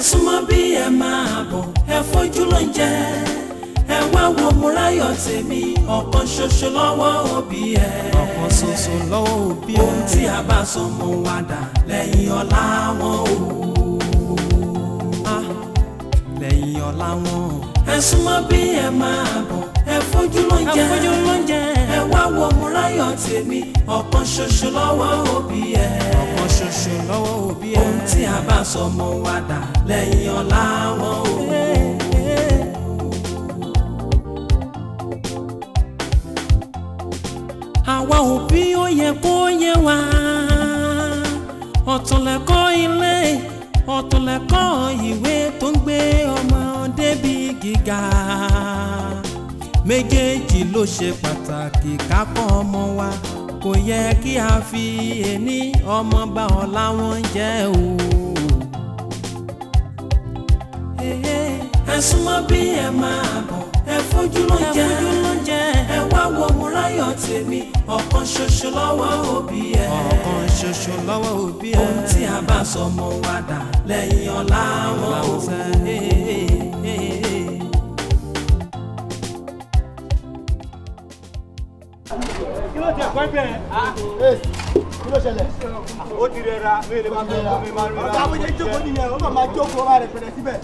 Súnmọ́ bí ẹ máa bọ̀, ẹ fojú ló ń jẹ. Ẹ wá wo Mọ́ráyọ̀ tèmi, ọ̀kan ṣoṣo lọ́wọ́ òbí ẹ. Ọ̀kan ṣoṣo lọ́wọ́ òbí ẹ. Ohun tí a bá sọ mọ́ wa dà lẹ́yìn ọ̀la wọn o. Lẹ́yìn ọ̀la wọn. Ẹ súnmọ́ bí ẹ máa bọ̀, ẹ fojú ló ń jẹ. Ẹ fojú ló ń jẹ. Ẹ wá wo Mọ́ráyọ̀ tèmi, ọ̀kan ṣoṣo lọ́wọ́ òbí ẹ. Ọ̀kan ṣoṣo lọ́wọ́ òbí ẹ. Ohun tí a bá sọ mọ́ wa dà lẹ́yìn ọ̀la wọn o. Àwa òbí ó yẹ kó yé wa, ọ̀tọ̀ lẹ̀kọ́ ilé, ọ̀tọ̀ lẹ̀kọ́ ìwé tó ń gbé ọmọ débi gíga. Méjèèjì ló ṣe pàtàkì ká kọ́ ọmọ wa, kò yẹ kí a fi ẹni ọmọ bá ọ̀la wọn jẹ́ o. Ẹ súnmọ́ bí ẹ máa bọ̀, ẹ fojú ló ń jẹ. Ẹ wá wo Mọ́ráyọ̀ tèmi, ọ̀kan ṣoṣo lọ́wọ́ òbí ẹ. Ọ̀kan ṣoṣo lọ́wọ́ òbí ẹ. Ohun tí a bá sọ mọ́ wa dà lẹ́yìn ọ̀la wọn o. Kí ló tẹ̀ kọ́ bẹ́ẹ̀? Kí ló ṣẹlẹ̀? Ó ti rẹra, mi ò lè máa fẹ́ mi máa rẹra. Ọ̀gá àbújá jókòó nìyẹn, ó máa jókòó, ó máa rẹ̀ pẹ̀lẹ́ síbẹ̀.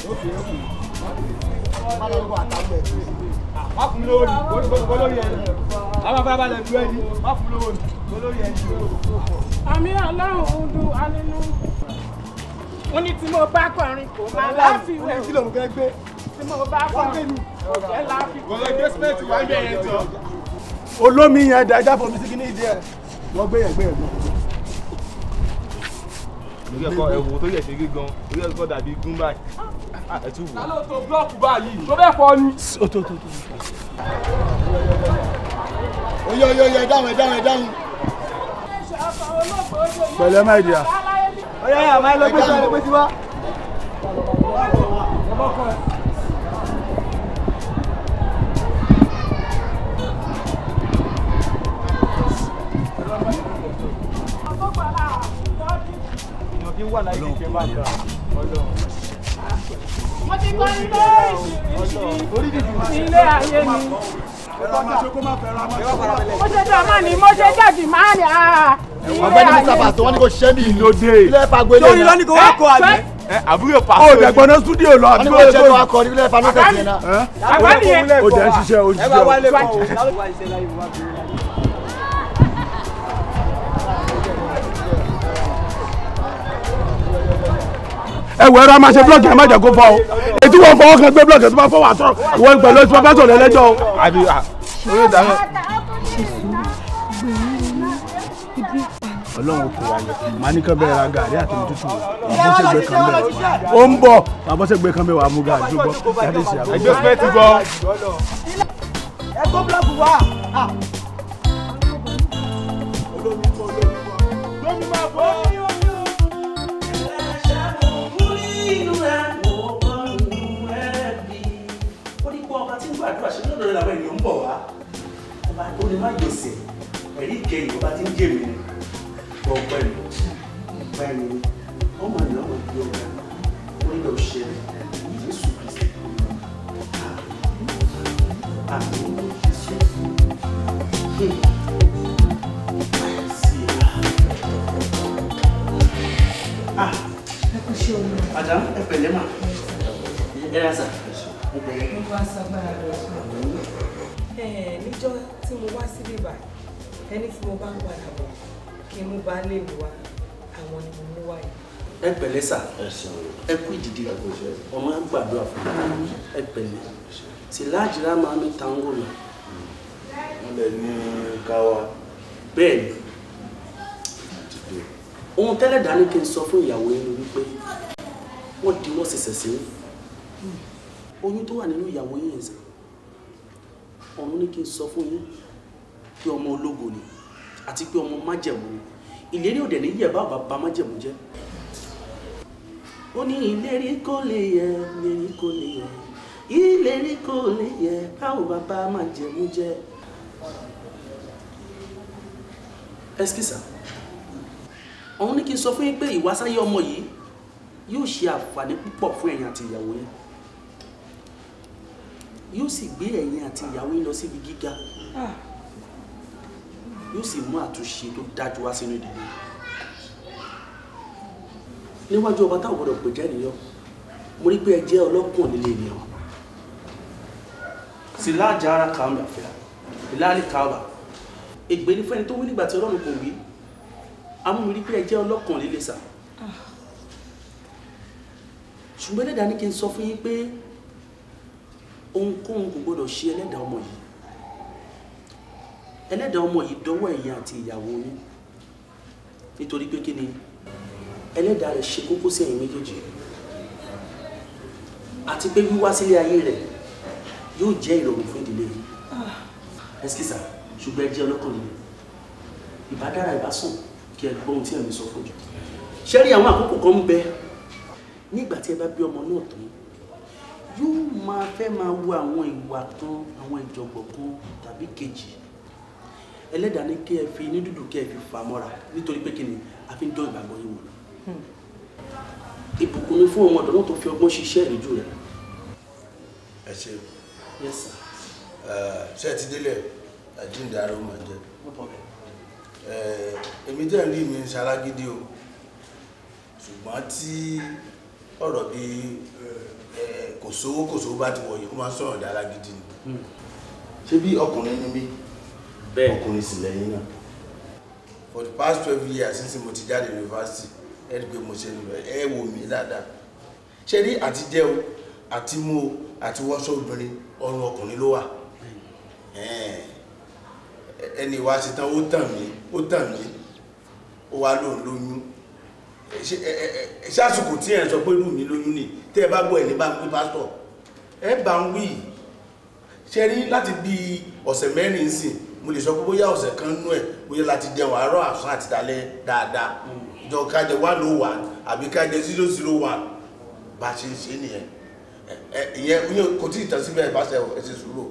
Má lọ lọ́wọ́ àtàwọn ẹ̀. Má fún mi lówó ni, kò lórí ẹni. Àwọn afárábalẹ̀ lu ẹni, má fún mi lówó ni, kò lórí ẹni. Àmì Ọlọ́run ń dun alínú. Ó ní tí mo bá kọrin kò máa láfiwé. Kí lòun fẹ́ gbé? Tí mo bá kọrin kò jẹ́ láfiwé. Kò lè gbé símẹ́ǹtì wá ń bẹ̀ yẹn jọ. Olómi yẹn da ẹja fomi sí kíní ìdí ẹ. Wọ́n gbé yẹn gbé yẹn gbé. Lórí ẹ̀kọ́ ẹ̀wò tó yẹ̀ ṣe gé gan, orí ẹ̀kọ́ dàbí gún báyìí. Ẹ tún wò. Ta ló to búlọ́ọ̀kù báyìí? Tó bẹ́ẹ̀ fọ́ ni. Ó tó tó tó. Oyè oyè oyè ẹ dáhùn ẹ dáhùn ẹ dáhùn. Pẹ̀lẹ́ máa dìá. Oyè oyè àmọ́ ẹ lọ gbé sí wa lọ gbé sí wa. Mo ti kọ́ ilé ìṣiríṣi ilé ayé mi. Mo ṣe jọ máa ní, mo ṣe jọ́jì máa ní àá. Ọ̀gbẹ́ni Mr. Pastor, wọ́n ní kò ṣiṣẹ́ bí ìlódé. Ilé ẹ̀fà gbélé. Lórí lọ́ní kò wá kọ àbí. Àbúrò pàṣẹ. Ó dẹ̀gbọ́n náà stúdíò lọ Wọ́n ní kò ṣiṣẹ́ tó wá kọ ní ilé ẹ̀fà náà tẹ̀sí náà. Àgbá nìyẹn. Ó dẹ̀ ń ṣiṣẹ́ ó Ẹ bá wálé ṣiṣẹ́. kọ́ o. Ẹ wọ ẹ̀rọ a máa ṣe blọọkì ẹ má jẹ́ kó fọ́ o. Ètí wọn fọwọ́ kan gbé blọọkì tó bá fọwọ́ àtọ ìwọ pẹ̀lú ẹsùn bàbá sọ̀rọ̀ ẹlẹ́jọ́ o. Àbí orí ìdáná. Ọlọ́run kò wáyé màá ní kán bẹ́ẹ̀ ra gàrí àti omi tútù àbọ̀sẹ̀gbẹ̀ kan bẹ́ẹ̀ ó ń bọ̀ àbọ̀sẹ̀gbẹ̀ kan bẹ́ẹ̀ wà á mú gàrí tó gbọ́ jáde sí àbọ̀. Ẹgbẹ́ símẹ́ǹtì bọ̀. Ẹ kó búlọ́ọ̀kù wá. Lómi máa bọ̀. Gbàdúrà ṣe lọ́dọ̀ rẹ̀ làwọn ènìyàn ń bọ̀ wá. Ọba tó lè má yọ̀sẹ̀, ẹ̀rí ìkẹyìn ọba tí ń jèrè ni. Ọpẹ́ ni, ọpẹ́ ni, ọmọ ìlú ọmọ ìlú ọ̀gá, onígbà òṣèlú, Jésù Kristi. Àmín Jésù. Madam, ẹ pẹ̀lẹ́ mà. Ẹ rà sà. Ẹ pẹ̀lẹ́. Mo bá sagbára lọ sùn. Níjọ́ tí mo wá síbí báyìí, ẹni tí mo bá ń padà bọ̀ kí n mú baálé mi wá, àwọn ni mo mú wá yìí. Ẹ pẹ̀lẹ́ sà. Ẹ kú ìdìde. Ọmọ á gbàdúrà fún mi. Ẹ pẹ̀lẹ́. Sì láàjìrá máa mi tango mi. Wọ́n lè ní káwa. Bẹ́ẹ̀ ni. Ohun tẹ́lẹ̀ dání kí n sọ fún ìyàwó yín ni wípé wọ́n di wọ́n ṣẹ̀ṣẹ̀ sí ní. Oyún tó wà nínú ìyàwó yín yẹn sà. Ọ̀run ní kí n sọ fún yín pé ọmọ ológo ni àti pé ọmọ májẹ̀mú ni. Ìlérí òdẹ̀ ní yẹ̀ bá bàbá májẹ̀mú jẹ́. Ó ní ìlérí kò lè yẹ, ìlérí kò lè yẹ, ìlérí kò lè yẹ báwo bàbá májẹ̀mú jẹ́. Ẹsikísà, òun ní kí n sọ fún yín pé ìwásáyé ọmọ yìí Yóò ṣe àǹfààní púpọ̀ fún ẹ̀yin àti ìyàwó yín. Yóò sì gbé ẹ̀yin àti ìyàwó yín lọ síbi gíga. Yóò sì mú àtúnṣe tó dájú wá sínú ìdílé. Níwájú ọba táwọn gbọdọ̀ pè jẹ́ nìyọ, mo rí pé ẹ jẹ́ ọlọ́kùn líle ènìyàn. Síláàjà ara kàámi àfẹ́rà, ìlàlí kàábà. Ègbé ní fẹ́ni tó wí nígbà tí Ọlọ́run kò wí. Amú mi rí pé ẹ jẹ́ ọlọ́kùn líle sà. Ṣùgbọ́n ẹlẹ́dàá ní kí n sọ fún yín pé ohunkóhun kò gbọdọ̀ ṣe ẹlẹ́dàá ọmọ yìí. Ẹlẹ́dàá ọmọ yìí dọwọ́ ẹ̀yin àti ìyàwó yín. Nítorí pé kí ni ẹlẹ́dàá rẹ̀ ṣe kókó sí ẹ̀yin méjèèjì. Àti pé wíwá sílé ayé rẹ̀ yóò jẹ́ ìrọ̀rùn fún ìdílé yìí. Ẹsikísà, ṣùgbọ́n ẹ jẹ́ ọlọ́kàn líle. Ìbá dára ìbá sùn kí ẹ gbọ́ ohun tí ẹ̀mí sọ fún jù. Ṣé rí àwọn àkókò kan ń bẹ nígbà tí ẹ bá bí ọmọ náà tán, yóò máa fẹ́ máa wo àwọn ìwà kan, àwọn ìjọ̀gbọ̀n kan tàbí kejì. Ẹlẹ́dàá ní kí ẹ fi inú dúdú kí ẹ fi fà mọ́ra nítorí pé kí ni a fi ń dán ìgbàgbọ́ yín wò lọ. Ìbùkún ni fún ọmọ ọ̀dọ́ náà tó fi ọgbọ́n ṣiṣẹ́ ìríjú rẹ̀. Ẹ ṣe. Yes sir. Ṣé ẹ ti délẹ̀? Àjíǹde ara ó máa jẹ. No problem. Èmi tẹ́ ń rí mi ń ṣalágídí o, ṣùgbọ́n tí ọ̀rọ̀ bíi kò sówó bá ti wọ̀nyí, ó máa ń sọ̀rọ̀ dá alágídí ni. Ṣé bí ọkùnrin ni mí? Ọkùnrin sì lẹ́yìn náà. For the past 12 years since mo ti jáde university, ẹ rí i pé mo ṣe ń lọ, ẹ wò mí dáadáa. Ṣé rí àti jẹ o, àti mú o, àti wọṣọ obìnrin, ọrùn ọkùnrin ló wà. Ẹni wá ṣe tán, ó tàn mí, ó wá lóun lóyún. Ṣé àsìkò tí ẹ̀ ń sọ pé irú mi lóyún ni, tẹ́ ẹ bá gbọ́ ẹ̀ ní bá ń pín pásítọ̀, ẹ bá ń wí. Ṣé rí láti bí ọ̀sẹ̀ mẹ́rin sìn, mo lè sọ pé bóyá ọ̀sẹ̀ kan nú ẹ̀, bóyá láti jẹun àárọ̀ àsán àti dalẹ́ dáadáa. Ìjọ ká jẹ 101 àbí ká jẹ 001, bá ṣe ń ṣe nìyẹn. Ìyẹn kò tí ì tán síbẹ̀, bá ṣe ẹ ṣe sùúrù.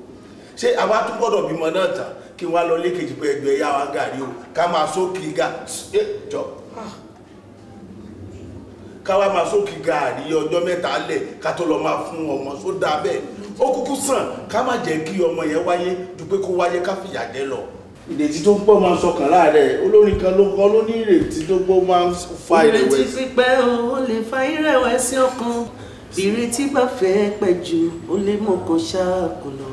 Ṣé àwa tún gbọ́dọ̀ bímọ náà tán kí wọ́n á lọ lékejì pé ẹgbẹ́ yá wa gàrí o, ká máa sókè ga jọ. Ká wá máa sókè gàrí ọjọ́ mẹ́ta lẹ̀ ká tó lọ máa fún ọmọ sódà bẹ́ẹ̀. Ó kúkú sàn ká má jẹ́ kí ọmọ yẹn wáyé ju pé kó wáyé ká fìyà jẹ lọ. Ìrètí tó ń pọ̀ máa ń sọkàn láàrẹ̀, olórin kan ló kọ́ ló ní ìrètí tó pọ̀ máa ń fa ìrẹ̀wẹ̀sì. Ìrètí pípẹ́ o lè fa ìrẹ̀wẹ̀sì ọkàn, ìrètí bá fẹ́ pẹ́ jù ó lè mọ̀kàn ṣáàkùnà.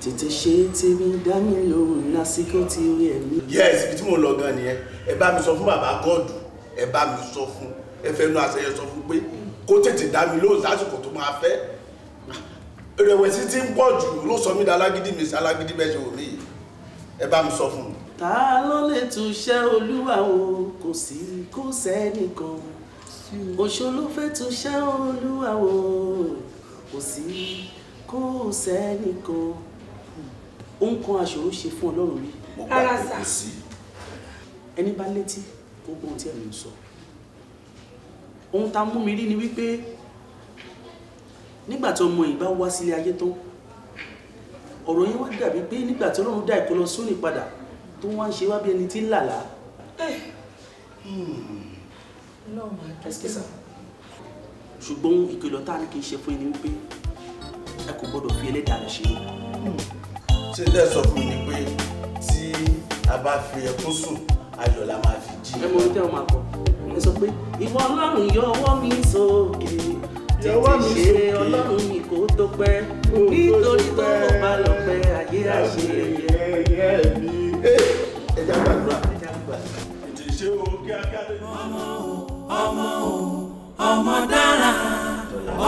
Tètè ṣe tèmi dá mi lóhùn lásìkò tí ó yẹ mí. Yes, ibi tí mo lọ gan nìyẹn. Ẹ bá mi sọ fún bàbá gọ́ọ̀dù, ẹ bá mi sọ fún, ẹ fẹ́ nu àṣeyẹ sọ fún pé kó tètè dá mi lóhùn lásìkò tó máa fẹ́. Ìrẹ̀wẹ̀sì tí ń pọ̀ jù ló sọ mí di alágídí, mi sí alágídí bẹ́ẹ̀ ṣe wò mí yìí. Ẹ bá mi sọ fún un. Ta ló lè túṣẹ́ Olúwa o? Kò sí, kò sẹ́nìkan. Oṣó ló fẹ́ túṣẹ́ Olúwa o. Kò sí, kò sẹ́nìkan. Ohun kan aṣòro ṣe fún Ọlọ́run rí. Rárá sà. Ẹni bá létí kó gbọ́ ohun tí ẹ̀mí ń sọ. Ohun tá a mú mi rí ni wípé nígbà tí ọmọ yìí bá wá sílé ayé tán, ọ̀rọ̀ yẹn wá dàbí pé nígbà tí Ọlọ́run dá ìkólọ sóní padà tó wá ń ṣe wá bí ẹni tí ń làlá. Ṣùgbọ́n ìkìlọ̀ tá a ní kí n ṣe fún yín ni wípé ẹ kò gbọ́dọ̀ fi ẹlẹ́dàá rẹ̀ ṣe é. Ṣé tẹ́ sọ fún mi ni pé tí a bá fi ẹkún sùn, ayọ̀ la máa fi jí. Ẹ mọ orí tẹ́ ọ máa kọ. Ẹ sọ pé ìwọ Ọlọ́run yọ ọwọ́ mi sókè, tètè ṣe Ọlọ́run mi kò tó pẹ́, nítorí tó kò bá lọ pẹ́ ayé àṣeyẹyẹ mi. Ẹ jẹ́ gbàdúrà. Ètò ìṣe o kíákíá. Ọmọ o, ọmọ o, ọmọ dára,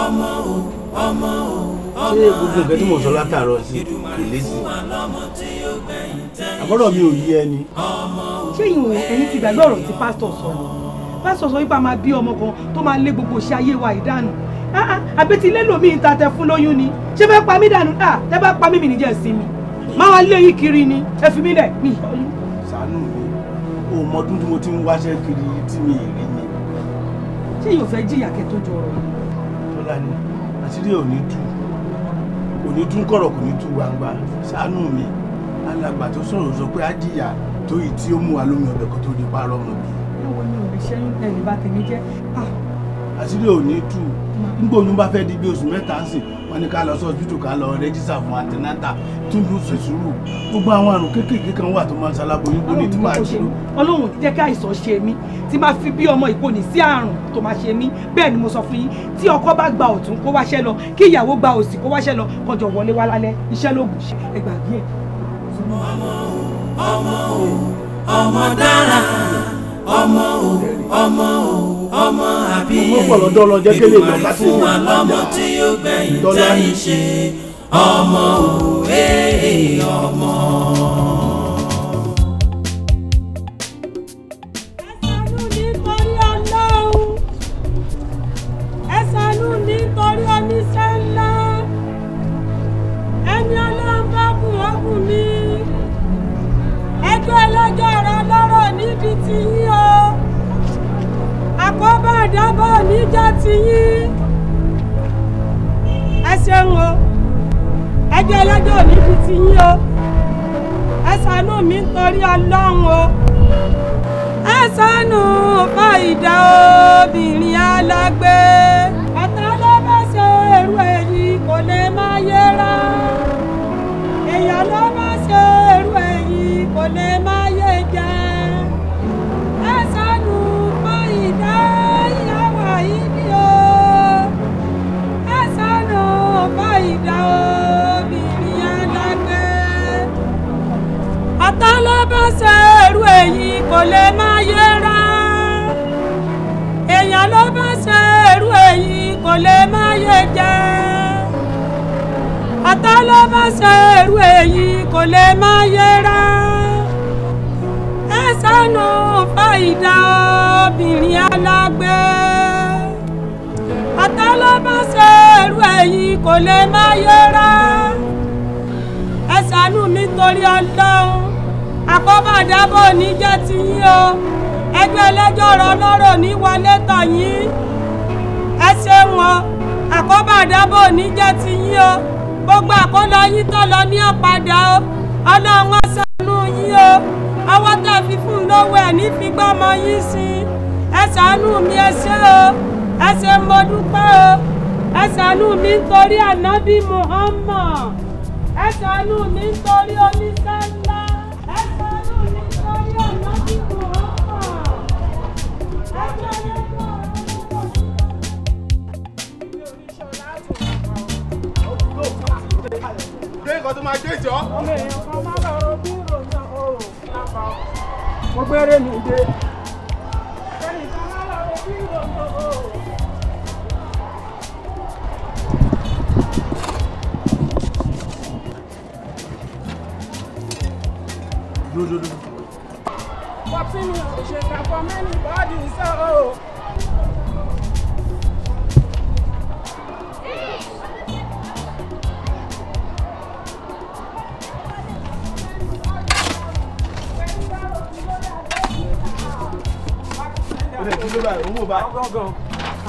ọmọ o, ọmọ o. Ṣé gbogbo nǹkan tí mò ń sọ látàárọ̀ sí kò lé sí? Àbọ̀rọ̀ mi ò yé ẹni. Ṣé ìwọ̀n ẹ̀yin ti gbàgbé ọ̀rọ̀ tí pásítọ̀ sọ ni? Pásítọ̀ sọ wípé a máa bí ọmọ kan tó máa lé gbogbo iṣẹ́ ayé wa ìdánù. Àbí ti lé lòmíì ta tẹ fún lóyún ni? Ṣé fẹ́ pa mí dànù? Tẹ́ bá pa mí mi níjẹ́ sí mi. Máa wá lé yín kiri ni, ẹ fi mí lẹ̀ mí. Ṣàánú mi, o mọ ọdún tí mo ti ń wáṣẹ́ kiri tí mi ì rí ni. Ṣé yóò fẹ́ jìyà kẹ́ tó jọ ọ̀rọ̀ yìí? Tọ́lá ni, àṣírí ò ní tú. Kò ní tún kọ̀rọ̀, kò ní tú gbangba. Ṣàánú mi, alàgbà tó sọ̀rọ̀ sọ pé á jìyà tó yìí tí ó mú wa lómi ọbẹ̀ kó tó di parọ́ ọmọ bí. Báwo ni òbí ṣẹ́yún ẹ̀ lè bá tèmi jẹ́? Àṣírí ò ní tú. Nígbà oyún bá fẹ́ di bí oṣù mẹ́ta ń sìn, wọ́n ní ká lọ sí hospital ká lọ rẹ́jísà fún antinata tún lù sí sùúrù. Gbogbo àwọn àrùn kéékèèké kan wà tó máa ń ṣaláboyún bó ní tí máa ṣe. Ọlọ́run ò ní jẹ́ kí àìsàn ṣe mí, tí máa fi bí ọmọ ìkóni sí àrùn tó máa ṣe mí. Bẹ́ẹ̀ ni mo sọ fún yín, tí ọkọ bá gba ọ̀tún kó wáṣẹ́ lọ, kí ìyàwó gba òsì kó wáṣẹ́ lọ, kọjọ wọlé wá lálẹ́, iṣẹ́ ló gùn ṣe, ẹ gbàgbé ẹ̀. Ọmọ o, ọmọ dára, ọmọ o, ọmọ o, ọmọ àbíyè, Èdùmàrè fún wa lọ́mọ tí yóò gbẹ̀yìn tẹ́yìn ṣe, ọmọ o, ee ọmọ. Ẹ ṣàánú nítorí Ọlọ́run, ẹ ṣàánú nítorí oníṣẹ́ ńlá, ẹni Ọlọ́run bá bùn ó bùn mí. Ẹjọ́ ẹlẹ́jọ́ rẹ lọ́rọ̀ nídìí ti yín o, àkóbá àdábọ̀ níjà ti yín. Ẹ ṣeun o, ẹjọ́ ẹlẹ́jọ́ nídìí ti yín o, ẹ ṣàánú mi nítorí Ọlọ́run o. Ẹ ṣàánú fàìdá obìnrin alágbe, ọ̀tá ló bá ṣe èrú èyí kò lè má yẹra, èèyàn ló bá ṣe èrú èyí kò lè má yé jẹ. Ẹ ṣàánú fàìdá ìyàwó àìní o, ẹ ṣàánú fàìdá obìnrin alágbe, ọ̀tá ló bá ṣe èrú èyí kò lè má yẹra, èèyàn ló bá ṣe èrú èyí kò lè má yé jẹ, ọ̀tá ló bá ṣe èrú èyí kò lè má yẹra. Ẹ ṣàánú fàìdá obìnrin alágbe, ọ̀tá ló bá ṣe èrú èyí kò lè má yẹra. Ẹ ṣàánú mi torí Ọlọ́run, àkóbá àdábọ̀ níjẹ́ ti yín o, ẹgbẹ́ ẹlẹ́jọ́ ọ̀rọ̀ ọlọ́rọ̀ ní wọlé tọ̀ yín. Ẹ ṣeun o, àkóbá àdábọ̀ níjẹ́ ti yín o, gbogbo àkólọ yín tó lọ ní ọ̀padà o, Ọlọ́run á ṣàánú yín o, ọwọ́ tá a fi fún un lówó ẹ̀ ní fi gbọ́mọ yín sí i. Ẹ ṣàánú mi, ẹ ṣé o, ẹ ṣé mo dúpẹ́ o, ẹ ṣàánú mi nítorí ànábì Muhammad, ẹ ṣàánú mi nítorí oníṣẹ́ ńlá, ẹ ṣàánú mi nítorí ànábì Muhammad, ẹ ṣàánú mi. Gbé nǹkan tó máa gbé jọ. Ọmọ èèyàn kan máa lọ ro bí ròyìn òòrùn lápá. Mo gbére mi dé. Kẹ́nìkan máa lọ ro bí ròyìn òòrùn. Dúró. Pọ̀pí mi ò ṣe kà fọ́ mẹ́ni bọ́ọ̀dì sọ̀rọ̀.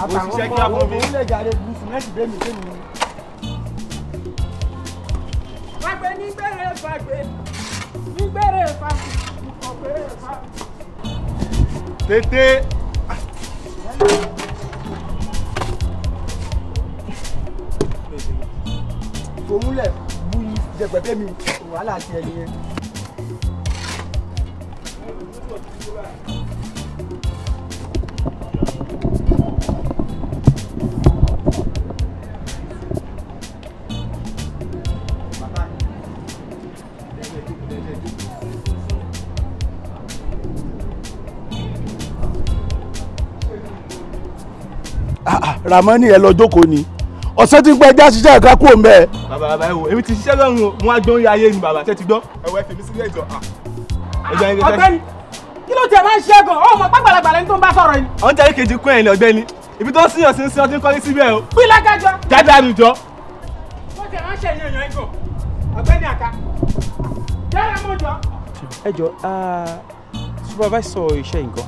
Òṣìṣẹ́ kí á fún mi. Fàgbé nígbèrè fàgbé nígbèrè fàgbé ìkọ̀gbèrè fàgbé. Tètè. Fòmúlẹ̀ buyi jẹgbẹ́bẹ́ mi wàhálà ti ẹ̀ nìyẹn. Ramani ẹ lọ jókòó ni ọ̀sẹ̀ tí ń pẹ́ já ṣiṣẹ́ ẹ̀ka kúrò ń bẹ́ẹ̀. Bàbá bàbá ẹ wò, èmi ti ṣiṣẹ́ lọ́rùn o, mo wá gbóhùn ayé ni bàbá, ṣé ti gbọ́? Ẹ wọ ẹ fi mí sílẹ̀ jọ. Ọ̀gbẹ́ni, kí ló tiẹ̀ máa ń ṣe gan? Ó mọ̀ pàgbàlagbà lẹni tó ń bá sọ̀rọ̀ yìí. Àwọn jẹ́rìí kejì kún ẹ̀yìn ọ̀gbẹ́ni, ibi tó ń síyàn sí ń síyàn tí ń kọ́lé síbẹ̀ o. Bí lágájọ. Jáde àlùjọ. Ó tiẹ̀ máa ń ṣe èèyàn yẹn gan. Ọ̀gbẹ́ni àká. Jáde mọ́jọ. Ẹ jọ, supervisor iṣẹ́ nǹkan.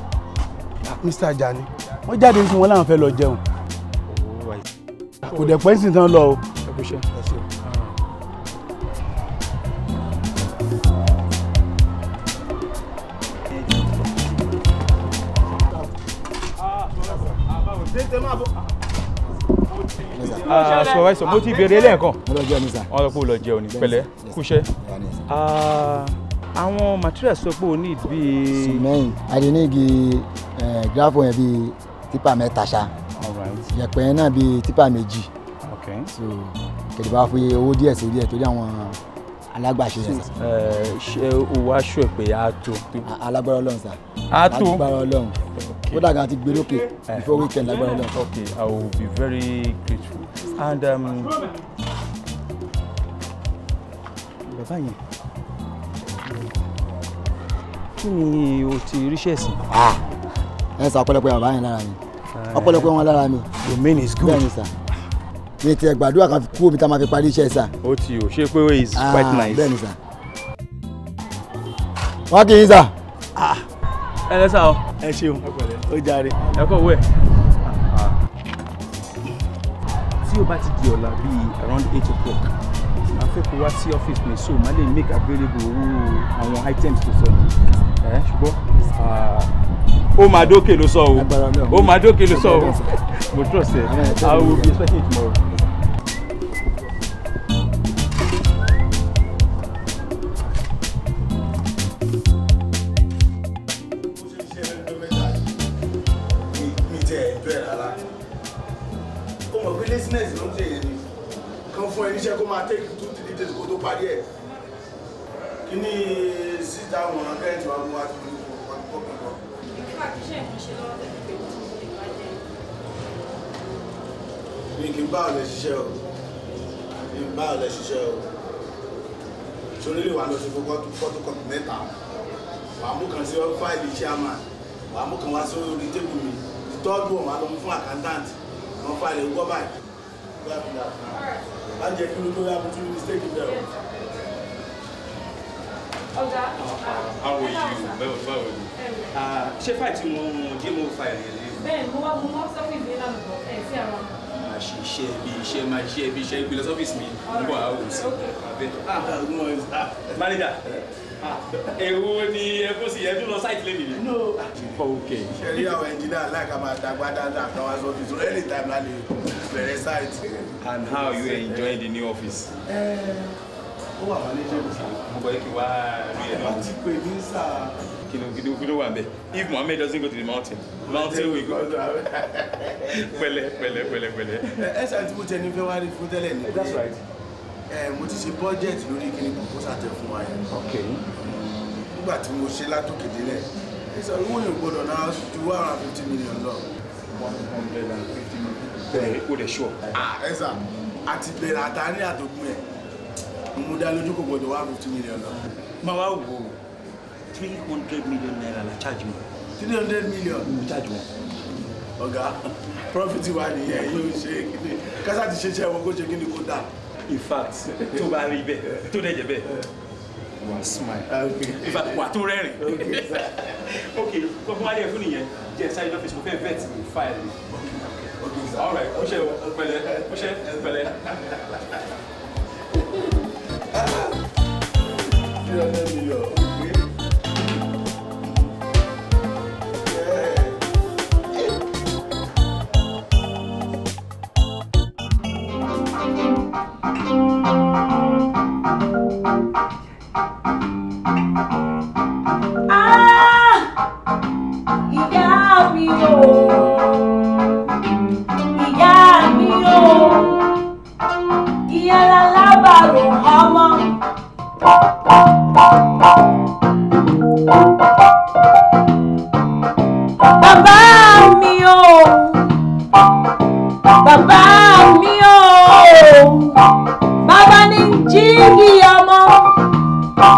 Mr. Ajani, wọ́n jáde sí wọn láwọn fẹ́ lọ jẹun. Kò dẹ̀ pẹ́ sí tán lọ o. tètè máa bọ̀. Supervisor, mo ti béèrè lẹ́ẹ̀kan. Mo lọ jẹun ní sà. Wọ́n lọ pé o lọ jẹun ní pẹ̀lẹ́ kúṣẹ́. Àwọn materials sọ pé o need bíi. Cement, a lè ní igi gravel yẹn bíi tipa 3 ṣá. Yẹ̀pẹ̀ yẹn náà bíi tipa 2. So kẹ̀lẹ́ bá fi owó díẹ̀ sí díẹ̀ torí àwọn alágbàṣe yẹn sà. Ṣé o wá ṣọ ẹ pé a tó? Alágbára Ọlọ́run sà. A tó? Alágbára Ọlọ́run. Kódà gan ti gbé lókè before weekend lágbára Ọlọ́run. Okay, I will be very grateful. And bàbá yẹn, kí ni o ti ríṣẹ́ sí? Ẹ sà, ọ̀pọ̀lọpọ̀ bàbá yẹn lára mi. Ọ̀pọ̀lọpọ̀ wọn lára mi. Your main is good. Bẹ́ẹ̀ni sà. Mi ti gbàdúrà kan kú omi tá a máa fi parí iṣẹ́ sà. Ó ti o ṣe pé is quite nice. Bẹ́ẹ̀ni sà. Wọ́n kì í sà. Ẹ lẹ́sà o. Ẹ ṣeun, ó jàre. Ẹ kọ̀ wẹ̀. Tí o bá ti di ọ̀la bíi around 8 o'clock, màá fẹ́ kó wá sí ọ́fíìsì mi so màá lè make available owó àwọn items tó sọ ní. Ẹ ṣùgbọ́n ó máa dókè ló sọ o. Ó máa dókè ló sọ o. Mo trust ẹ. I will be expecting you tomorrow. Kó máa take 2-3 days kó tó parí ẹ̀. Kí ni síta àwọn akẹ́yìntì wa mú wa tó ní kó kọ́. Mi kì í bá ọ̀lẹ ṣiṣẹ́ o. Mi kì í bá ọ̀lẹ ṣiṣẹ́ o. Sórí lè wà lọ sí photocopy 3. Wàá mú kan sí fáìlì chairman. Wàá mú kan wá sí orí tébù mi. The third one wàá lọ mú fún accountant. Wọ́n fáìlì gbọ́ báyìí. Má jẹ́ kí ló tó yá mo tún ní mistake bẹ́ẹ̀ o. Ọ̀gá. How are you? Báwo ni? Ṣé fáìlì tí mo GMO fáìlì yẹn lé? Bẹ́ẹ̀ni, mo wá sọ́fíìsì ní lánàá bọ̀ ẹ̀ sí àwọn. Máa ṣe iṣẹ́ bí iṣẹ́, máa ṣe bí iṣẹ́ gbé lọ sọ́fíìsì mi. Mo bọ̀ àwọn òsì. Manager, èwo ni ẹ kó sí ẹ tún lọ sáìtì lé nìyẹn? No. Okay. Ṣé rí àwọn ẹnjìnìá láìka máa dàgbà dáadáa kan wá sọ́fíìsì anytime la lè bẹ̀rẹ̀ sáìtì. And how you enjoying the new office? Ó wà wálé jẹ́ mi. Mo gbọ́ kí wá rí ẹ náà. Wọ́n ti pè mí sà. Kí ló wà ń bẹ̀? If Mohammed doesn't go to the mountain, mountain will go. Pẹ̀lẹ́ pẹ̀lẹ́ pẹ̀lẹ́ pẹ̀lẹ́. Ẹ ṣáà tí mo tẹ ní fẹ́ wá rí fún tẹ́lẹ̀ ní. That's right. Mo ti ṣe budget lórí kíni proposal tẹ fún wa yẹn. Okay. Nígbà tí mo ṣe látòkè délẹ̀, owó yẹn gbọ́dọ̀ náà ju 150 million lọ. 150 million. Bẹ́ẹ̀ o dẹ̀ sure. Ẹ sà, àti bẹ̀rẹ̀ àtàrí àtògùn ẹ̀, mo dá lójú kò gbọ́dọ̀ 150 million lọ. Máa wá wò ó, 300 million naira la charge mi. 300 million? Mo charge wọn. Ọ̀gá, profit wa nìyẹn yóò ṣe kíni, kásá ti ṣe iṣẹ́ wọn kó ṣe kíni kó dà. In fact, tó bá rí bẹ́ẹ̀, tó dẹ̀ jẹ́ bẹ́ẹ̀, wà á smile. In fact, wà á tún rẹ́rìn. Ok, kọ́ fún wa dẹ̀ fún nìyẹn, jẹ́ sáré lọ́fíìsì, mo fẹ́ vet mi file mi. All right, ó ṣe pẹ̀lẹ́, ó ṣe pẹ̀lẹ́. 300 million. Ah! Ìyá mi o. Ìyá mi o. Ìyá lálábàárò ọmọ. Bàbá mi o. Bàbá mi o. Bàbá ní jígì ọmọ. Ah!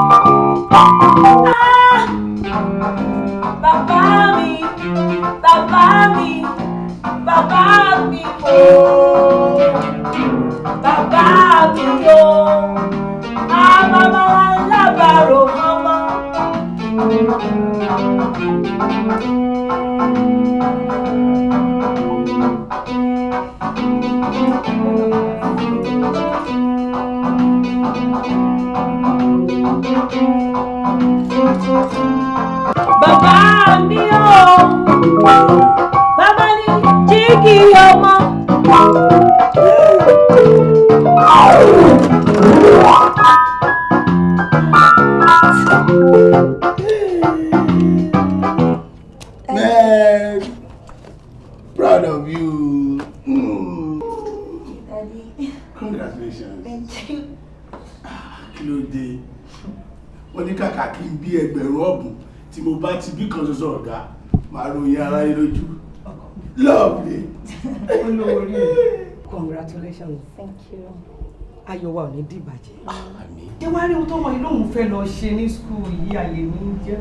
Bàbá mi, bàbá mi, bàbá mi o. Bàbá mi o. Àbàbà lábàárò ọmọ. Bàbá mi o, bàbá ní jígì. kí ọmọ. Man, proud of you. Mm. Daddy. Congratulations. Thank you. Kí ló dé? Wọ́n ní kàkà kí n bí ẹgbẹ̀rún ọ̀bùn tí mo bá ti bí kan ṣoṣo ọ̀gá, màá ròyìn aráyé lójú. Lovely. Olórí, congratulations. Thank you. Ayọ̀ wa ò ní dìbàjẹ́. Àmín. Ṣé wàá rí ohun tó wọ̀nyí lóun fẹ́ lọ ṣe ní skul yìí àyè mi jẹ́?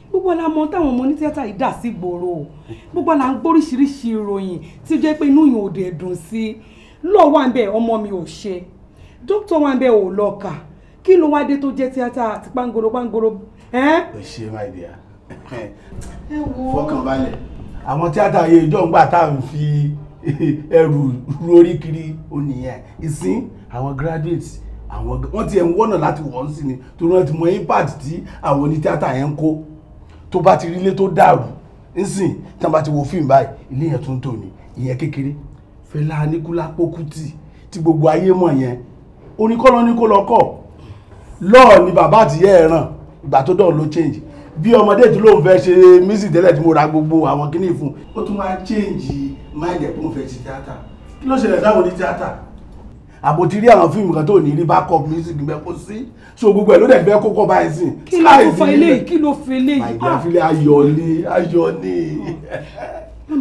Gbogbo la mọ táwọn ọmọ ní tíátà yìí dà sí gbòòrò. Gbogbo la ń gbóríṣiríṣi ìròyìn tí ó jẹ́ pé inú yìí ò dẹ̀ dùn sí. Lọ́ọ̀ wà ń bẹ̀ ọmọ mi ò ṣe. Dókítà wà ń bẹ̀ ò lọ kà. Kí ló wá dé tó jẹ́ tíátà àti pangoro pangoro? O ṣe my dear. Fọkàn balẹ̀. Àwọn tíátà yìí ìjọ ń gbà tá à ń fi ẹrù lórí kiri ó nìyẹn. Ìsín àwọn graduates àwọn wọ́n ti ẹ̀ ń wọ́nà láti wọ́n sí ni torí wọ́n ti mọ impact tí àwọn onítíátà yẹn ń kó. Tó bá ti rí ilé tó dàrú nsìn tí wọ́n bá ti wo fíìmù báyìí ilé yẹn tún tò ní ìyẹn kékeré. Fẹlá Aníkúlápó Kútì tí gbogbo ayé mọ̀ yẹn orin kọ́ lọ ní kó lọ kọ́ lọ́ọ̀ ni bàbá àtìyẹ́ ẹ̀ ràn ìgbà tó dọ̀ ló change bí ọmọdé tí lóun fẹ́ ṣe music tẹ́lẹ̀ tí mo ra gbogbo àwọn kíní fún ó tún wá change mind ẹ̀ pé òun fẹ́ ṣe tíátà. Kí ló ṣẹlẹ̀ sáwọn ní tíátà? Àbò ti rí àwọn fíìmù kan tó ní rí backup music bẹ́ẹ̀ kó sí so gbogbo ẹ̀ ló dẹ̀ fẹ́ kókó báyìí sìn. Kí ló fa eléyìí? Kí ló fa eléyìí? Àìdáfílẹ̀ ayọ̀ ni ayọ̀ ni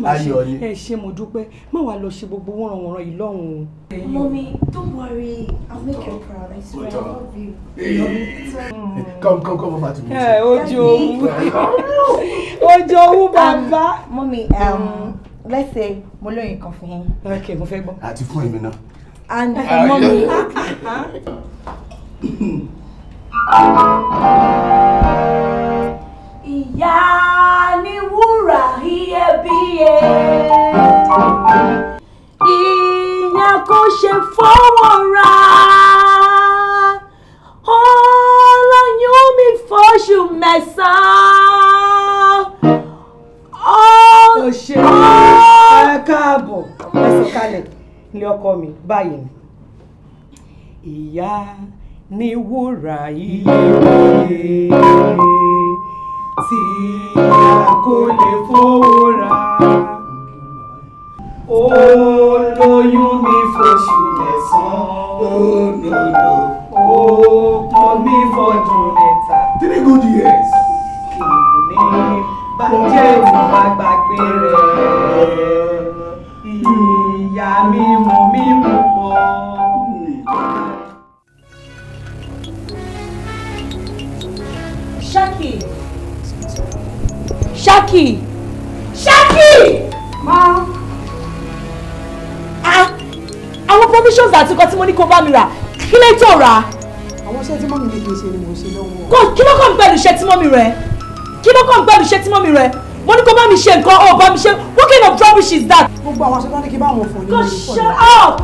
ayọ̀ ni. Ẹ ṣé mo dúpẹ́, má wàá lọ ṣe gbogbo wọ̀nranwọ̀nran yìí lọ́hùn-ún. Mommy, don't worry, I'll make you proud. I swear, I love you. Come, come, come over to me. Ẹ ojú owó ojú owó bàbá. Mommy, let's say mo lóyún kan fún yín. Ok, mo fẹ́ gbọ́. Àti fún èmi náà. And for mommy. Ìyá ni wúrà iyebíye, ìyá kò ṣe fọwọ́ ra, ọlọ́yún mi fóṣù mẹ́sàn-án. Ó ṣe ẹ káàbọ̀, ẹ sọ̀kalẹ̀ ilé ọkọ mi báyìí ni. Ìyá ni wúrà iyebíye tí a kò lè fowó ra, ó lóyún mi fóṣù mẹ́sàn-án, ó pọn mi fọdún mẹ́ta. 3 good years. Kì ní bàjẹ́ ìwà gbàgbé rẹ̀, ìyá mi mú mi mú pọ̀. Shaki! Shaki! Shaki! Ma! Ah! Àwọn provisions àti nǹkan tí mo ní kó bá mi rà, kí lè tó rà? Àwọn iṣẹ́ tí mọ́mí mi kì í ṣe ni mò ń ṣe lọ́wọ́. Kò kí ló kàn pẹ̀lú iṣẹ́ tí mọ́mí rẹ̀? Kí ló kàn pẹ̀lú iṣẹ́ tí mọ́mí rẹ̀? Mo ní kó bá mi ṣe nǹkan, ó bá mi ṣe. What kind of rubbish is that? Gbogbo àwọn aṣọ tó ní kí bá wọn fọ̀ ní. God, shut up!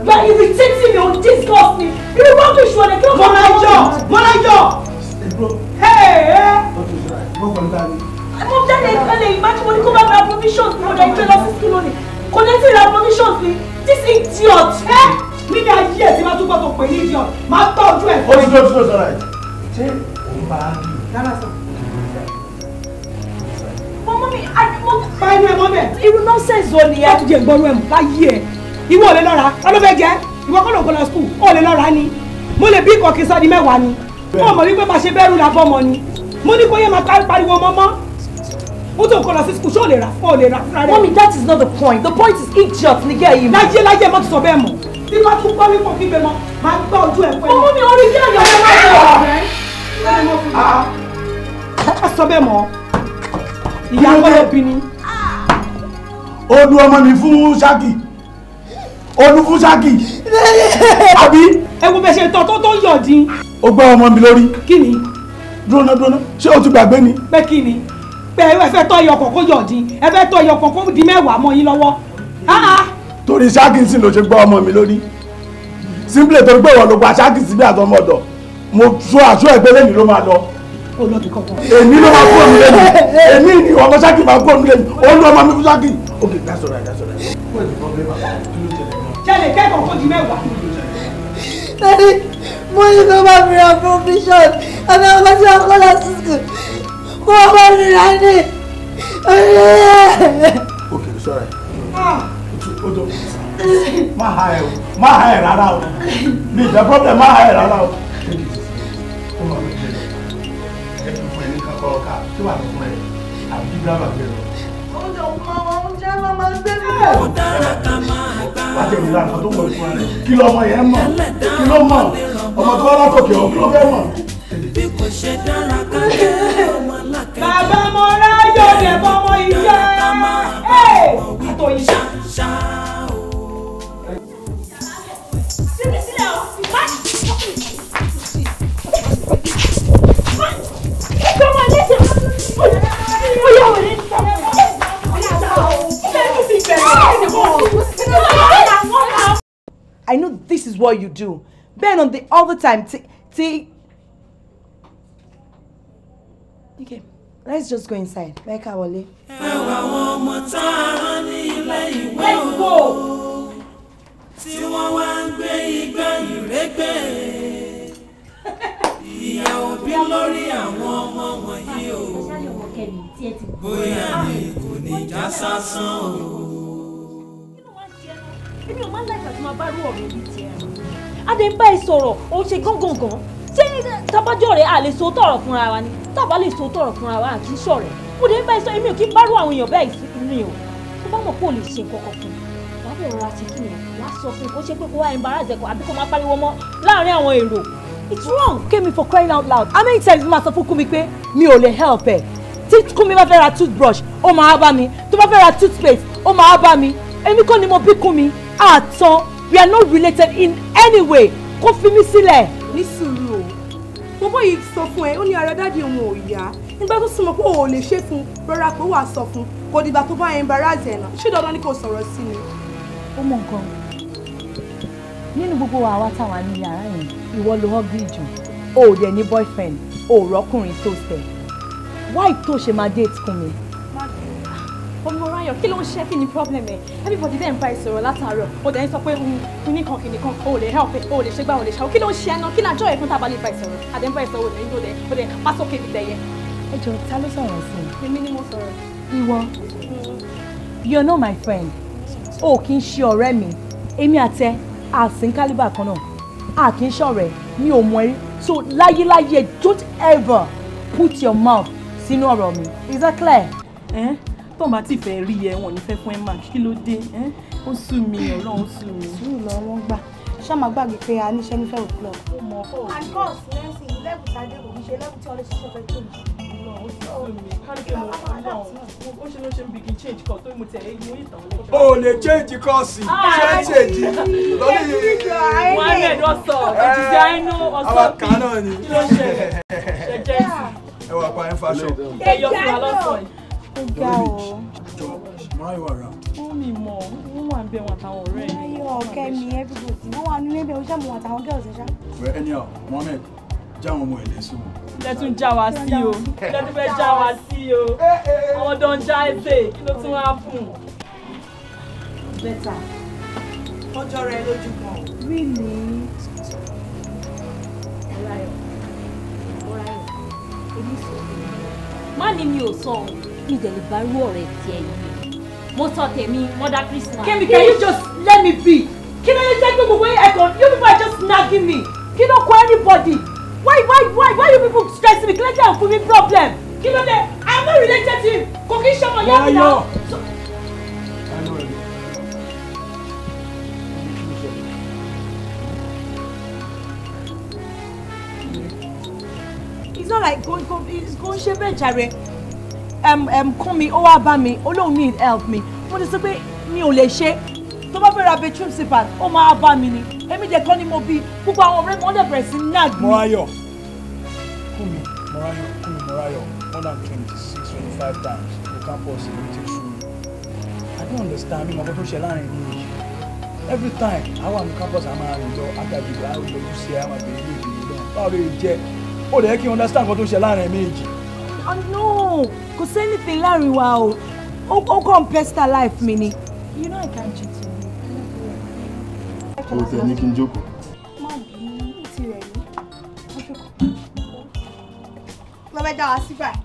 You are irritating me, you disgust me. You rubbish one. Mọ́láyọ̀! Hey! Mo jáde ìkànnì imagine mo ní kó bá mi ra provisions mi, mo dẹ̀ gbé lọ sí school lónìí. Kò ní tí ra provisions mi. This idiot. Níbi ayé ẹ̀ tí máa túbọ̀ tó pè ní idiot, máa tọ́jú ẹ̀. Ó ti tó ti tó sọ̀rọ̀ ẹ̀. Ṣé òun bá a bí? Rárá sọ. Mọ́mí mi, Pa inú ẹ mọ́ bẹ́ẹ̀. Irú nonsense wo nìyẹn? Láti jẹ ìgbọ́rú ẹ̀ mú láyé ẹ̀. Ìwọ ò lè lọ́ra, ta ló fẹ́ jẹ́? Ìwọ kọ́ ló ń kó lọ school, ó lè lọ́ra ni. Mo lè bí ìkọ̀kí sọ di mẹ́wàá ni. Ó mọ̀ wípé bá ṣe bẹ́rù la bọ́mọ ni. Mo ní kó yẹ máa pariwo mọ́mọ́. Ó tó nǹkan lọ sí school, ṣé ò lè rà fún ọ lè rà fúnra rẹ̀. Mummy, that is not the point. The point is idiot ni gẹ́ yìí. Láyé láyé mọ́ ti sọ bẹ́ẹ̀ mọ̀. Tí bá tún gbọ́ wípé kí gbé mọ́, máa gbọ́ ojú ẹ̀ pẹ́. Ọmọ mi orí kí àyọ̀ ẹ̀ máa bọ̀. Má sọ bẹ́ẹ̀ mọ́. Ìyá kọ́lọ́ bí ni. Ó lu ọmọ mi fún Ṣákì. Ó lu fún Ṣákì. Àbí. Ẹ wo bẹ́ẹ̀ ṣe tọ́ tó tó yọ̀ dín. Ó gbọ́ ọmọ mi lórí. Kí ni? Dúróná dúróná, ṣé o ti gbàgbé ni? Pé kí ni? Pé ẹ fẹ́ tọ́ ẹyọ kan kó yọ̀ dín, ẹ fẹ́ tọ́ ẹyọ kan kó di mẹ́wàá mọ́ yín lọ́wọ́. Torí Ṣákì sì ló ṣe gbọ́ ọmọ mi lórí. Simply torí pé ìwọ ló gba Ṣákì síbí àtọmọ ọ̀dọ̀. Mo sọ àṣọ ẹgbẹ́ lẹ́yìn ló máa lọ. Èmi ló máa kó mi lẹ́nu. Èmi ni ọmọ Ṣákì máa kó mi lẹ́nu. Ó lu ọmọ mi fún Ṣákì. Okay, that's all right, that's all right. What is the problem? Ṣé lè kẹ́kọ̀ọ́ kó di mẹ́wàá? Daddy, mo ní kó bá mi ra provision àti àwọn ọmọ tí wọ́n kọ́ lọ sí school kó wọ́n bá mi ra ní. Okay, it's all right. Má ha ẹ o, má ha ẹ rárá o. Mi ìfẹ́ problem má ha ẹ rárá o. Ó máa ń jẹ ẹ tún fún ẹ ní kankan ọkà tí wàá fún ẹ àbí kí dábàá gbé lọ. Oúnjẹ òkú oúnjẹ máa máa gbé mi. Ó dára ká máa gbá. Wá jẹ́ ìlànà kan tó wọ̀ fún ẹ. Kí lọmọ yẹn mọ̀? Kí ló mọ̀? Ọmọ tó wá látòkè ọ̀hún kí ló fẹ́ mọ̀? Bí kò ṣe dára ká jẹ́ ọmọ alákẹ́jẹ́. Bàbá mo ráyò lè bọ́mọ ìjẹ́. Àtòyìn ṣá o. I know this is what you do. Then on the other time, okay, let's just go inside. Mẹ́ka wọlé. Ẹwà àwọn ọmọ tá a rán ní ilé ìwé o, tí wọ́n wá ń gbé igbá ìrégbè. Ìyà òbí lórí àwọn ọmọ wọ̀nyí o, bóyá ni kò ní já sásán o. Èmi ò máa ń láìka tí máa bá rú ọ̀rọ̀ yìí tiẹ̀. Adé ń bá ẹ sọ̀rọ̀, ó ṣe gángangan. Ṣé tabajọ́ rẹ̀ à lè so tọ̀rọ̀ fúnra wa ni? Tábà lè so tọ̀rọ̀ fúnra wa kì í ṣọ̀rẹ́. Mo dé ń bá ẹ sọ, èmi ò kí ń bá rú àwọn èèyàn bẹ́ẹ̀ rìn o. Tó bá mọ̀ pé ò lè ṣe nǹkan kan fún un, wàá bẹ̀rẹ̀ rọra ṣe kí ni wàá sọ fún un kó ṣe pé kó wá embarrass ẹ̀ kó àbí kó máa pariwo mọ́ láàárín àwọn èrò. It's wrong. Kemi, for crying out loud. How many times ma sọ fún Kúnmi pé mi ò lè help ẹ? Tí Kúnmi bá fẹ́ ra toothbrush, ó máa bá mi. Tó bá fẹ́ ra toothpaste, ó máa bá mi. Èmi kọ́ ni mo bí Kúnmi. Àtàn, we are not related in any way. Kó fi mí sílẹ̀. Ní sùúrù o, bọ́bọ́ yìí sọ fún ẹ, ó ní ara dáàdi òun ò yá. Nígbà tó súnmọ́ pé o ò lè ṣe fún, rọra pé wàá sọ fún. Kò dìgbà tó bá embarrass ẹ̀ náà. Ṣé dandan ni kò sọ̀rọ̀ sí mi? Ó mọ nǹkan. Nínú gbogbo àwa táwa ní yàrá yẹn, ìwọ ló ugly jù. O ò dẹ̀ ní boyfriend, o ò rọ́kùnrin tó ṣẹ̀. Why tó ṣe máa date Kúnmi? Ọmọ Ráyọ̀, kí ló ń ṣe, kí ni problem ẹ̀? Everybody dẹ̀ ń bá ẹ sọ̀rọ̀ látàárọ̀. O dẹ̀ ń sọ pé kìnìkan kìnìkan, o ò lè help ẹ, o ò lè ṣe gbá, o ò lè ṣàwọ́. Kí ló ń ṣe ẹ náà? Kí lájọ́ ẹ̀ fún tábà lè bá ẹ sọ̀rọ̀? Àdẹ̀ ń bá ẹ sọ̀rọ̀, o dẹ̀ ń dòdẹ̀, o dẹ̀ pa sókè bí tẹ̀yẹ. Ẹ jọ̀ọ́, ta ló sọ̀rọ̀ sí i? Èmi ni mo sọ̀rọ̀. Ìwọ, you're not my friend. O kì í ṣe ọ̀rẹ́ mi. Èmi àti ẹ, a sì ń kálíbà kan náà. A kì í ṣọ̀rẹ́, mi ò mọ̀ ẹ́ rí. So láyéláyé, don't ever put your mouth sínú ọ̀rọ̀ mi. Is that clear? Tó bá ti fẹ́ rí ẹ, wọn ò ní fẹ́ fún ẹ mark. Kí ló dé? Ó sú mi, Ọlọ́run ó sú mi. Sùúrù lọ wọ́n gbà. Ṣá máa gbàgbé pé a níṣẹ́ ní fẹ́ o'clock. Ó mọ̀ ọ́. And course, nursing level tàdé kò kí ṣe level tí wọ́n lè ṣiṣẹ́ fẹ́ tó jù. Ó ṣe ló ṣe ń bí kí n change course tó mo tẹ̀lé mo ìtàn lẹ́jọ́. O lè change course, ṣé change? Lórí Mohammed ọ̀sọ̀, èjìdí àìnú ọ̀sọ̀ àwọn kan náà ni. Kí ló ṣẹlẹ̀? Ṣe jẹ́ Ẹ wà pa ẹ̀ ń faṣọ. Ẹ yọ fún wa lọ́sọ̀ yìí. Ó ga o. Jọ, Mọ́ráyọ̀ wà rà. Ó mi mọ̀, wọ́n wà ń bẹ̀ wọn àtàwọn ọ̀rẹ́ ẹ̀. Mọ́ráyọ̀, Kẹ́mi, everybody, wọ́n wà nílé ibẹ̀, ó ṣàmùwà àtàwọn girls ẹ̀ ṣá. Well, anyhow, Mohammed, já àwọn ọmọ ẹ̀ lẹ́sùn wọn. Lẹ́tún já wa sí o, lẹ́tún fẹ́ já wa sí o, àwọn tó ń já ẹsẹ̀, kí ló tún wá fún un? Better. Ó jọra ẹ lójú gan. Really? Mọ́ráyọ̀, Mọ́ráyọ̀, èmi sọ èmi. Má ní mi ò sọ ọ́, mi dẹ̀ lè bá rú ọ̀rẹ́ tiẹ̀ yìí. Mo sọ tèmi, Mother Christmas. Kemi, can you just let me be? Kí ló yẹ jẹ́ pé gbogbo ẹ̀kọ́, you people are just nagging me. Kí ló kọ anybody? Why you people stressing me? Kí ló jẹ́ fún mi problem? Kí ló dé? I'm not related to him. Kò kí ń ṣọmọ ìyá mi náà. It's not like go ṣe bẹ́ẹ̀ jàre. Kúnmi ó wá bá mi, ó lóun need help mi. Mo ti sọ pé mi ò lè ṣe. Tó bá fẹ́ ra bedroom slippers, ó máa bá mi ni. Èmi dẹ̀ kọ́ ni mo bí. Gbogbo àwọn ọ̀rẹ́ mi wọ́n dẹ̀ bẹ̀rẹ̀ sí nag mi. Mọ́ráyọ̀, Kúnmi, Mọ́ráyọ̀, Kúnmi, Mọ́ráyọ̀, more than 26, 25 times the campus dey take through me. I don't understand mi mọ̀ kó tó ṣe láàrin mi yìí. Every time, àwọn àmì campus a máa rìn lọ, àgàgìdì, àwọn ìlú sí ẹ, àwọn àbẹ̀rẹ̀ ilé ìbìlẹ̀ lọ. Báwo lè jẹ́? Ó lè yẹ kí n understand nǹkan tó ṣe láàrin méjì. Oh no, kò sí anything láàrin wa o. Ó kàn pester life mi ni. You know I can't cheat on you. O tẹ̀ ní kí n jókòó. Má bínú, ó ti rẹ̀ mí. Lọ́bẹ̀ dá wa sí báyìí.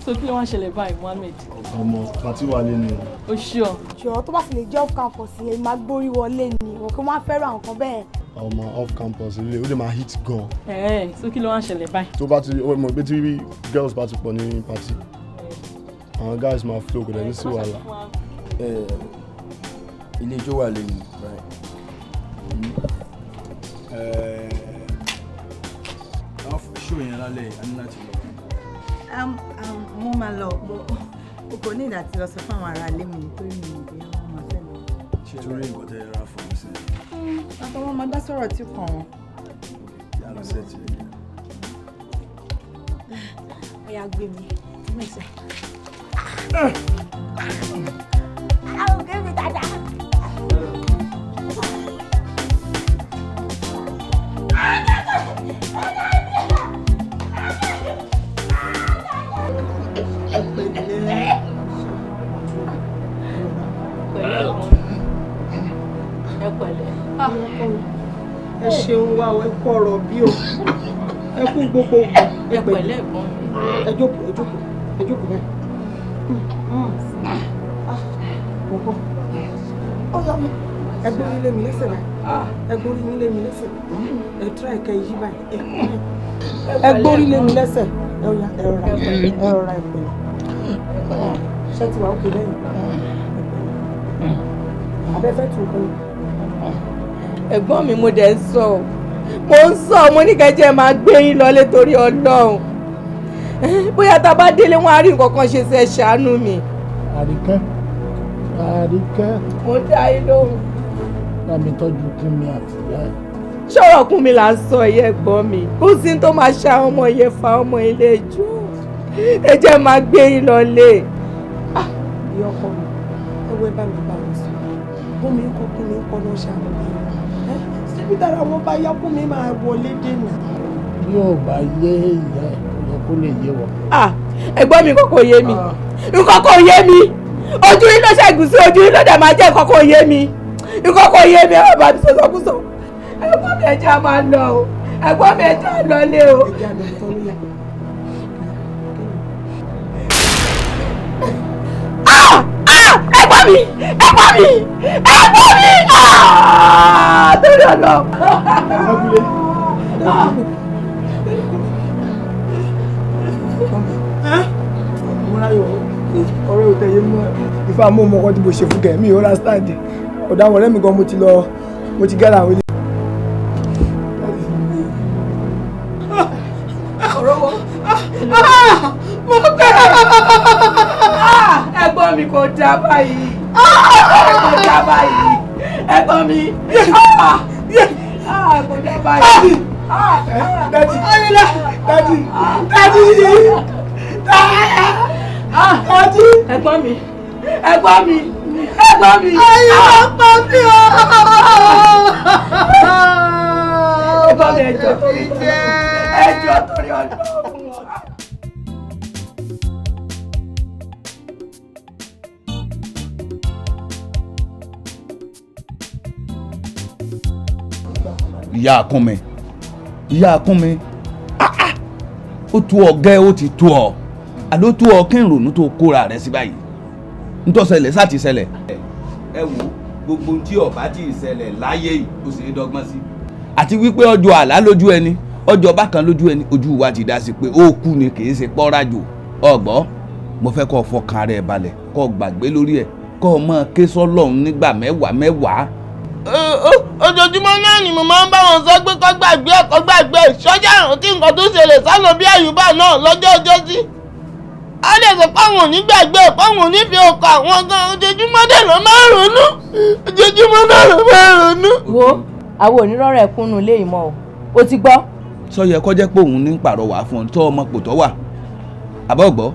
So kí ló wá ń ṣẹlẹ̀ báyìí, Mohammed? Ọmọ pàtí wà lẹ́nu. O ṣíọ. Jọ̀ọ́ tó bá sì lè jẹ́ off campus yẹn máa gbórí wọlé ni, òun kò máa fẹ́ràn àwọn kan bẹ́ẹ̀. Ọmọ off campus ilé ó lè máa hit gan. So kí ló wá ń ṣẹlẹ̀ báyìí? Tó bá ti mọ̀ pé tí girls bá ti pọ̀ ní party, àwọn guys máa flow kò dẹ̀ ní sí wàhálà. Ilé ijó wà lẹ́nu, right? Àwọn ṣó yẹn lálẹ́ a ní láti lọ. Mo máa lọ, o kò ní ìdá tí lọ sọ fún àwọn ará ilé mi nítorí mi ò bí wọ́n máa fẹ́ lọ. Ṣé torí nǹkan tẹ́ ẹ ra fún mi sí? Àtọwọ́ máa dá sọ̀rọ̀ tí kàn wọ́n. Yà lọ sẹ́ẹ̀tì rẹ̀. Ọ̀yà gbé mi, mẹ́sẹ̀. Àwọn òkè mi dáadáa. Ẹ ṣeun wa o, ẹ kú ọ̀rọ̀ bí o, ẹ kú gbogbo ẹ pẹ̀lẹ́ ẹ̀gbọ́n mi. Ẹ jókòó, ẹ jókòó, ẹ jókòó bẹ́ẹ̀. Mo bọ̀. Ó yọ mi. Ẹ gbórí lé mi lẹ́sẹ̀ báyìí. Ẹ gbórí lé mi lẹ́sẹ̀. Ẹ tíra ẹ̀ka yí báyìí. Ẹ gbórí lé mi lẹ́sẹ̀. Ẹ rọra, ẹ rọra, ẹ rọra, ẹ pẹ̀lẹ́. Ṣé ti wà ókè lẹ́yìn? Abẹ́fẹ́ tún kọ́ ni. Ẹ̀gbọ́n mi mo dẹ̀ ń sọ, mo ń sọ, mo ní kẹ́jẹ́ máa gbé yín lọlé torí Ọlọ́run. Bóyá tá a bá délé wọn á rí nǹkan kan ṣe sí, ẹ ṣàánú mi. Àríkẹ́, Àríkẹ́. Mo dá yín lóhùn. Bá mi tọ́jú Kúnmi àti ìyá ẹ̀. Ṣọ̀rọ̀ Kúnmi là ń sọ yìí ẹ̀gbọ́n mi. Kó sí tó máa ṣa ọmọ yẹn fa ọmọ ilé ìjọ. Ẹ jẹ́ máa gbé yín lọlé. Ìyá ọkọ mi, ẹ wọ ẹ bá mi bá wọn sọ. Kúnmi ń kọ́ Kúnmi ń kọ́ ló ń ṣàmùlẹ̀. Síbi tára wọn bá yá Kúnmi máa wọlé dènà. Bí ò bá yé ìyá ẹ̀, ó yẹ kó lè yé wọ. Ẹ̀gbọ́n mi kò yé mi, nǹkan kò yé mi. Ojú yín ló ṣẹ́gun sí, ojú yín ló dẹ̀ máa jẹ́ nǹkan kò yé mi. Nǹkan kò yé mi, ẹ má bá mi sọ̀sọ̀kúsọ. Ẹ̀gbọ́n mi ẹ jẹ́ á máa lọ o, ẹ̀gbọ́n mi ẹ jẹ́ á lọ lé o. Ẹ̀gbọ́n mi, ẹ̀gbọ́n mi, ẹ̀gbọ́n mi, torí ọ̀nà. Mọ́ráyọ̀, ọ̀rẹ́ ò tẹ̀yẹ mọ́. Ifá mú ọmọ kan tí mo ṣe fún kẹ̀ mí ò understand. Ọ̀dọ̀ àwọn ọ̀rẹ́ mi gan mo ti lọ, mo ti gẹ́ra àwọn ilé. Ọ̀rọ̀ wọ. Mo gbẹ́. Ẹ̀gbọ́n mi kò dá báyìí. Kò dá báyìí. Ẹ̀gbọ́n mi. Kò dá báyìí. Daddy, daddy, daddy, daddy. Ẹ̀gbọ́n mi, ẹ̀gbọ́n mi, ẹ̀gbọ́n mi. Ayé ọ̀pọ̀ mi o. Ẹ̀gbọ́n mi ẹjọ́ torí ẹjọ́ torí ọ̀dọ́. Ìyá Kúnmi, ìyá Kúnmi, ó tú ọ gẹ́, ó ti tú ọ, àló tú ọ kí n ronú tó kóra rẹ sí báyìí. Ntọ́sẹ̀lẹ̀ sá ti ṣẹlẹ̀. Ẹ wo gbogbo tí ọba ti ṣẹlẹ̀ láyé yìí ó sì ń dọ́gbọ́n sí. Àti wípé ọjọ́ àlá lójú ẹni, Ọjọ́ bákan lójú ẹni ojú wa ti dá sí pé ó kú ni kì í ṣe pọ́nrájò. Ọ̀gbọ́, mo fẹ́ kó fọkàn rẹ̀ balẹ̀, kó gbàgbé lórí ẹ̀, kó mọ ké sọ́lọ́run nígbà mẹ́wàá mẹ́wàá. Ojoojúmọ́ náà ni mo máa ń bá wọn sọ pé kó gbàgbé ẹ̀ kó gbàgbé ẹ̀. Sọ́jà rántí nǹkan tó ṣẹlẹ̀ sánà bí àyùbá náà lọ́jọ́ ọjọ́ sí. A lè sọ pé àwọn ò ní gbàgbé ẹ̀, pé àwọn ò ní fi ọkọ̀ àwọn gan. Ojoojúmọ́ dẹ̀ ló máa ń ronú. Ojoojúmọ́ náà ló máa ń ronú. Wo àwọn onírọ̀rọ̀ ẹ̀kúnnú ilé ìmọ̀ o, o ti gbọ́. Sọ yẹ kó jẹ́ pé òun ní pàrọwà fún ọ tó ọmọ pò tó wà. Àbọ̀gbọ́,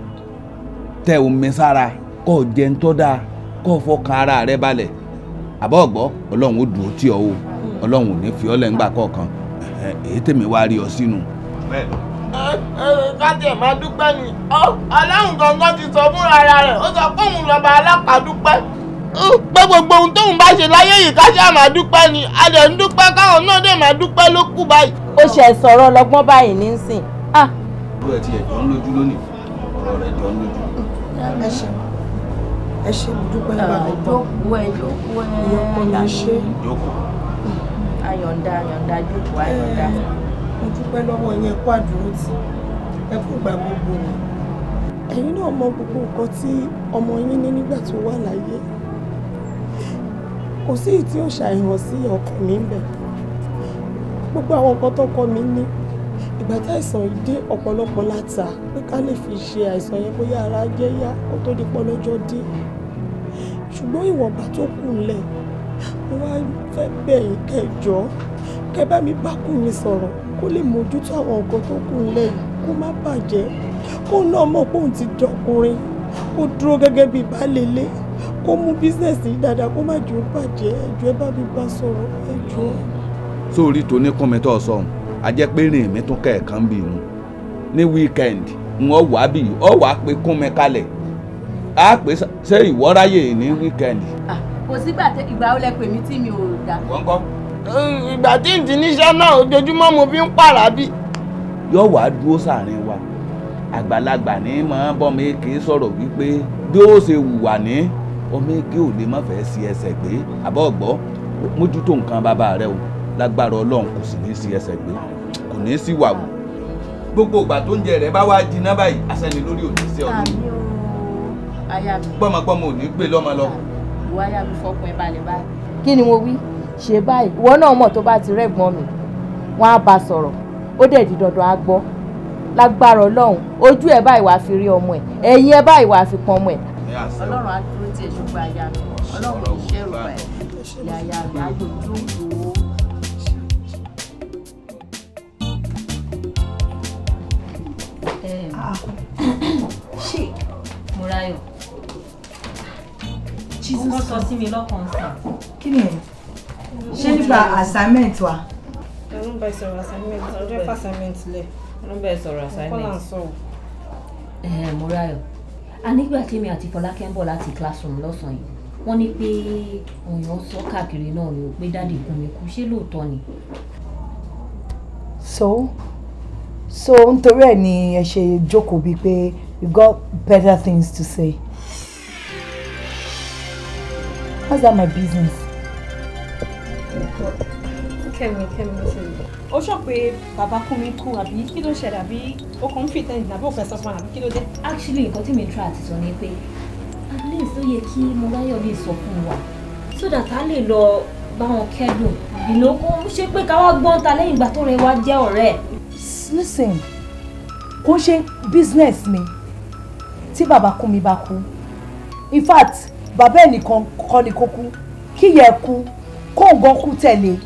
tẹ omi sára, kó o jẹun tó dáa, kó o fọkàn ara rẹ balẹ̀. Àbọ̀gbọ́, Ọlọ́run ó dùn ó tì ọ́ o, Ọlọ́run ò ní fi ọ́ lẹ́ngbà kọ̀ọ̀kan. Èyí tèmi wá rí ọ sínú. Ká tiẹ̀ máa dúpẹ́ ni. Ọlọ́run gangan ti sọ fúnra rẹ̀, ó sọ pé òun lọ́ba alápàdúpẹ́. Pé gbogbo ohun tóun bá ṣe láyé yìí ká ṣáà máa dúpẹ́ ni. A dẹ̀ ń dúpẹ́ káwọn náà dẹ̀ máa dúpẹ́ ló kù báyìí. Ó ṣe sọ̀rọ̀ ọlọ́gbọ́n báyìí nísìn. Irú ẹ ti ẹ̀ jọ ń lójú lónìí, ọ̀rọ̀ rẹ̀ jọ ń lójú. Ẹ ṣé, ẹ ṣé, mo dúpẹ́ nígbà gbogbo. Jókòó ẹ, jókòó ẹ. Ìyọkọ mi ṣe. Jókòó. Ayọ̀ǹda, ayọ̀ǹda, jókòó, ayọ̀ǹda. Mo dúpẹ́ lọ́wọ́ yín, ẹ kú àdúrótì, ẹ kú ìgbà gbogbo. Ẹ̀yin náà mọ gbogbo nǹkan tí ọmọ yín ní nígbà tó wà láyé. Kò sí èyí tí ó ṣàìhàn sí ọkàn mi ń bẹ̀. Gbogbo àwọn nǹkan tọkọ mi ní ìgbà tí àìsàn yìí dé, ọ̀pọ̀lọpọ̀ láta pé ká lè fi ṣe àìsàn yẹn bóyá ara jẹ́ yá kó tó di pọ́ lọ́jọ́ dé. Ṣùgbọ́n ìwọ̀nba tó kù ńlẹ̀, mo wá fẹ́ bẹ̀ yín kẹjọ, kẹ bá mi bá kù mi sọ̀rọ̀ kó lè mójútó àwọn nǹkan tó kù ńlẹ̀ yìí kó má bàjẹ́, kó náà mọ̀ pé òun ti dọkùnrin, kó dúró gẹ́gẹ́ bí baálé ilé, kó mú bísíǹsì yìí dáadáa, kó má jẹ́ ó bàjẹ́. Ẹjọ́ ẹ bá mi bá sọ̀rọ̀, ẹjọ́. Sórí tó ní kúnmi tó sọ ohun, a jẹ́ pé rìn mí tún kẹ̀ẹ̀kan bí inú ní weekend ń ọ wá bí ọ wá pé kúnmi kalẹ̀ á pé ṣé ìwọ ráyè ní weekend. Kò sígbà ìgbà ó lẹ pè mí tí mi ò dá. Wọ́n kọ́. Ìgbà tí n ti níṣẹ́ náà ojoojúmọ́ mo fi ń pààrà bí. Yóò wá dúró sàárín wa, àgbàlagbà ní mọ́ bọ́mọ èké sọ̀rọ̀ wípé bí ó ṣe wùwà ní ọmọ èké ò lè má fẹ́ sí ẹsẹ̀ gbé. Àbọ̀gbọ́, mójútó nǹkan bàbá rẹ o, lágbára Ọlọ́run kò sì ní sí ẹsẹ̀ gbé, kò ní sí wàwù. Gbogbo ìgbà tó ń jẹ rẹ bá wá jiná báyìí, aṣẹ́ni lórí ò ní sí ọdún. Gbọ́mọgbọ́mọ ò ní gbé lọ́mọ lọ. Ìwọ aya mi fọkàn ẹ balẹ̀ báyìí. Kí ni mo wí? Ṣe báyìí, ìwọ náà mọ̀ tó bá ti rẹ́gbọ́n mi, wọ́n á bá sọ̀rọ̀, ó dẹ̀ di dandan á gbọ́. Lágbára Ọlọ́run, ojú ẹ báyìí wàá fi rí ọmọ ẹ, ẹ̀yìn ẹ báyìí wàá fi pọn ọmọ ẹ. Ọlọ́run á dúró tí ẹ ṣùgbọ́n aya mi, Ọlọ́run ò ní ṣẹ́rù bá ẹ. Ìyá aya mi á yóò jókòó. Ṣé Mọ́ráyọ̀? Nǹkan sọ sí mi lọ́kàn sí. Kí ni ẹ̀? Ṣé nípa assignment wa? Ẹnu bá sọ̀rọ̀ assignment, ọjọ́ ẹ̀fà assignment lẹ̀. Ẹnu bá sọ̀rọ̀ assignment. Kọ́lá ń sọ̀rọ̀. Mọ́ráyọ̀, a nígbà tí èmi àti Fọlákẹ́ ń bọ̀ láti classroom lọ́sàn-án yìí, wọ́n ní pé òyìn sọ káàkiri náà ni ò pé dáàdì Kúnmi kú, ṣé lóòótọ́ ni? So nítorí ẹ̀ ni ẹ ṣe jókòó bíi pé you've got better things to say. How's that my business? Kẹ́mi, Kẹ́mi, ṣe ó sọ pé bàbá Kúnmi kú àbí kí ló ṣẹlẹ̀, àbí ó kàn ń fi ìtẹ́ǹdì àbí ó fẹ́ sọ fún àbí kí ló dé? Actually, nǹkan tí mi try àti sọ ni pé at least ó yẹ kí Mọ́ráyọ̀ lè sọ fún wa so that a lè lọ bá wọn kẹ́dùn. Ìnáwó ṣe pé ká wá gbọ́n ta lẹ́yìn ìgbà tó rẹ wá jẹ́ ọ̀rẹ́ ẹ̀. Listen, kò ṣe business mi tí bàbá Kúnmi bá kú. In fact, bàbá ẹnìkan kọ́ ni kó kú, kíyẹ̀ kú, kó nǹkan kú tẹ̀lé.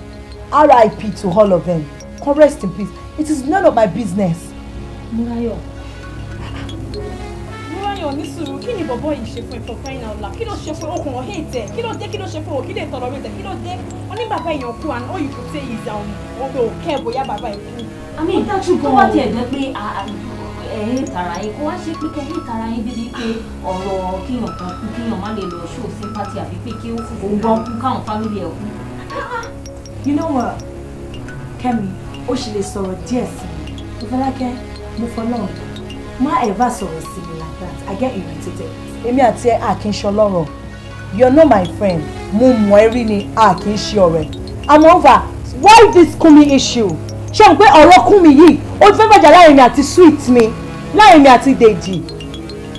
RIP to all of them. Come rest in peace. It is none of my business. Mọ́ráyọ̀. Mọ́ráyọ̀ ní sùúrù, kí ni bọ̀bọ̀ yìí ṣe fún ẹ for crying out loud? Kí ló ṣe fún okùn ọ̀hìn tẹ̀? Kí ló dé? Kí ló ṣe fún òkí lè tọrọ rẹ̀ tẹ̀? Kí ló dé? Ó ní bàbá èèyàn kú and all you could say is òun ò kẹ́ bóyá bàbá ẹ̀ kú. Àmì tó wá tiẹ̀ jẹ́ pé ẹ̀ tara yín kó wá ṣe pé kẹ́ ẹ̀ tara yín débi pé ọ̀rọ̀ kíyàn kan kú kíyàn má lè lọ show sympathy àbí pé kí òun gan kú káwọn family ẹ̀ kú. You know what, Kẹ́mi, ó ṣì lè sọ̀rọ̀ díẹ̀ sí mi. Fọlákẹ́, mo fọlọ́run. Má ever sọ̀rọ̀ sí mi like that. I get irritated. Èmi àti ẹ a kì í ṣe ọlọ́rọ̀. You're not my friend. Mo mọ̀ ẹ́ rí ni a kì í ṣe ọ̀rẹ́. And moreover, why this Kúnmi issue? Ṣé o pé ọ̀rọ̀ kún mi yìí ó ti fẹ́ fàjà láàrin mi àti sweet mi, láàrin mi àti Dèjì.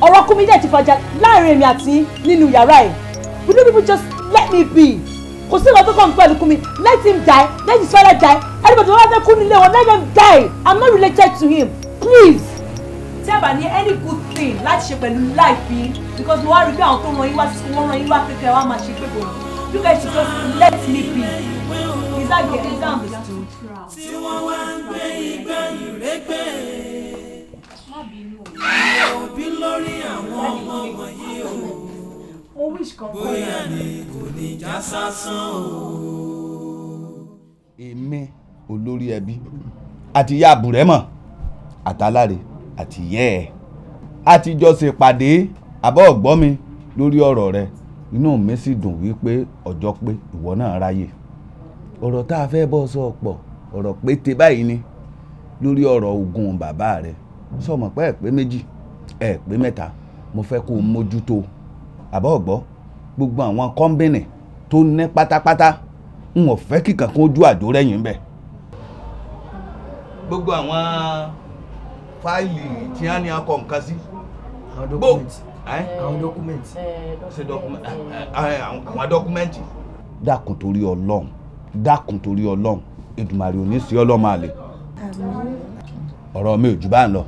Ọ̀rọ̀ kún mi dẹ̀ ti fàjà láàrin mi àti nínú yàrá ẹ̀. Will you people just let me be? Kò sí nǹkan tó kàn pẹ̀lú kún mi. Let him die, let his father die. Anybody tó bá fẹ́ kú nílé wọn, let them die. I'm not related to him, please. Tí a bá ní any good thing láti ṣe pẹ̀lú life yìí, because mo wá rí pé àwọn tó ràn yín wá sí school, wọ́n ràn yín wá kékeré, wọ́n á máa ṣe pé kò. You guys should just let me be. Is that get is that understood? Tí wọ́n wá ń gbé igbá ìrẹ́gbẹ́. Ìyá òbí lórí àwọn ọmọ wọ̀nyí o. Mo wish kan fún Bóyá ni kò ní já sásán o. Èmi olórí ẹbí àti ìyá àbúrẹ́mọ̀ àtàláre àti ìyẹ́ ẹ̀ àtijọ́ ṣèpàdé àbọ̀ ọ̀gbọ́n mi lórí ọ̀rọ̀ rẹ. Inú mi sì dùn wípé ọjọ́ pé ìwọ náà ráyè. Ọ̀rọ̀ tá a fẹ́ bọ́ sọ pọ̀, ọ̀rọ̀ pété báyìí ni lórí ọ̀rọ̀ ogún bàbá rẹ. Sọmọ pé ẹ̀ pé méjì, ẹ̀ pé mẹ́ta, mo fẹ́ kó o mójútó. Àbọ̀ ọ̀gbọ́, gbogbo àwọn kọ́ńbìnì tó ní pátápátá n ò fẹ́ kíkan kó ojú àdó rẹ̀yìn bẹ̀. Gbogbo àwọn fáìlì tí wọ́n ní akọ nǹkan sí. Àwọn dọ́kúmẹ̀ntì. Àwọn dọ́kúmẹ̀ntì. Ṣé àwọn dọ́kúmẹ̀ntì. Dákun torí Ọlọ́run, dákun torí Ọlọ́run, Èdùmàrè ò ní sí ọlọ́mọ àlè. Ọ̀rọ̀ mi ò jù bá ń lọ.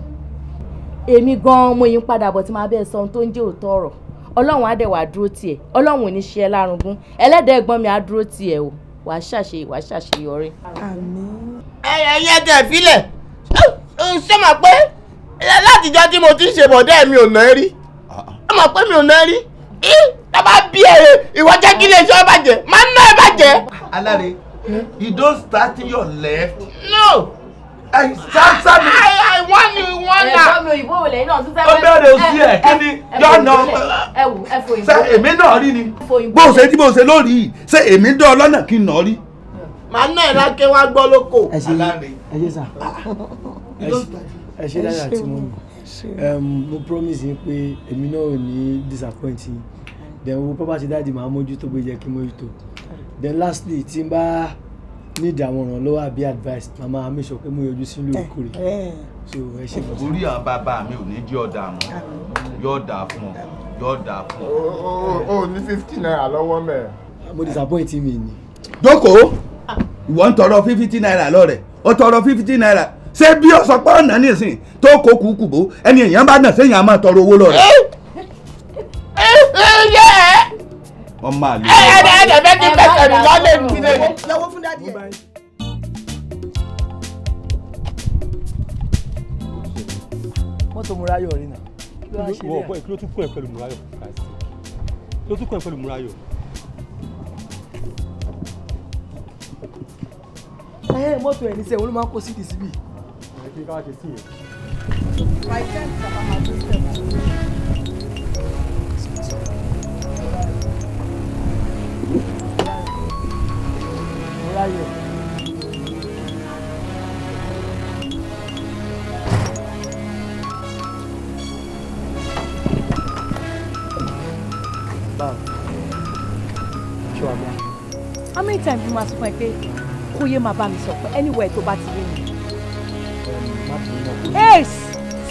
Èmi gan-an mo yín padà bọ̀ tí màá bẹ́ẹ̀ sọ ohun tó ń jẹ́ òótọ́ ọ̀rọ̀. Ọlọ́run á dẹ̀ wá dúró tiẹ̀, Ọlọ́run ò ní ṣe ẹ́ lárugún, ẹlẹ́dàá ẹ̀gbọ́n mi á dúró tiẹ̀ o, wàá ṣàṣeyọrí. Àmín. Ẹyẹ tẹ̀ fílẹ̀, ṣé mà pé látijọ́ tí mo ti ń ṣe bọ̀dẹ́ mi ò ná rí? Ṣé mà pé mi ò ná rí? Tá bá bí ẹ̀rẹ̀ ìwọ jẹ́ kí iléeṣẹ́ bàjẹ́, máa ń ná ẹ bàjẹ́. Aláre, you don't start in your left. No. I start I want you want na. Ẹ̀gbọ́n mi òyìnbó wò lẹ́yìn náà tún fẹ́. Ó bẹ̀rẹ̀ òsì ẹ̀ kí ni yọ̀nà ṣé èmi náà rí ni? Bó o ṣe tí bó o ṣe lórí yìí, ṣé èmi dán ọ lọ́nà kí n nà rí? Màá ná ẹ̀ lákẹ́ wá gbọ́ lóko. Ẹ ṣe sà. Ẹ ṣe dáadáa tí mo mú. Mo promise yín pé èmi náà ò ní disappoint yín. Then wo property dáàdì máa mójútó bó jẹ́ kí mójútó. Then lastly, tí n bá need àwọn ìrànlọ́wọ́ àbí advice, màmá mi sọ pé mo yọjú sí lóòrèkóòrè. So ẹ ṣe fún mi. Orí àwọn bàbá mi ò ní jẹ́ ọ̀dà mọ́, yóò dà fún ọ, yóò dà fún ọ. O ní 50 naira lọ́wọ́ mẹ́. Mo disappoint mi ni. Jókòó, ìwọ ń tọrọ 50 naira lọ́rẹ̀, ó tọrọ 50 naira. Ṣé bí o sọ pé ọ̀nà nísìn tó kó kúkú bó ẹni èèyàn bá nà séèyàn á máa tọrọ owó lọ́rẹ̀. Ọmọ àlè. Ẹ ẹ fẹ́ kí bẹ́sẹ̀ mi lọ́lẹ̀ mi lè. Lọ́wọ́ fún dádì ẹ̀. Mọ́tò Mọ́ráyọ̀ rí nà. Wọ́n bọ́ ẹ̀ kí ló tún kún ẹ̀ pẹ̀lú Mọ́ráyọ̀? Kí ló tún kún ẹ̀ pẹ̀lú Mọ́ráyọ̀? Ẹ mọ́tò ẹ̀ ní sẹ́, òun ló máa ń kó sídìí síbí. Ẹ kí ká wá ṣe sí yẹn. By 10, Papa máa tó step. Mọ́ráyọ̀. Báwo? Ṣé wàá mọ́? How many times you must fún ẹ pé kó yé máa bá mi sọ pé anywhere tó bá ti rí mi? Ace,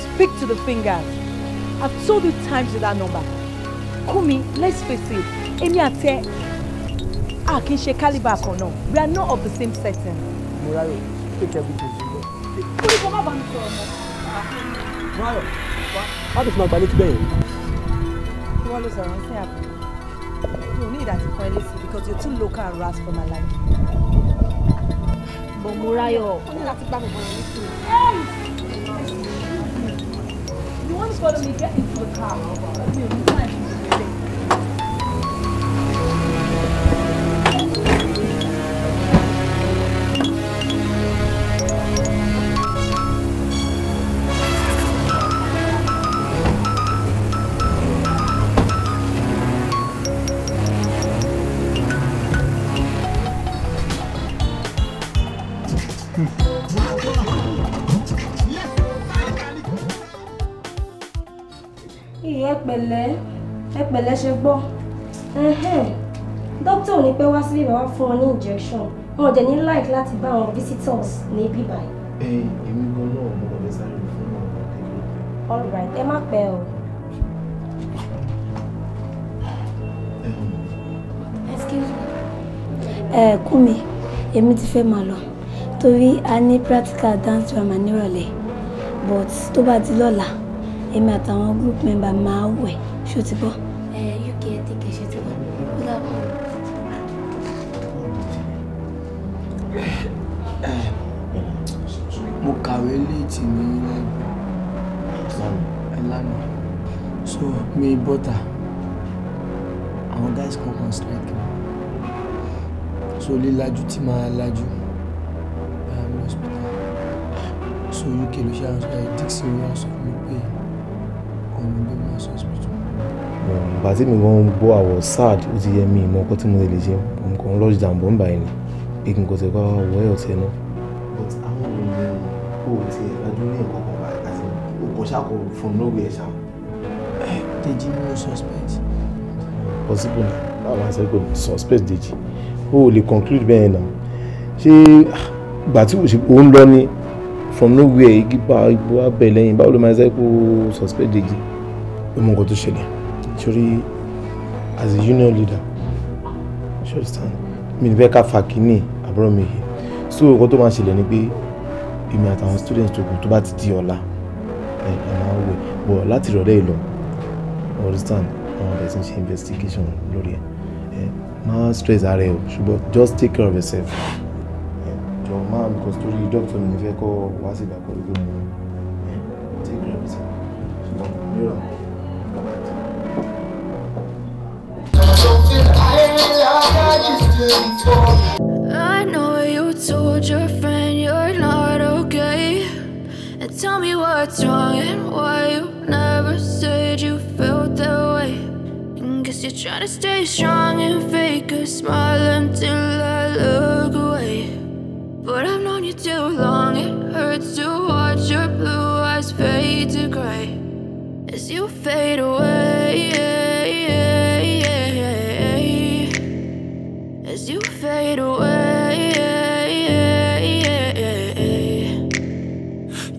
speak to the fingers. I've told you times with that number. Kúnmi, let's face it, èmi àti ẹ a kì í ṣe caliber kan náà. We are not of the same setting. Mọ́ráyọ̀, take everything you got. Kúrò kó má bá mi sọ̀rọ̀ mọ́. Mọ́ráyọ̀, má tó fi máa gba létí bẹ́ẹ̀ yẹn. Kí wọ́n ló sọ̀rọ̀ ń sìn àbọ̀? Mi ò ní ìdá tí fún ẹ létí because you're too local and rash for my life. But Mọ́ráyọ̀. Ó ní láti gbá bọ̀bọ̀ yẹn létí. You want to follow me? Get into the car. Mi ò ní time to play. Ẹ pẹ̀lẹ́ ṣe gbọ́. Dókítà ò ní pẹ́ wá síbí bàbá fún ọ ní injection. Wọn ò dẹ̀ ní like láti bá àwọn visitors ní bíbá yìí. Ẹ èmi gan náà mo kàn fẹ́ sáré fún àwọn kékeré. All right, ẹ má pẹ́ o. Excuse me. Ẹ Kúnmi, èmi ti fẹ́ máa lọ torí a ní practical dance drama nírọ̀lẹ́, but tó bá di lọ́la èmi àtàwọn group member máa wẹ̀, ṣó ti gbọ́. Ẹ UK ẹ tẹ̀kẹ̀ ṣe ti gbọ́. Ó dàbọ̀. Mo kàwé léètì ní lánàá, so mi bọ́tà àwọn guys kan kan strike mi, so lílajú tí máa lajú bá mi hospital, so UK ló ṣe àwọn sọ Dixon wá sọ fún mi pé òun ló gbé mi lọ sí hospital. Ìgbà tí mi gan gbọ́ àwọ̀ sad, ó ti yẹ mi ìmọ̀ ọkọ tí mo lè ṣe nǹkan rush down bọ̀ ń báyìí ni pé kí n kò tẹ̀ kọ́ wọ ẹ̀ ọ̀tẹ̀ náà. But àwọn ènìyàn ò tiẹ̀ lajú ní nǹkan kan báyìí àti o kò ṣàkó from nowhere ṣá. Dèjì ni mo suspect. Possible na, báwo la ṣe kò suspect Dèjì? O ò lè conclude bẹ́ẹ̀ náà. Ṣé ìgbà tí o ń lọ ni from nowhere igi bá igbó abẹ lẹ́yìn, báwo ló máa ṣe kó suspect Dèjì? Ó mọ nǹkan tó ṣẹlẹ̀. Sori, as a union leader, ṣe understand, mi ní fẹ́ ká fa kínní àbúrò mi yìí. So nǹkan tó máa ṣẹlẹ̀ ni pé èmi àtàwọn students tó kù tó bá ti di ọ̀la ẹ máa wẹ̀ bọ̀ láti ìrọ̀lẹ́ yìí lọ, understand, àwọn ọ̀dẹ̀ tí ń ṣe investigation lórí ẹ̀. Ẹ má stress ara ẹ o, ṣùgbọ́n just take care of yourself. Jọ máa because torí doctor mi ní fẹ́ kọ́ wá sí ìgbà pẹ̀lú pé mo take care of yourself ṣùgbọ́n mìíràn. I know you told your friend you're not okay, and tell me what's wrong and why you never said you felt that way. And guess you're trying to stay strong and fake a smile until I look away. But I've known you too long, it hurts to watch your blue eyes fade to gray as you fade away. As you fade away.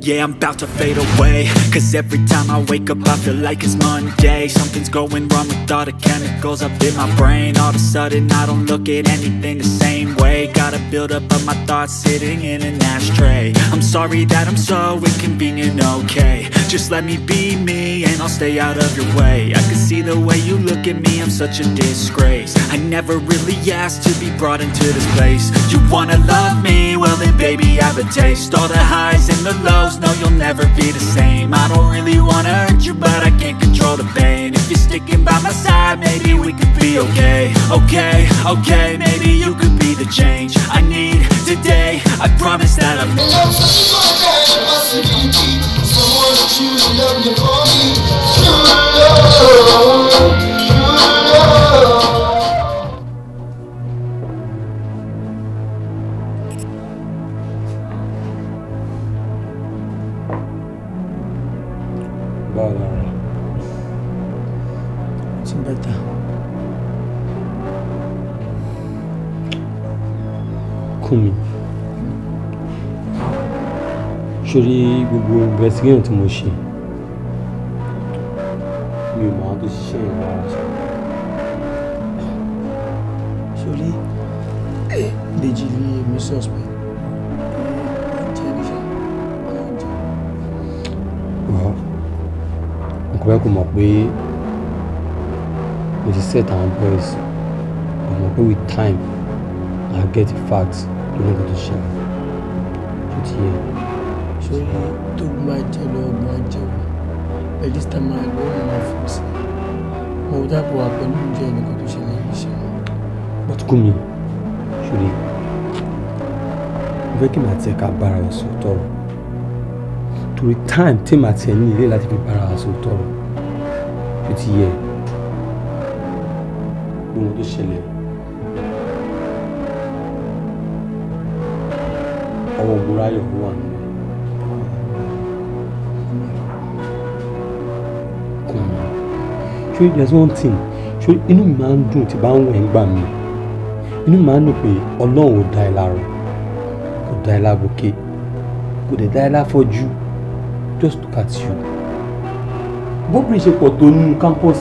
Yeah, I'm about to fade away. Cause every time I wake up I feel like it's Monday. Something's going wrong with all the chemicals up in my brain. All of a sudden I don't look at anything the same way. Gotta build up of my thoughts sitting in an ashtray. I'm sorry that I'm so inconvenient, okay. Just let me be me and I'll stay out of your way. I can see the way you look at me, I'm such a disgrace. I never really asked to be brought into this place. You wanna love me? Well then baby I have a taste. All the highs and the lows, no you'll never be the same. I don't really wanna hurt you but I can't control the pain. If you're sticking by my side, maybe we could be okay. Okay, okay, maybe you could be the change I need today. I promise that I'm someone that you love me for me. True love, true love. Báwo lára? It's better. Kúnmi, sórí gbogbo investigation tí mo ṣe, mi ò mọ àwọn tó ṣiṣẹ́ yẹn rárá ṣá. Sórí Dèjì ni èmi suspect. Jẹ́ níṣẹ́, ọlọ́run jẹ́. Well, n kò fẹ́ kó mọ̀ pé mo ti set àwọn boys, mo mọ̀ pé with time I get the facts lórí nǹkan tó ṣẹlẹ̀. Ṣé ti yẹ? Sórí tó gbọ́n ajẹ́ lọ ọgbọ́n ajẹ́ wọ̀, by this time I lọ ọ̀nà máa fún sí. Mo dábò wà pẹ̀lú oúnjẹ nǹkan tó ṣẹlẹ̀ yìí ṣe. But Kúnmi, ṣòrí, mo fẹ́ kí màá tiẹ̀ ká bára wa sọ tọrọ. Torí time tí màá tiẹ̀ ní ilé láti fi bára wa sọ tọrọ. Ṣé ti yẹ? Gbogbo tó ṣẹlẹ̀. Ọwọ́ Mọ́ráyọ̀ wà nínú ẹ̀. Kúnmi, ṣé there's one thing, ṣé inú mi máa ń dùn tí bá ń wẹ̀ ń gbà mí. Inú màá nù pé Ọlọ́run ò dá ẹ lárọ, kò dá ẹ lábòkè, kò dẹ̀ dá ẹ láfọ́jú. Just look at you. Bóbìnrin ṣe pọ̀ tó nínú campus,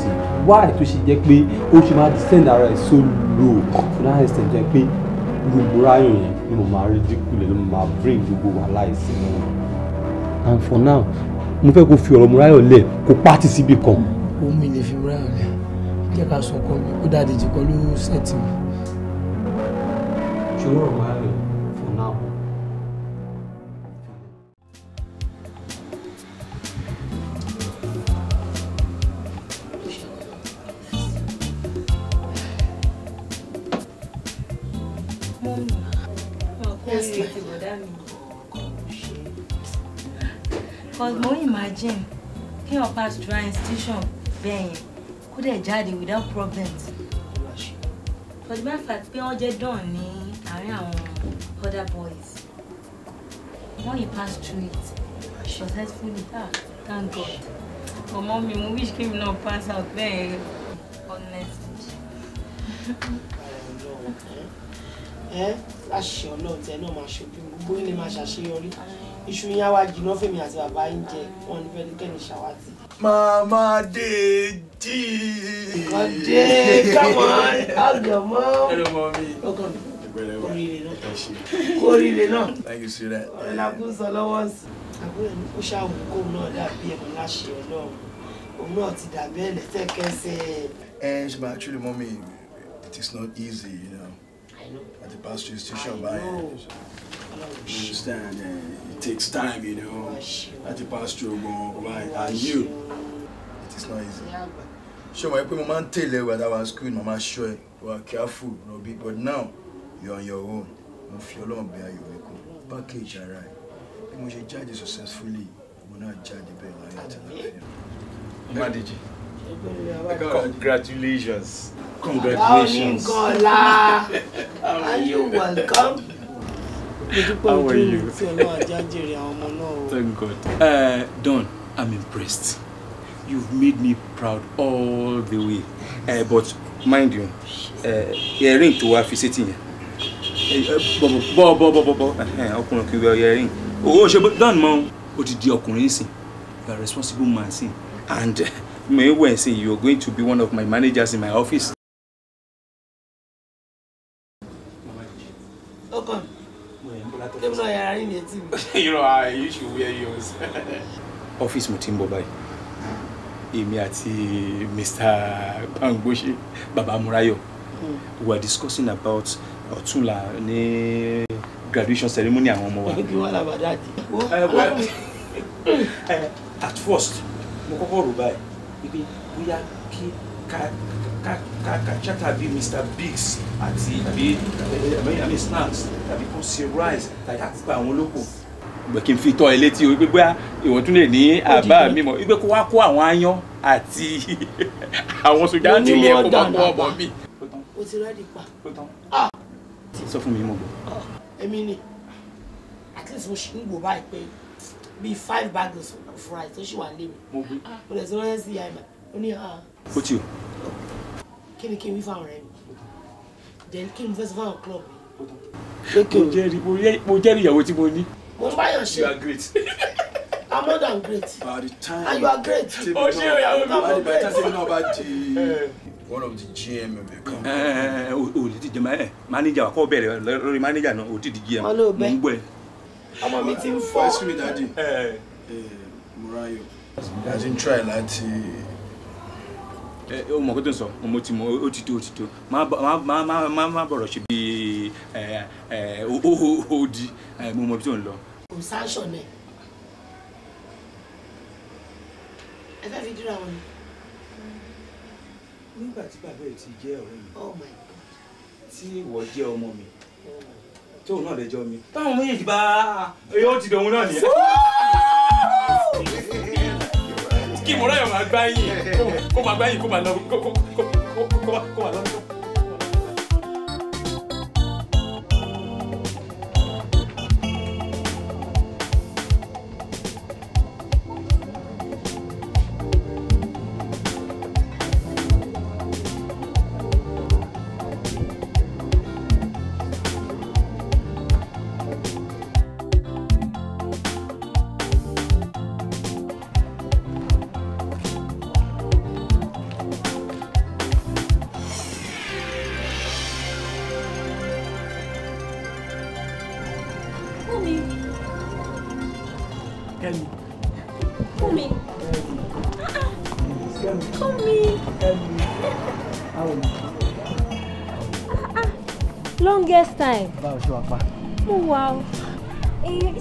why tó ṣe jẹ́ pé ó ṣe máa descend ara ẹ̀ so low to that extent jẹ́ pé Mọ́ráyọ̀ yẹn ni mo máa ridicule, ló máa bring gbogbo wàhálà ìsinmi wọn. And for now, mo fẹ́ kó fi ọ̀rọ̀ Mọ́ráyọ̀ lẹ̀ kó pátì síbì kan. Omi lè fi Mọ́ráyọ̀ lẹ̀, jẹ́ ká sọ ọkọ mi, ó dáa Dèjì kan ló sẹ́ẹ̀tì mi. Ṣòro ọ̀rọ̀ Mọ́ráyọ̀ for now. Cause mo imagine kí wọ́n pass through an institution bẹ́ẹ̀ yẹn kó dẹ̀ jáde without problems. For the mere fact pé wọ́n jẹ́ dán ní àárín àwọn other boys, wọ́n yìí pass through it successfully. Ah, thank God. Ọmọ mi, mo wish kí mi náà pass out bẹ́ẹ̀ honestly. Ẹ láṣẹ Ọlọ́run tẹ náà máa ṣojú gbogbo ilé máa ṣàṣeyọrí. Iṣu yín á wá jiná fèmí àti bàbá yín jẹ wọn ní fẹnikẹ́ni ṣàwátì. Mama Deji. Kọ́dé, come on, hug your mom. Hello, mommy. Ọkọ mi, oríire náà. Kóríire náà. Thank you, sweetheart. Ọ̀rẹ́ la kún sọ lọ́wọ́ sí. Àbúrò ní ó ṣàwù kóun náà dàbí ẹ̀mọ́ láṣẹ Ọlọ́run. Òun náà ti dàbí ẹ̀ lẹ́sẹ̀kẹsẹ̀. And but actually, mommy, it is not easy, you know. I know. At the pastoral station, by you understand? It takes time, you know. At the pastoral, right? And you, it is not easy. Sure, my people, man, tell you what I was school, mama, sure, you are careful, no big. But now, you're on your own. No fear, long bear you will go. Package, alright. You must judge it successfully. You will not judge the bell. Mama Deji, congratulations. Congratulations. Are you welcome? How are you? Thank God. Don, I'm impressed. You've made me proud all the way. But mind you, earring to wa fi sétí yẹn. Bo bo bo bo bo. Ọkùnrin kì í wear earring. Oh, ṣe Don mọ́. Ó ti di ọkùnrin nísìn. You are a responsible man sin. And may well say you are going to be one of my managers in my office. You know, you should wear yours. Office mo ti ń bọ̀ báyìí. Èmi àti Mr. Bangbose, Baba Murayo, we were discussing about ọ̀túnla ní graduation ceremony àwọn ọmọ wa. Kí wọ́n lábàá dáàdì. At first, mo kọ́kọ́ rò báyìí wípé bóyá kí ká ká ká ká chata bí Mr. Biggs àti àbí àbí snacks tàbí kó ṣe rice tàbí ká pa àwọn olóko. Gbẹ̀ kí n fi tọ́ ẹ létí o wípé bóyá ìwọ tún lè ní àbá mi mọ̀ wípé kó wá kó àwọn aáyán àti àwọn sójà ní ilé ẹ̀kọ́ máa kó ọmọ mi. O ti rẹ́ẹ̀dì pa. Sọ fún mi mo gbọ́. Èmi ni at least mo ṣì ń wò báyìí pé bíi 5 bags of rice tó ṣì wà nílé mi. Mo gbé. Mo lè sọ ránṣẹ́ sí ìyá ìmọ̀ ó ní ha. Ó ti o. Kí ni kí n wí fáwọn ọ̀rẹ́ mi? Then kí ni mo fẹ́ sọ fáwọn club mi? Mo jẹ́rìí ìyàwó tí mo ní. Mo ń báyọ̀ ṣe. You are great. I'm more than great. By the time. And you are great. Ó ṣe ìyàwó mi. By the time náà bá di one of the GM of the company. O lè ti jẹ manager wa kọ́ bẹ̀rẹ̀ lórí manager náà o ti di GM. Mo ń gbọ́ ẹ. Ọmọ mi ti ń fọ́. Excuse me, daddy. Murayo. I didn't try láti. Ó mọ̀ kó tó ń sọ, mo ti mọ̀, ó ti tó, ó ti tó. Má bọ̀rọ̀ ṣe bí ó di, mo mọ ibi tó ń lọ. Kò sanction ẹ̀. Ẹ fẹ́ fi dúró àwọn ni. Nígbà tí bàbá ẹ̀ ti jẹ́ ọ̀rẹ́ mi. Oh my God. Tí ìwọ jẹ́ ọmọ mi. Tóun náà lẹ́jọ́ mi. Táwọn méjèèjì bá yóò ti dòun náà nìyẹn. Kí Mọ́ráyọ̀ máa gbá yín, kó máa gbá yín, kó máa lọ, kó máa lọ. Kẹ́mi. Kúnmi. Kẹ́mi. Báwo ni? Longest time. Báwo ṣe wà pa? Mo wà o.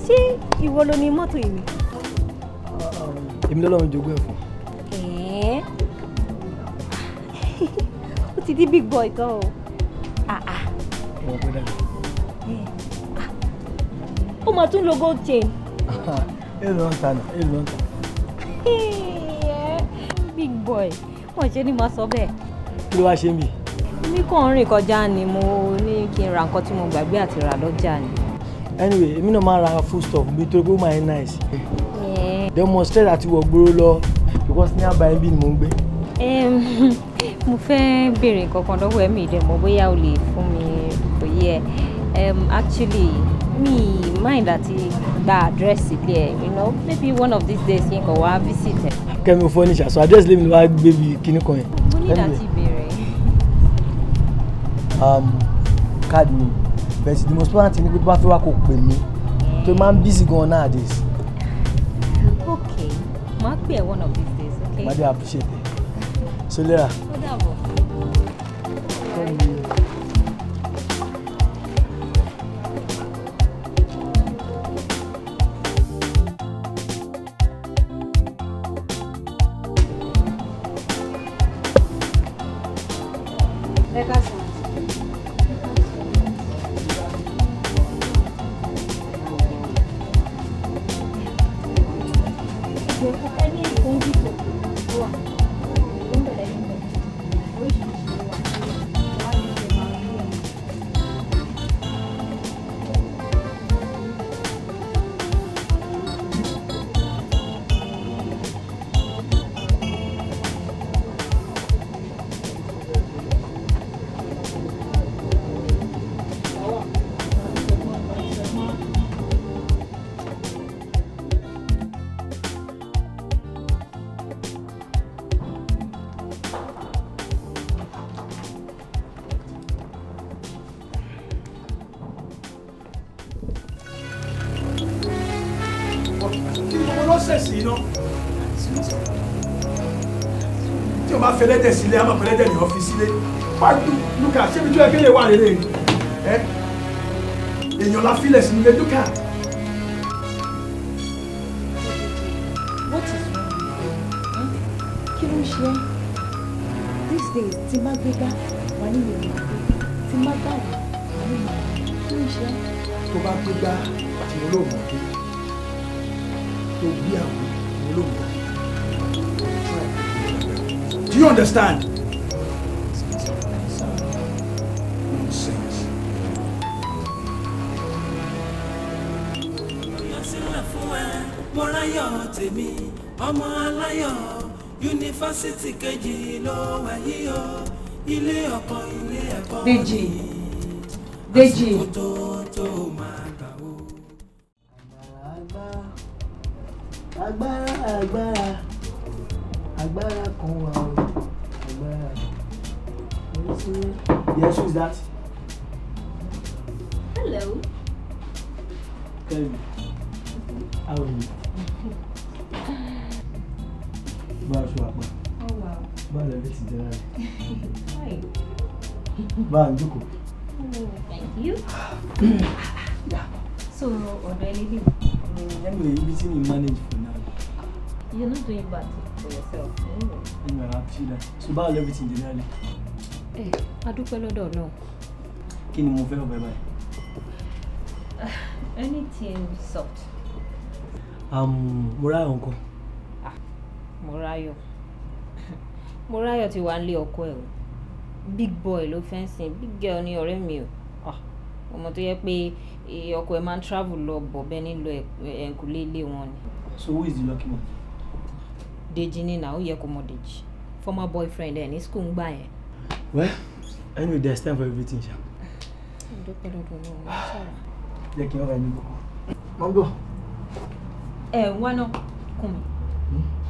Ṣé ìwọ ló ní mọ́tò yìí? Èmi lọ́lọ́run jogún ẹ̀ fún. Ó ti di big boy gan o. Ọmọ pẹ́ dàgbà. Ó máa tún lo gold chain. Èlò ń ta nà, èlò ń ta. Big boy, wọ́n ṣe ni mo sọ bẹ́ẹ̀. Kí ló wá ṣe ń bì? Èmi kàn ń rìn kọjá ni mo ní kí n ra nǹkan tí mo gbàgbé àti rà lọ́jà ni. Anyway, èmi náà máa ra food stuff bí torí pé ó máa ń nice. Demonstrate àti wọ̀ gbòòrò lọ because ní àbá ẹbí ni mò ń gbé. Mo fẹ́ béèrè nǹkan kan lọ́wọ́ ẹ̀mí ìdẹ̀mọ̀ bóyá o lè fún mi òye ẹ̀. Actually, mi mind àti gba address ilé ẹ̀, you know, maybe one of these days kí n kàn wá visit ẹ̀. Kẹ́mi ò furniture, so address lèmi ló wá gbé bí kinní kan yẹn. Mo ní láti béèrè. Card mi, but the most important thing ni pé tó bá fẹ́ wá kó pè mí, tó máa ń busy gan nowadays. Okay, màá pè ẹ́ one of these days, okay? Màá dé appreciate it. So later. Ó dàbọ̀. Tí o bá fẹlẹ́dẹ̀ sílé, a máa fẹlẹ́dẹ̀ ní ọ́fíìsì sílé. Lúkà, ṣé ibi tí ó yẹ kí lè wà lélẹ̀ ẹ́? Èèyàn la filẹ̀ sínú ilé, Lúkà. What is wrong with you? Kí ló ń ṣe ẹ́? These days, tí má gbé gbá, wà ní ìlú gbé. Tí má gbà wà ní ìlú. Kí ló ń ṣe ẹ́? Tó bá gbé gbá, tí mo lóògùn gbé. Tó gbé àwọn, mo lóògùn gbé. Do you understand? Nonsense. Mo ráyọ̀ tèmi, ọmọ aláyọ̀, yunifásítì kejì ló wà yìí o, ilé ọkọ ilé ẹ̀kọ́ ni. Dèjì, Dèjì. Àsìkò tó tó máa gbà o. Agbára, agbára, agbára kan wà o, agbára. Yes, who is that? Hello. Kẹ́mi, how are you? Báwo ṣe wà pa? Oh wow. Báwo lẹ ti jẹ láàrin? Hi. Báwo ń jókòó? Thank you. So, ọ̀dọ̀ ẹni bí? Anyway, ibi tí mi manage for now. You're not doing bad for yourself. Anyway. Anyway, I appreciate that. So, báwo lẹ ti jẹ láàrin? Ẹ, a dúpẹ́ lọ́dọ̀ Ọlọ́run. Kí ni mo fẹ́ ọbẹ̀ báyìí? Anything soft. Moráyọ̀ ńkọ́? Moráyọ̀. Moráyọ̀ ti wà nílé ọkọ ẹ̀ o. Big boy ló fẹ́ ń sìn, big girl ni ọ̀rẹ́ mi o. Ọmọ tó yẹ pé ọkọ ẹ̀ máa ń travel lọ bọ̀ bẹ́ẹ̀ nílò ẹ̀ǹkùlé ilé wọn ni. So who is the lucky one? Dèjì ni na, ó yẹ kó mọ Dèjì. Former boyfriend ẹ̀ ní school ń gbà yẹn. Well, anyway, there's time for everything, ṣá. Dúpẹ́ lọ́dọ̀ Ọlọ́run, ṣáà. Jẹ́ kí n ọ̀rẹ́ mi kọ́kọ́. Mo ń bọ̀. Ẹ wá náà, kún mi.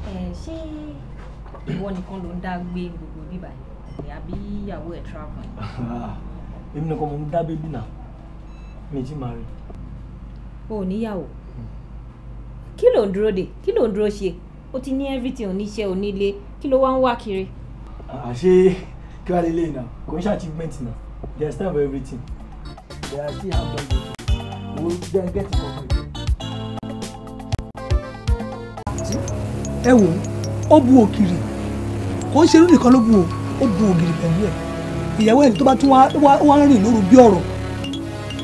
Ẹ ṣé ìwọ nìkan ló ń dá gbé gbogbo bíbá yìí àbí ìyàwó ẹ̀ travel? Èmi nìkan mo ń dá bébí náà. Mi ti máa rí. O ò níyàwó. Kí ló ń dúró dè? Kí ló ń dúró ṣe? Ó ti ní everything, oníṣẹ́, onílé, kí ló wá ń wá kiri? Àṣé kí wàá lélẹ́yìn náà kò ń ṣe achievement náà. There is time for everything. There are still have done it. We will then get it complete. Ẹ wò ó bu ògiri, kò ń ṣerú nìkan ló bu o, ó bu ògiri pẹ̀lú ẹ̀. Ìyàwó ẹ̀ tó bá tún wá ń rìn lóru bí ọ̀rọ̀,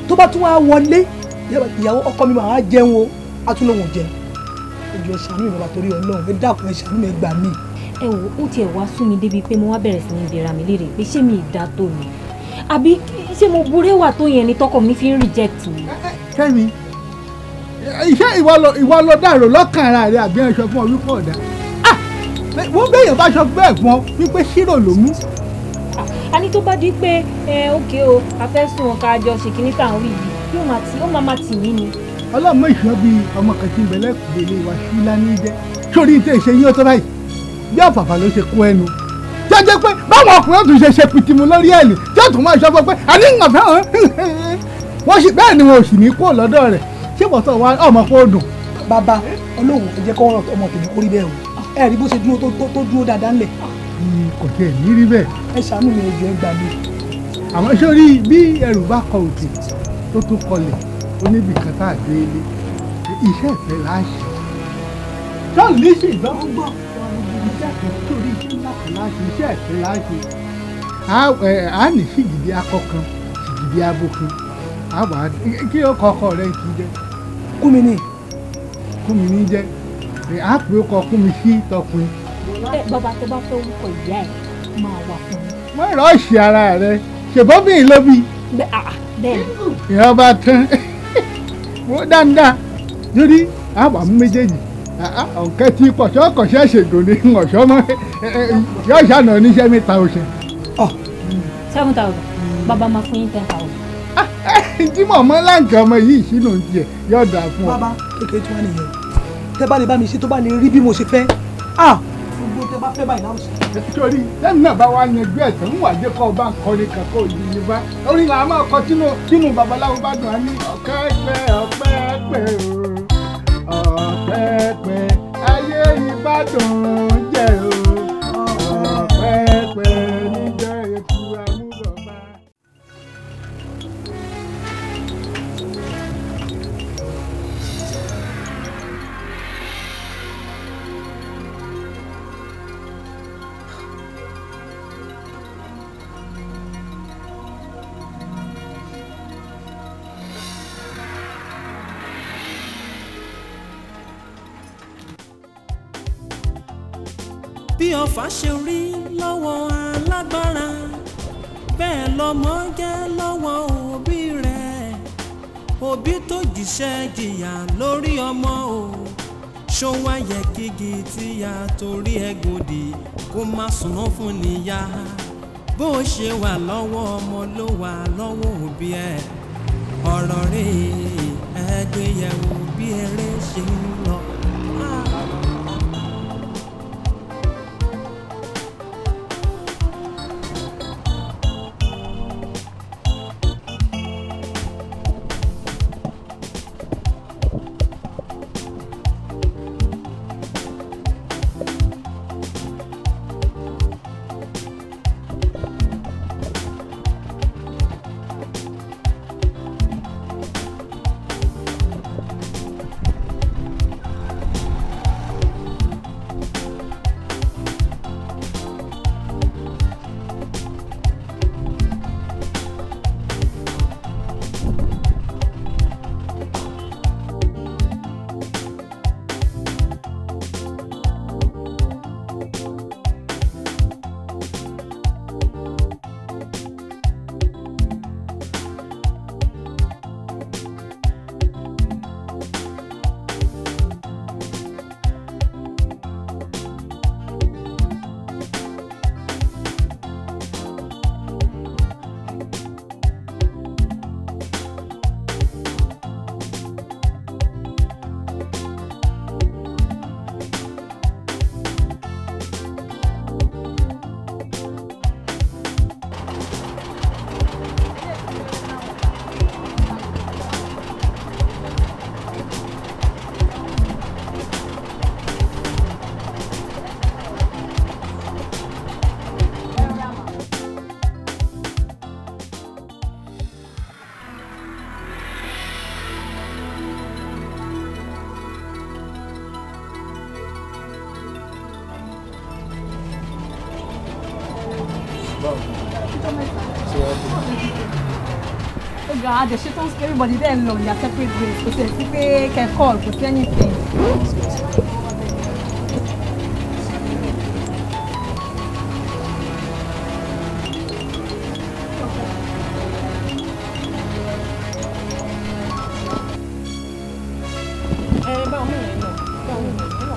tó bá tún wá wọlé, ìyàwó ọkọ mi máa jẹun o, á tún lóun jẹun. Ẹ jọ̀ọ́ ẹ ṣàánú mi bàbá torí Ọlọ́run, ẹ dákun ẹ ṣàánú mi, ẹ gbà mí. Ẹ wò ó tiẹ̀ wá sú mi débi pé mo wá bẹ̀rẹ̀ sí ní bèèrè mi léèrè pé ṣé mi ìdá tó mi àbí ṣé mo burẹ́wà tó yẹn ni tọkọ mi fi ń reject mi. Kẹ́mi, iṣẹ́ ìwọ lọ dàrò lọ́kàn ara rẹ àbí ẹ̀ṣọ́ fún ọ wípé ọ̀dà wọ́n bẹ̀yàn bá sọ bẹ́ẹ̀ fún ọ wípé ṣírò ló mú. A ní tó bá di pé ẹ ókè o, a fẹ́ sùn ọ̀ka àjọ ṣèkínní tá à ń wí yìí, yóò máa tì ó máa máa tì mí ni. Ọlọ́mọ ìṣọ́ bíi ọmọ kan tí ń bẹ lẹ́kùn lè wá ṣúlá ní jẹ́ sórí ní tẹ̀ ṣe yín ó tó báyìí bí àfàfà ló ṣe kó ẹnu jẹ́jẹ́ pé báwọn ọkùnrin tún ṣe ṣe pìtìmù lórí ẹ̀lì tí ó tún máa ṣọ́ fún pé àní ń fẹ́ hàn wọ́n sì bẹ́ẹ̀ ni wọn ò sì ní kó lọ́dọ̀ rẹ̀ ṣé bọ̀tọ̀ wa ọmọ kó dùn. Bàbá Ọlọ́run ẹ jẹ́ kọ́ ọmọ tèmi kórí bẹ́ẹ̀ o, ẹ rí bó ṣe dúró tó dúró dáadáa ńlẹ̀. Kò tiẹ̀ ní rí bẹ́ẹ̀. Ẹ ṣàánú mi, ẹ jọ̀ọ́ ẹ gbà mí. Àmọ́ sórí bí ẹrù bá kọ òkè tó tún kọlẹ̀ ó níbi kan tá a gbé ilé iṣẹ́ ìfẹ́ là á ṣe. Sọ́ọ̀lì sì gbọ́ gbọ́ iṣẹ́ kan sórí iṣẹ́ ńlá kan là á ṣe, iṣẹ́ ìfẹ́ là á ṣe. A ní sìgìdì akọ kan, sìgìdì abo kan, a wà á kí ó kọ ọkọ rẹ ti jẹ. Kúmi ni. Kúmi ní jẹ. A pè ó kọ Kúmi sí tọkùn. Ẹ bàbá tó bá fẹ́ orúkọ ìyá ẹ̀ máa wà fún mi. Má rọ́ọ̀ṣì ara rẹ, ṣèbọ́bìnrin ló bí. Bẹ́ẹ̀ ni. Ìyá bá tán wọ́n dáadáa lórí àwọn àmú méjèèjì ọ̀kẹ́ tí pọ̀ṣọ́ kọ̀ṣẹ́ ṣègùn ní ọ̀ṣọ́ mọ́ yóò ṣàna oníṣẹ́ mẹ́ta oṣù. 7,000 bàbá máa fún yín 10,000. Tí mọ̀mọ́ láǹkì ọmọ yìí sínú tiẹ̀ yóò dáa fún ọ. Bàbá kékeré tí wọ́n nìyẹn tẹ́ bá lè bá mi ṣe tó bá lè rí bí mo ṣe fẹ́ gbogbo tẹ́ bá fẹ́ báyìí láwùjọ. Torí lẹ́nu náà bá wá yanjú ẹ̀ tán ń wà jẹ́ kó o bá ń kọrin kan kó o yí yí bá orin là á máa kọ tínú babaláwo bá dùn á ní ọ̀kẹ́ pẹ́ ọ̀pẹ́ pẹ́ o ọ̀pẹ́ pẹ́ ayé Ìbàdàn jẹ́ o ọ̀pẹ́ pẹ́ níjọ́ eku amúbọ̀bá. Bí ọfà ṣe rí lọ́wọ́ alágbára, bẹ́ẹ̀ lọ́mọ jẹ́ lọ́wọ́ òbí rẹ̀. Òbí tó jìṣẹ́ jìyà lórí ọmọ o, ṣó wá yẹ kígi tíya torí ẹ gòdì kó má súná fún níyà. Bó ṣe wà lọ́wọ́ ọmọ ló wà lọ́wọ́ òbí ẹ̀. Ọ̀rọ̀ rẹ̀ ẹ gbé yẹ̀wò bí eré ṣe ń lọ. Ó ga adẹ̀ ṣe tó ń sọ everybody dẹ̀ ń lọ in their separate ways. Kò sí ẹ̀sí pé kẹ́ call, kò sí anything. Ẹ bá mú yẹn náà.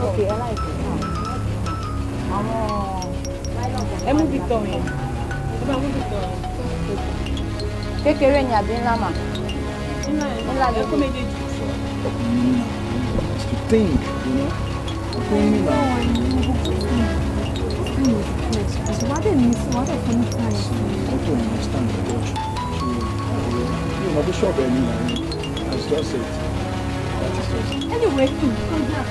Ok, ẹ láìpẹ́. Àwọn ẹ mú Victor yẹn. Ẹ bá mú Victor yẹn. Kékeré ni àbí ńlá mà? Ńlá yẹn. Ẹ kó méjèèjì. To think, you know. Auto understand the culture. So, you know, the shop anyway. That's just it. That is just it. Anyway, come down.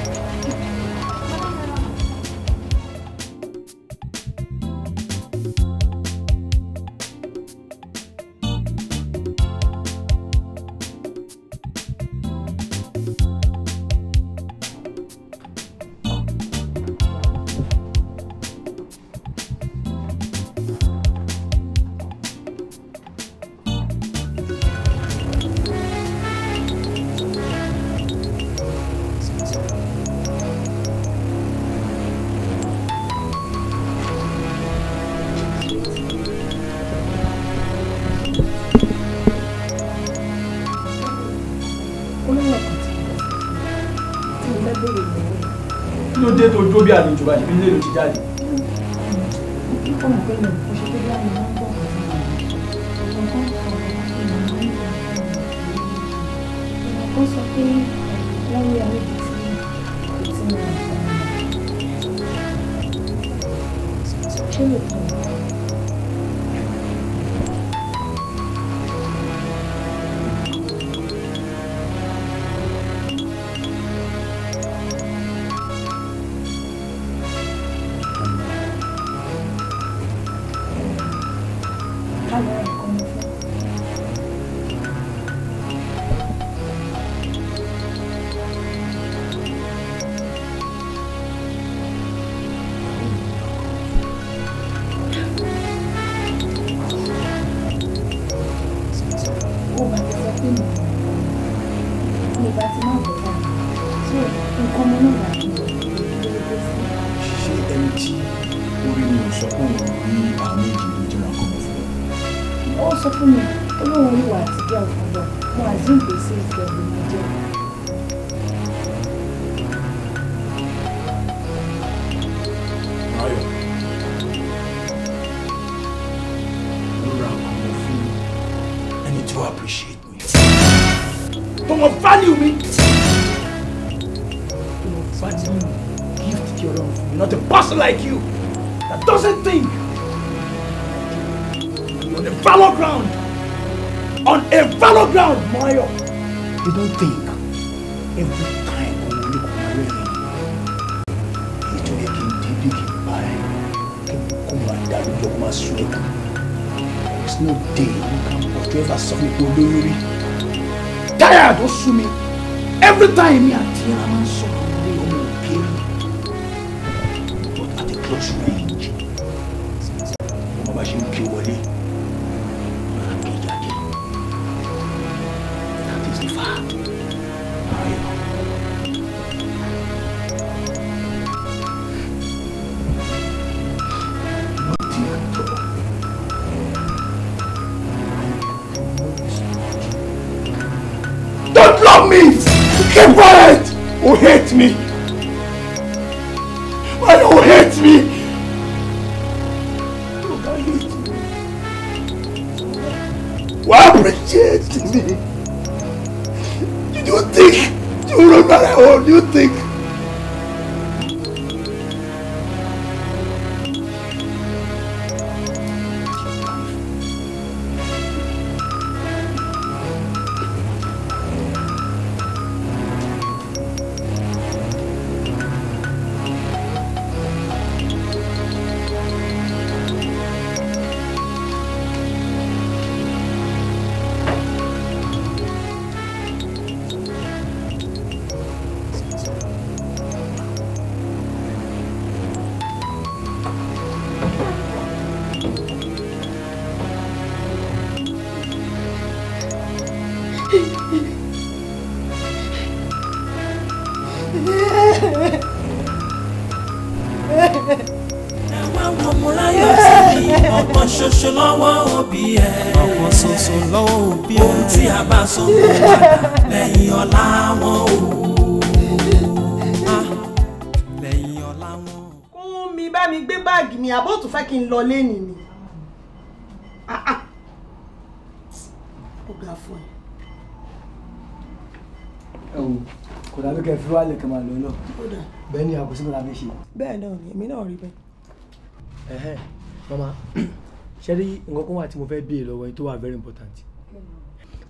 Dé tó dúró bí àlejò báyìí bí lè ti jáde. Wọ́n sọ pé wọ́n rí ẹni tí kò tí mo rà fún mi. Ṣé lè tán? Ṣé ẹni tí orí mi ò sọ pé òun rí àwọn méjì ló jẹ́ra kọ́ mọ́ fún mi? Ó sọ fún mi, ó lóun rí ìwà àti girl kan bọ̀, mo assume pé sales girl ló máa jẹ́. Ráyọ̀, ló ra ọkọ̀ mọ́ fún ẹni tí ó appreciate me. Tó mọ value mi. Tó mọ value gift tí Ọlọ́run fún mi, not a person like you that doesn't think. On a fallow ground, on a fallow ground, Mayo. You don't think every time kò wọlé kò máa rẹ́rìn-ín. Èyí tó yẹ kí n débi kí n bá ẹ kí n kó máa dá lójú ọkọ máa sún ẹkún. There is no day you can but to ever sọ fún mi pé olóyún rí. Tired ó sú mi. Every time mi àti ẹ máa ń sọ̀rọ̀ ní ọmọ òkè rí. But at a close range, ọmọ bá ṣe ń ké wọlé. That is the fact. Mario. Nothing at all. Don't love me! Keep quiet! Or hate me! Why you hate me? You can't hate me. Why appreciate me? You think you run my own, you think? Ẹ wá wo Mọ́ráyọ̀ tí ọ̀pọ̀ ṣoṣo lọ́wọ́ òbí ẹ̀. Ọ̀pọ̀ ṣoṣo lọ́wọ́ òbí ẹ̀. Ohun tí a bá sọ kò padà lẹ́yìn ọ̀la wọn o. Lẹ́yìn ọ̀la wọn. Kún mi bá mi gbé báàgì mi, àbó tún fẹ́ kí n lọ lénìí ni. Ó ga fún ẹ. Ẹ wo, kò dàbí kẹ́ fi wálé kẹ́ máa lọ náà. Bẹ́ẹ̀ ni àbòsí kò dàbí ṣe. Bẹ́ẹ̀ náà ni, èmi náà rí bẹ́ẹ̀. Ẹ̀hẹ́n, mama, ṣé rí nǹkan kan wà tí mo fẹ́ béèrè lọ́wọ́ yín tó wà very important.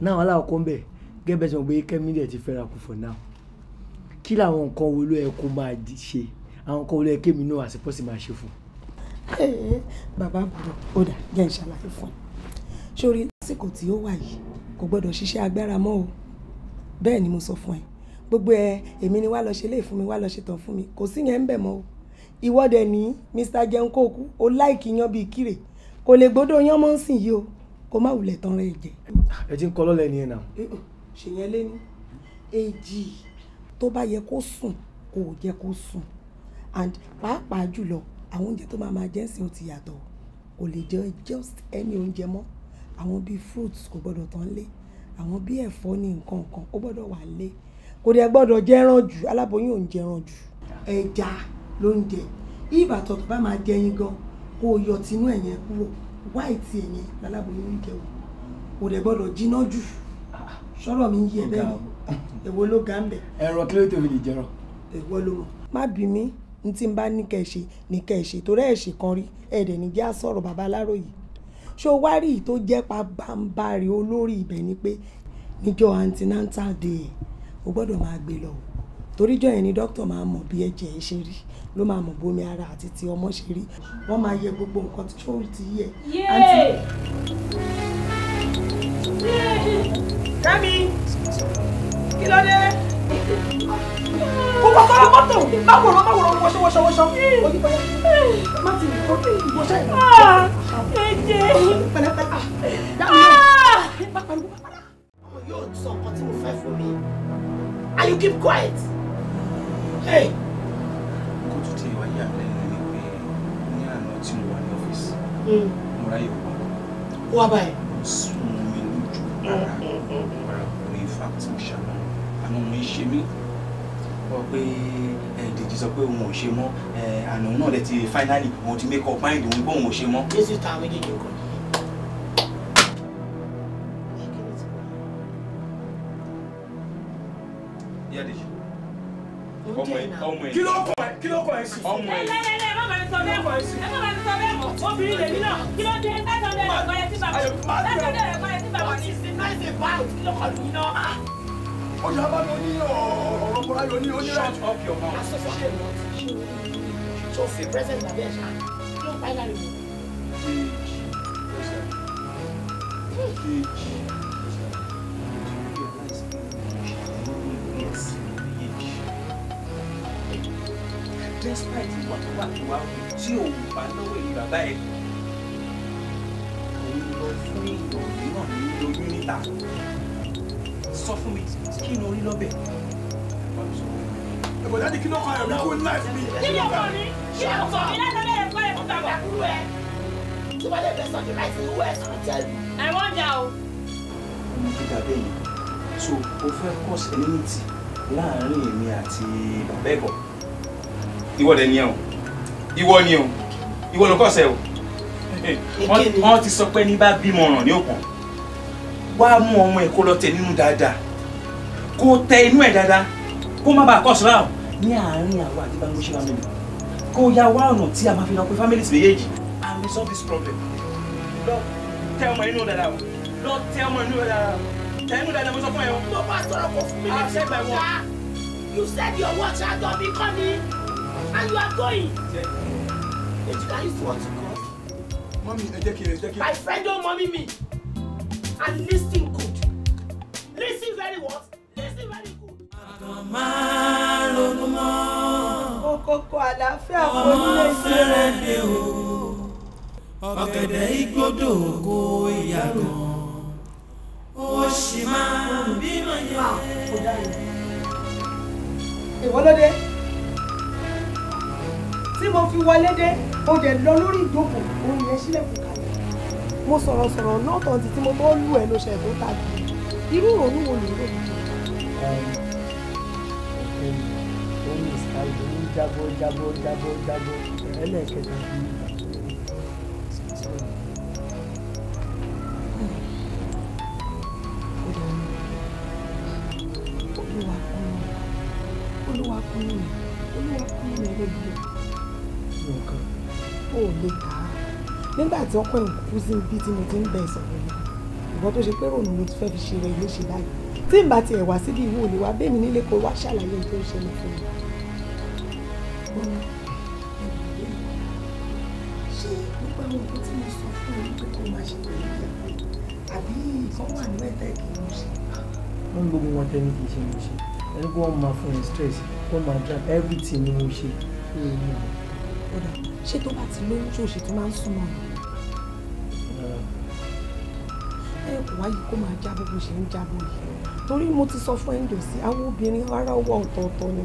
Náà aláwọ̀ ń bẹ̀ gẹ́gẹ́ bẹ́ẹ̀ sọ pé Kẹ́mi dẹ̀ ti fẹ́ra kù for now. Kí làwọn nǹkan wo ló yẹ kó máa ṣe? Àwọn nǹkan wo ló yẹ kémi náà àsìpọ́sì máa ṣe fún? Bàbá àbúrò, ó dà jẹ́ n ṣàlàyé fún ẹ. Sórí lásìkò tí ó wà yìí, kò gbọ́dọ̀ ṣiṣẹ́ agbára mọ́ o. Bẹ́ẹ̀ ni mo sọ fún ẹ. Gbogbo ẹ èmi ni wá lọ ṣe léè fún mi, wá lọ ṣe tán fún mi, kò sí yẹn ń bẹ̀ mọ́ o. Ìwọ dẹ̀ ní Mr. Jẹun kóòkú, ó láìkí yan bíi kíre, kò lè gbọ́dọ̀ yan mọ́ ń sìn yìí o, kó má wulẹ̀ tán rẹ̀ jẹ. Ẹ ti ń kọ́ lọ́lẹ̀ nìyẹn náà. Ṣèyẹn lé ní èjì tó bá yẹ kó sùn kò jẹ́ kó sùn, and pàápàá jùlọ àwọn oúnjẹ tó máa máa jẹ ń sìn ó ti yàtọ̀, kò lè jẹ just any oúnjẹ mọ́. Àwọn bíi fruits kò gbọ́dọ̀ tán lé, àwọn bíi ẹ̀fọ́ ní nǹkan kan ó gbọ́dọ̀ wà lé, kò dẹ̀ gbọ́dọ̀ jẹran jù, aláboyún ò ń jẹran jù, ẹja ló ń jẹ. Ìbàtọ̀ tó bá máa jẹ yín gan kó o yọ tinú ẹ̀yẹn kúrò, wáìtì ẹ̀yẹn láláboyún ń jẹ o, kò dẹ̀ gbọ́dọ̀ jiná jù. Sọ̀rọ̀ mi ń yí ẹ bẹ́ẹ̀ ni, èwo ló ga ń bẹ̀. Ẹran kí ló tó fi lè jẹran. Èwo ló mọ̀. Má bí mi n tí n bá ní kẹ́ ẹ ṣe ní kẹ́ ẹ ṣe, torí ẹ̀ ṣe kan rí ẹ̀ẹ́dẹ̀ ní jẹ́ àsọ̀rọ̀ bàbá aláròyé. Ṣé o wá rí i tó jẹ́ pabambarì olórí ibẹ̀ ni pé níjọ́ antenatal day o gbọ́dọ̀ máa gbé lọ o, toríjọ́ yẹn ni dókítà máa mọ̀ bí ẹ̀jẹ̀ ẹ ṣe rí, ló máa mọ̀ bómi ara àti ti ọmọ ṣe rí, wọ́n máa yẹ gbogbo nǹkan tí ó ti yẹ. Kẹ́mi, kí ló dé? Kó kọ́kọ́rọ́ mọ́tò, má wòrán má wòrán, wọṣọ wọṣọ wọṣọ. Má ti wọṣọ ìlú. Ẹ̀jẹ̀. Pẹ̀lẹ́pẹ̀lẹ́. Dáhùn náà. Má pariwo má pariwo. Ọmọ yóò sọ nǹkan tí mo fẹ́ fún mi. And you keep quiet. Hey. Kó tún ti wá yà mí lẹ́nu ni pé ní àná tí mo wà ní ọ́fíìsì, mo ráyè wá. Ó wá báyìí. Ó sún mi lójú ara ara kò in fact mo ṣàmọ́ àná mo ń ṣe mí. Wọ́n pé Dèjì sọ pé òun ò ṣe mọ́, àná náà lẹ ti finally òun ti make up mind òun pé òun ò ṣe mọ́. Jésù ta àwọn méjèèjì nǹkan. Kí ló kọ ẹ? Kí ló kọ ẹ sí? Ọmọ ẹ. Ẹ má bàa mi sọ bẹ́ẹ̀ mọ́, ẹ má bàa mi sọ bẹ́ẹ̀ mọ́, obìnrin lèmi náà, kí ló dé? Látọ̀dọ̀ ẹ̀rọ kan yẹn tí bàbá, látọ̀dọ̀ ẹ̀rọ kan yẹn tí bàbá What is the noise about? Kí ló kọ lù yín náà? Ó yà bá mi ní ọ̀rọ̀ Mọ́ráyọ̀ ní onírẹ̀. Shut up your mouth. Aṣọ ṣe mọ̀ ṣe o fi present bàbá ẹ̀ ṣá, kí ló ń pa ẹ́ láriwo? Dèjì. Despite ìwà tó wà tó wá tí òun bá lọ́wọ́ èyí bàbá ẹ̀, òun lọ fún èèyàn mìíràn ní oyún níta. Sọ fún mi, kí ni orí lọ́bẹ̀? Ẹ̀bọ̀n dáàdi kí ló kọ ẹ̀mí kó láìpẹ́ mi. Kí ló kọ mi? Kí ló kọ mi? Látọ̀dọ̀ ẹ̀rọ kan yẹn tí bàbá. Tí wọ́n lè fẹ́ sọ the right thing, who else will tell you? I wonder o. Ọmọ gíga bẹ́ẹ̀ yẹn, so o fẹ́ cause enmity láàárín èmi àti bàbá ẹ̀kọ́. Ìwọ dẹ̀ ni ẹ o, ìwọ ni o, ìwọ ló kọ̀ọ̀sẹ̀ o. Wọ́n ti sọ pé ní bá bímọ ọ̀ràn ní òkun, wá mú ọmọ ẹ̀ kó lọ tẹ nínú dáadáa, kó tẹ inú ẹ̀ dáadáa, kó má bàa kọ̀ọ̀sọ̀ rà o. Ní àárín àwa àti Bámgbóṣe family, kó ya wá ọ̀nà tí a máa fi lọ pé families méjèèjì and resolve this problem. Lọ tẹ ọmọ inú dáadáa o, lọ tẹ ọmọ inú dáadáa o, tẹ inú dáadáa mo sọ fún ẹ o. Mo bá sọ̀rọ̀ kó fún mi ní ìṣẹ́. You said your watch had not been coming. And you are going. Did you guys want to go? Mommy, ẹ jẹ́ kí ẹ jẹ́ kí. My friend don't mommy me. And listen good. Listen very what? Listen very good. Máa ronú mọ́. Okoko àlàáfíà kò ní Ọmọ lè ṣe. fẹ́rẹ̀ dé o. Ọ̀gẹ̀dẹ̀ igbódò kó ìyàgàn. Ó sì máa bímọ yẹn. Ìwọ ló dé. Tí mo fi wọlé dé, o dẹ̀ lọ lórí ìjókòó, òun yẹn sílẹ̀kùn kalẹ̀. Mo sọ̀rọ̀ sọ̀rọ̀ náà tán títí mo tó lù ẹ́ ló ṣe tó tàbí. Irú ìrònú wo ló rò? Ọ̀kẹ́ mi, ó ní ìsìláìdì, ó ń jábọ́ jábọ́ jábọ́ jábọ́ ẹlẹ́ẹ̀kẹta fi ń gbà. Olúwa kún mi, Olúwa kún mi lẹ́gbẹ̀ẹ́. Nǹkan. O ò lè kà á. Nígbà tí ọkọ ẹ̀ kú sí ibi tí mo ti ń bẹ sọ̀rọ̀ yìí, ìwọ tó ṣe pé rònú ló ti fẹ́ fi ṣe rẹ̀ léṣe báyìí. Tí n bá tiẹ̀ wá síbi ìwọ ò lè wá bẹ́ẹ̀ mi nílé kó wá ṣàlàyé ohun tó ń ṣẹlẹ̀ fún mi. Ṣé gbogbo àwọn nǹkan tí mo sọ fún ẹ pé kó máa ṣe pẹ̀lú ìyàwó àbí ìkan wà ní ẹ̀tẹ́ kì í ṣe? Wọ́n gbogbo wọn tẹ́ ní kì í ṣe mo ṣe. Ẹni kó wọ́n máa fún ẹ stress, wọ́n máa drive everything ni mo ṣe. Ọ̀dà ṣé tó bá ti lóyún ṣó ṣe tó máa ń súnmọ́ ni? Ẹ kò wáyé kó máa jábọ́ bó ṣe ń jábọ́ yìí. Torí mo ti sọ fún ẹ́ńdò sí àwọn obìnrin ara ọwọ́ ọ̀tọ̀ọ̀tọ̀ ni.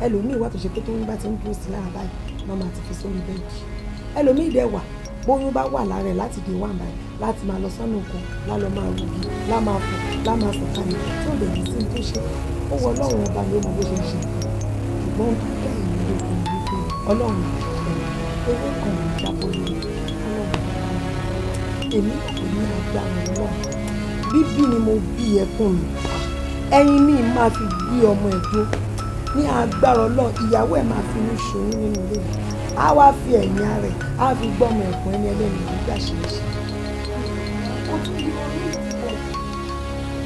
Ẹlòmíì wà tó ṣe pé tó ń bá ti ń dúró sí lára báyìí, máa ti fi sórí bẹ́ẹ̀dì. Ẹlòmíì dẹ̀ wà bóyún bá wà lára ẹ̀ láti di wàn báyìí láti máa lọ sọ́nà kan lálọ́ máa rugi lá máa fò lá máa fò kalẹ̀ tí ò lè ní sí tó ṣe. Ó wọ Ọlọ́run ọba ni ó mọ bó ṣe ń ṣe. Ṣùgbọ́n tó dá èmi lókun wípé Ọlọ́run owó kan ò jábọ́ lórí Ọlọ́run. Èmi kò ní agbára Ọlọ́run. Bíbí ni mo bí ẹkún mi. Ẹyin mi máa fi gbé ọmọ ẹ̀ jó. Ní agbára Ọlọ́run, ìyàwó ẹ̀ máa fi inú ṣoyún nínú ilé mi. Á wá fi ẹ̀yìn ara ẹ̀, á fi gbọ́ ọmọ ẹ̀kún ẹni ẹlẹ́ni nígbà ṣe é ṣe. Ó ti ń pọ̀ jù.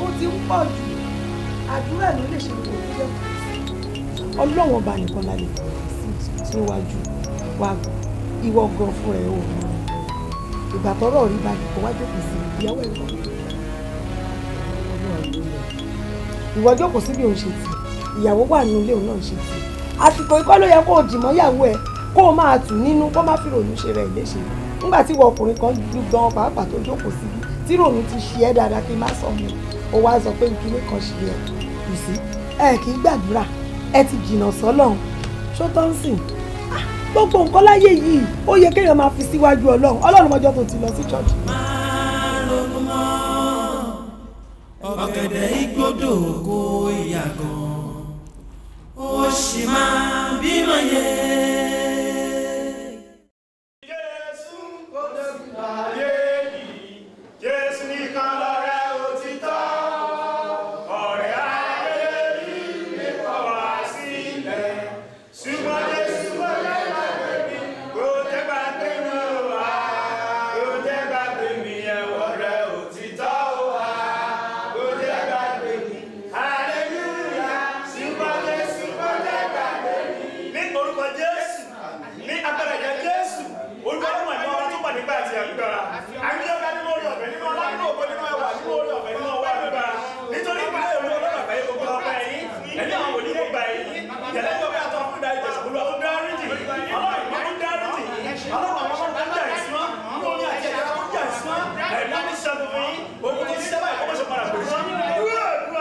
Ó ti ń pọ̀ jù. Àdúrà ló lè ṣe gbogbo ìjẹ́ kù sí. Ọlọ́run ọba nìkan la lè fọwọ́ sí níwájú wa ìwọ gan fúnra ẹ̀ ò mọ̀. Ìgbà tọ́rọ̀ rí báyìí kò wá jókòó sí ìyàwó ẹ̀ lọ. Ìwọ jókòó sí bí òun ṣe tì, ìyàwó wà nínú ilé òun náà ṣe tì. Àsìkò ikọ́ ló yẹ kó o dì mọ́ ìyàwó ẹ̀ kó o máa tù nínú kó má fi rònú ṣe rẹ̀ léṣe. Nígbà tí ìwọ ọkùnrin kan ju gan pàápàá tó jókòó síbi tí rònú ti ṣe ẹ́ dáadáa kí n má sọ mi, ó wá sọ pé kíní kan ṣe ẹ́. You see, ẹ kì í gbàdúrà, ẹ ti jìnnà sọ́lọ́run. Ṣó tó ń sìn? Gbogbo nǹkan láyé yìí ó yẹ kéèyàn máa fi síwájú Ọlọ́run. Ọlọ́run mọjọ́ tó ti lọ sí church. Máa ronú mọ́ ọ̀gẹ̀dẹ̀ igbódò kó ìyàgàn ó sì máa bímọ yẹ. Jésù kò dẹ́kun ayé yìí, Jésù nìkan lọ̀rẹ́ òtítọ́, ọ̀rẹ́ ayé yìí lè kọ̀ wá sílẹ̀, ṣùgbọ́n Jésù kò jẹ́ gbàgbé mi, kò jẹ́ gbàgbé mi wá, kò jẹ́ gbàgbé mi ọ̀rẹ́ òtítọ́ wá, kò jẹ́ gbàgbé mi, hallelujah, ṣùgbọ́n Jésù kò jẹ́ gbàgbé mi. Ní orúkọ Jésù, ní agbára ẹ̀jẹ̀ Jésù, orúkọ ọlọ́run ẹ̀mí ọba tó pọ̀ nígbà àti agbára. Àgbéyọ̀gá nínú orí ọ̀fẹ́ nínú ọlá nínú ògo nínú ẹwà nínú orí ọ̀fẹ́ nínú ọwọ́ agbára. Nítorí ìpínlẹ̀ èlú ọlọ́run àgbáyé gbogbo ọba ẹ̀yìn, ẹ̀mí àwọn wòlíì gbogbo ẹ̀yìn, tẹ̀lé ní ọbẹ̀ àtọ́ fún ìdarí jẹ̀sùn olúwa ó dáríjì, ọlọ́run ìmọ̀ ó dáríjì, ọlọ́run àwọn ọmọ ó jà ìsúná, nínú omi àti ẹ̀jẹ̀ ó jà ìsúná, ẹ̀mí á ní ṣẹ́gun fún yín, ogun tó ṣiṣẹ́ báyìí kọ́mọ́ṣe padà pè sí.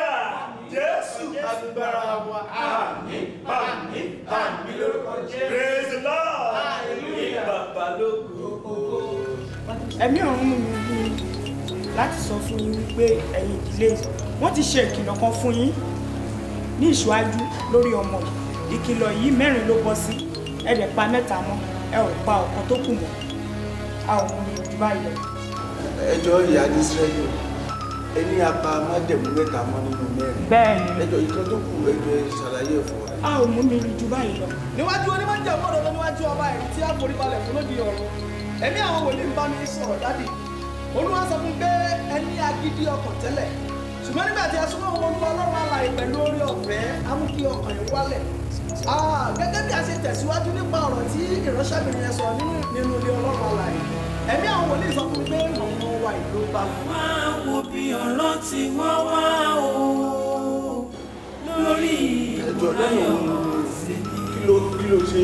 Jésù agbára wa, àmín, àmín, àmín lórúkọ Jésù. Praise the Lord. Bàbá lógo. Ẹ̀mí ọ̀run mú mi wí láti sọ fún yín wípé ẹ̀yin ìdílé wọ́n ti ṣe ìkìlọ̀ kan fún yín ní ìṣáájú lórí ọmọ yìí. Ìkìlọ̀ yìí mẹ́rin ló bọ́ sí, ẹ dẹ̀ pa mẹ́ta mọ́, ẹ ò pa ọ̀kan tó kù mọ́. A ò mú mi jù báyìí lọ. Ẹjọ́ ìyá ní Ísírẹ́lì ẹni apá májẹ̀mú mẹ́ta mọ́ nínú mẹ́rin. Bẹ́ẹ̀ni. Ẹjọ́ ìkan tó kù ẹjọ́ ṣàlàyé fún wa. A ò mú mi jù báyìí lọ. Níwájú onímọ̀jẹ̀mú òdodo níwájú ọba ẹ̀rí tí a forí balẹ̀ fún lóde ọ̀run. Ẹ̀mí àwọn wòlíì ń bá mi sọ̀rọ̀ dádì. Olúwa sọ fún pé ẹni agídí ọkàn tẹ́lẹ̀. Ṣùgbọ́n nígbà tí a súnmọ́ òun Olúwa Ọlọ́run alààyè pẹ̀lú oore ọ̀fẹ́, á mú kí ọkàn yìí wálẹ̀. Gẹ́gẹ́ bí a ṣe tẹ̀síwájú nípa ọ̀rọ̀ tí ìránṣẹ́bìnrin yẹn sọ nínú ilé Ọlọ́run alààyè. Ẹ̀mí àwọn wòlíì sọ fún mi pé ọmọ wa ìlú bá wọn. Wá wo bí ọ̀rọ̀ tí wọ́n wá o lórí ẹjọ́ lẹ́yìn òun kí ló ṣe.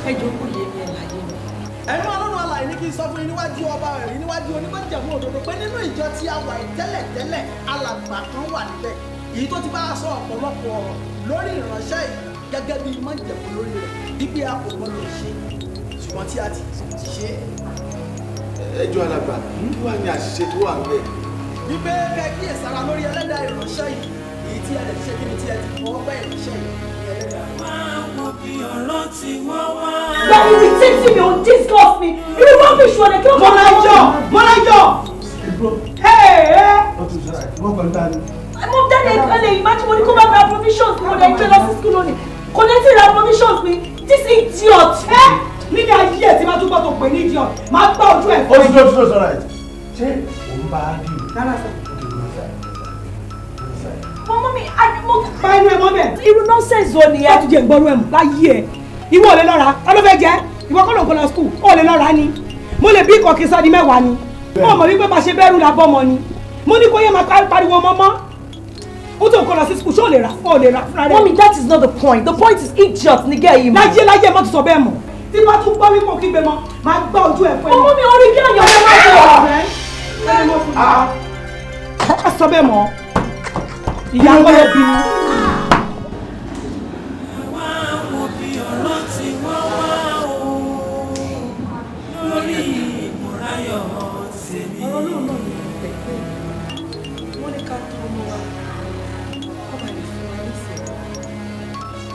Ẹ jókòó yé mi ẹ̀ láyé mi. Ẹ̀mí Ọlọ́run alààyè ní kí n sọ fún yín níwájú ọba ẹ̀rí níwájú onímọ̀jẹ̀mú òdodo pé nínú ìjọ tí a wà yìí tẹ́lẹ̀tẹ́lẹ̀ alàgbà kan wà níbẹ̀ èyí tó ti bá a sọ ọ̀pọ̀lọpọ̀ ọ̀rọ̀ lórí ìránṣẹ́ yìí gẹ́gẹ́ bí májẹ̀mú lórí rẹ̀. Wípé a kò gbọ́dọ̀ ṣe, ṣùgbọ́n tí a ti ṣe. Ẹjọ́ alàgbà, kí wàá ní àṣìṣe tó wà níbẹ̀? Wípé kẹ́ kíyèsára lórí ẹlẹ́dàá ìránṣẹ́ yìí, èyí tí ẹ lè ṣe kí ni tí ẹ ti fọwọ́ gbá ìránṣẹ́ yìí ní ẹlẹ́dàá. Máa wo bí ọ̀rọ̀ tí wọ́n wá. Bẹ́ẹ̀ni ti títí mi ò discuss mi, irú wọn fi ṣu ọ̀nà kí wọ́n Mọ́lájọ́! Mọ́lájọ́! Mo dáná ẹ lè imagine mo ní kó bá mi ra provisions mi, mo lè gbé lọ sí school lónìí. Kò ní tí ra provisions mi, this idiot. Nílé ayé ẹ̀ tí máa túbọ̀ tó pè ní idiot, máa gbá ojú ẹ̀ fún ẹ. Ó ti tó ti tó sọ̀rọ̀ ẹ̀. Ṣé òun bá a dì? Rárá sir. Mọ́mọ́ mi, mo. Pa inú ẹ mọ́ bẹ́ẹ̀. Irú nonsense wo nìyẹn? Láti jẹ ìgbọ́rú ẹ̀ mú láyé ẹ̀. Ìwọ ò lè lọ́ra, ta ló fẹ́ jẹ́? Ìwọ kọ́ ló ń kó lọ school, ó lè lọ́ra ni. Mo lè bí ikọ̀ kí n sọ di mẹ́wàá ni. Mo mọ̀ wípé bá ṣe bẹ́rù la bọ́mọ ni. Mo ní kó yẹ máa pariwo mọ́mọ́. Ó tó ń kó lọ sí school, ṣé ò lè rà ó lè rà fúnra rẹ̀? Mọ́mí, that is not the point. The point is idiot ni gẹ́ yìí. Láyé láyé má tún sọ bẹ́ẹ̀ mọ́. Tí bá tún gbọ́ wípé òkígbe mọ́, máa gbá ojú ẹ̀ fún ẹ. Mọ́mí, orí kí ọ̀yàn ọmọ máa sọ. Má sọ bẹ́ẹ̀ mọ́. Ìyá kọ́ ló bí mi. Wá wo bí ọ̀rọ̀ tí wọ́n wá o lórí Mọ́ráyọ̀ tèmi. Ọ̀rọ̀ náà náà ní pẹ̀pẹ́. Wọ́n ní ká tọ́ ọmọ wa kó ba lè fún wa nísìnyí.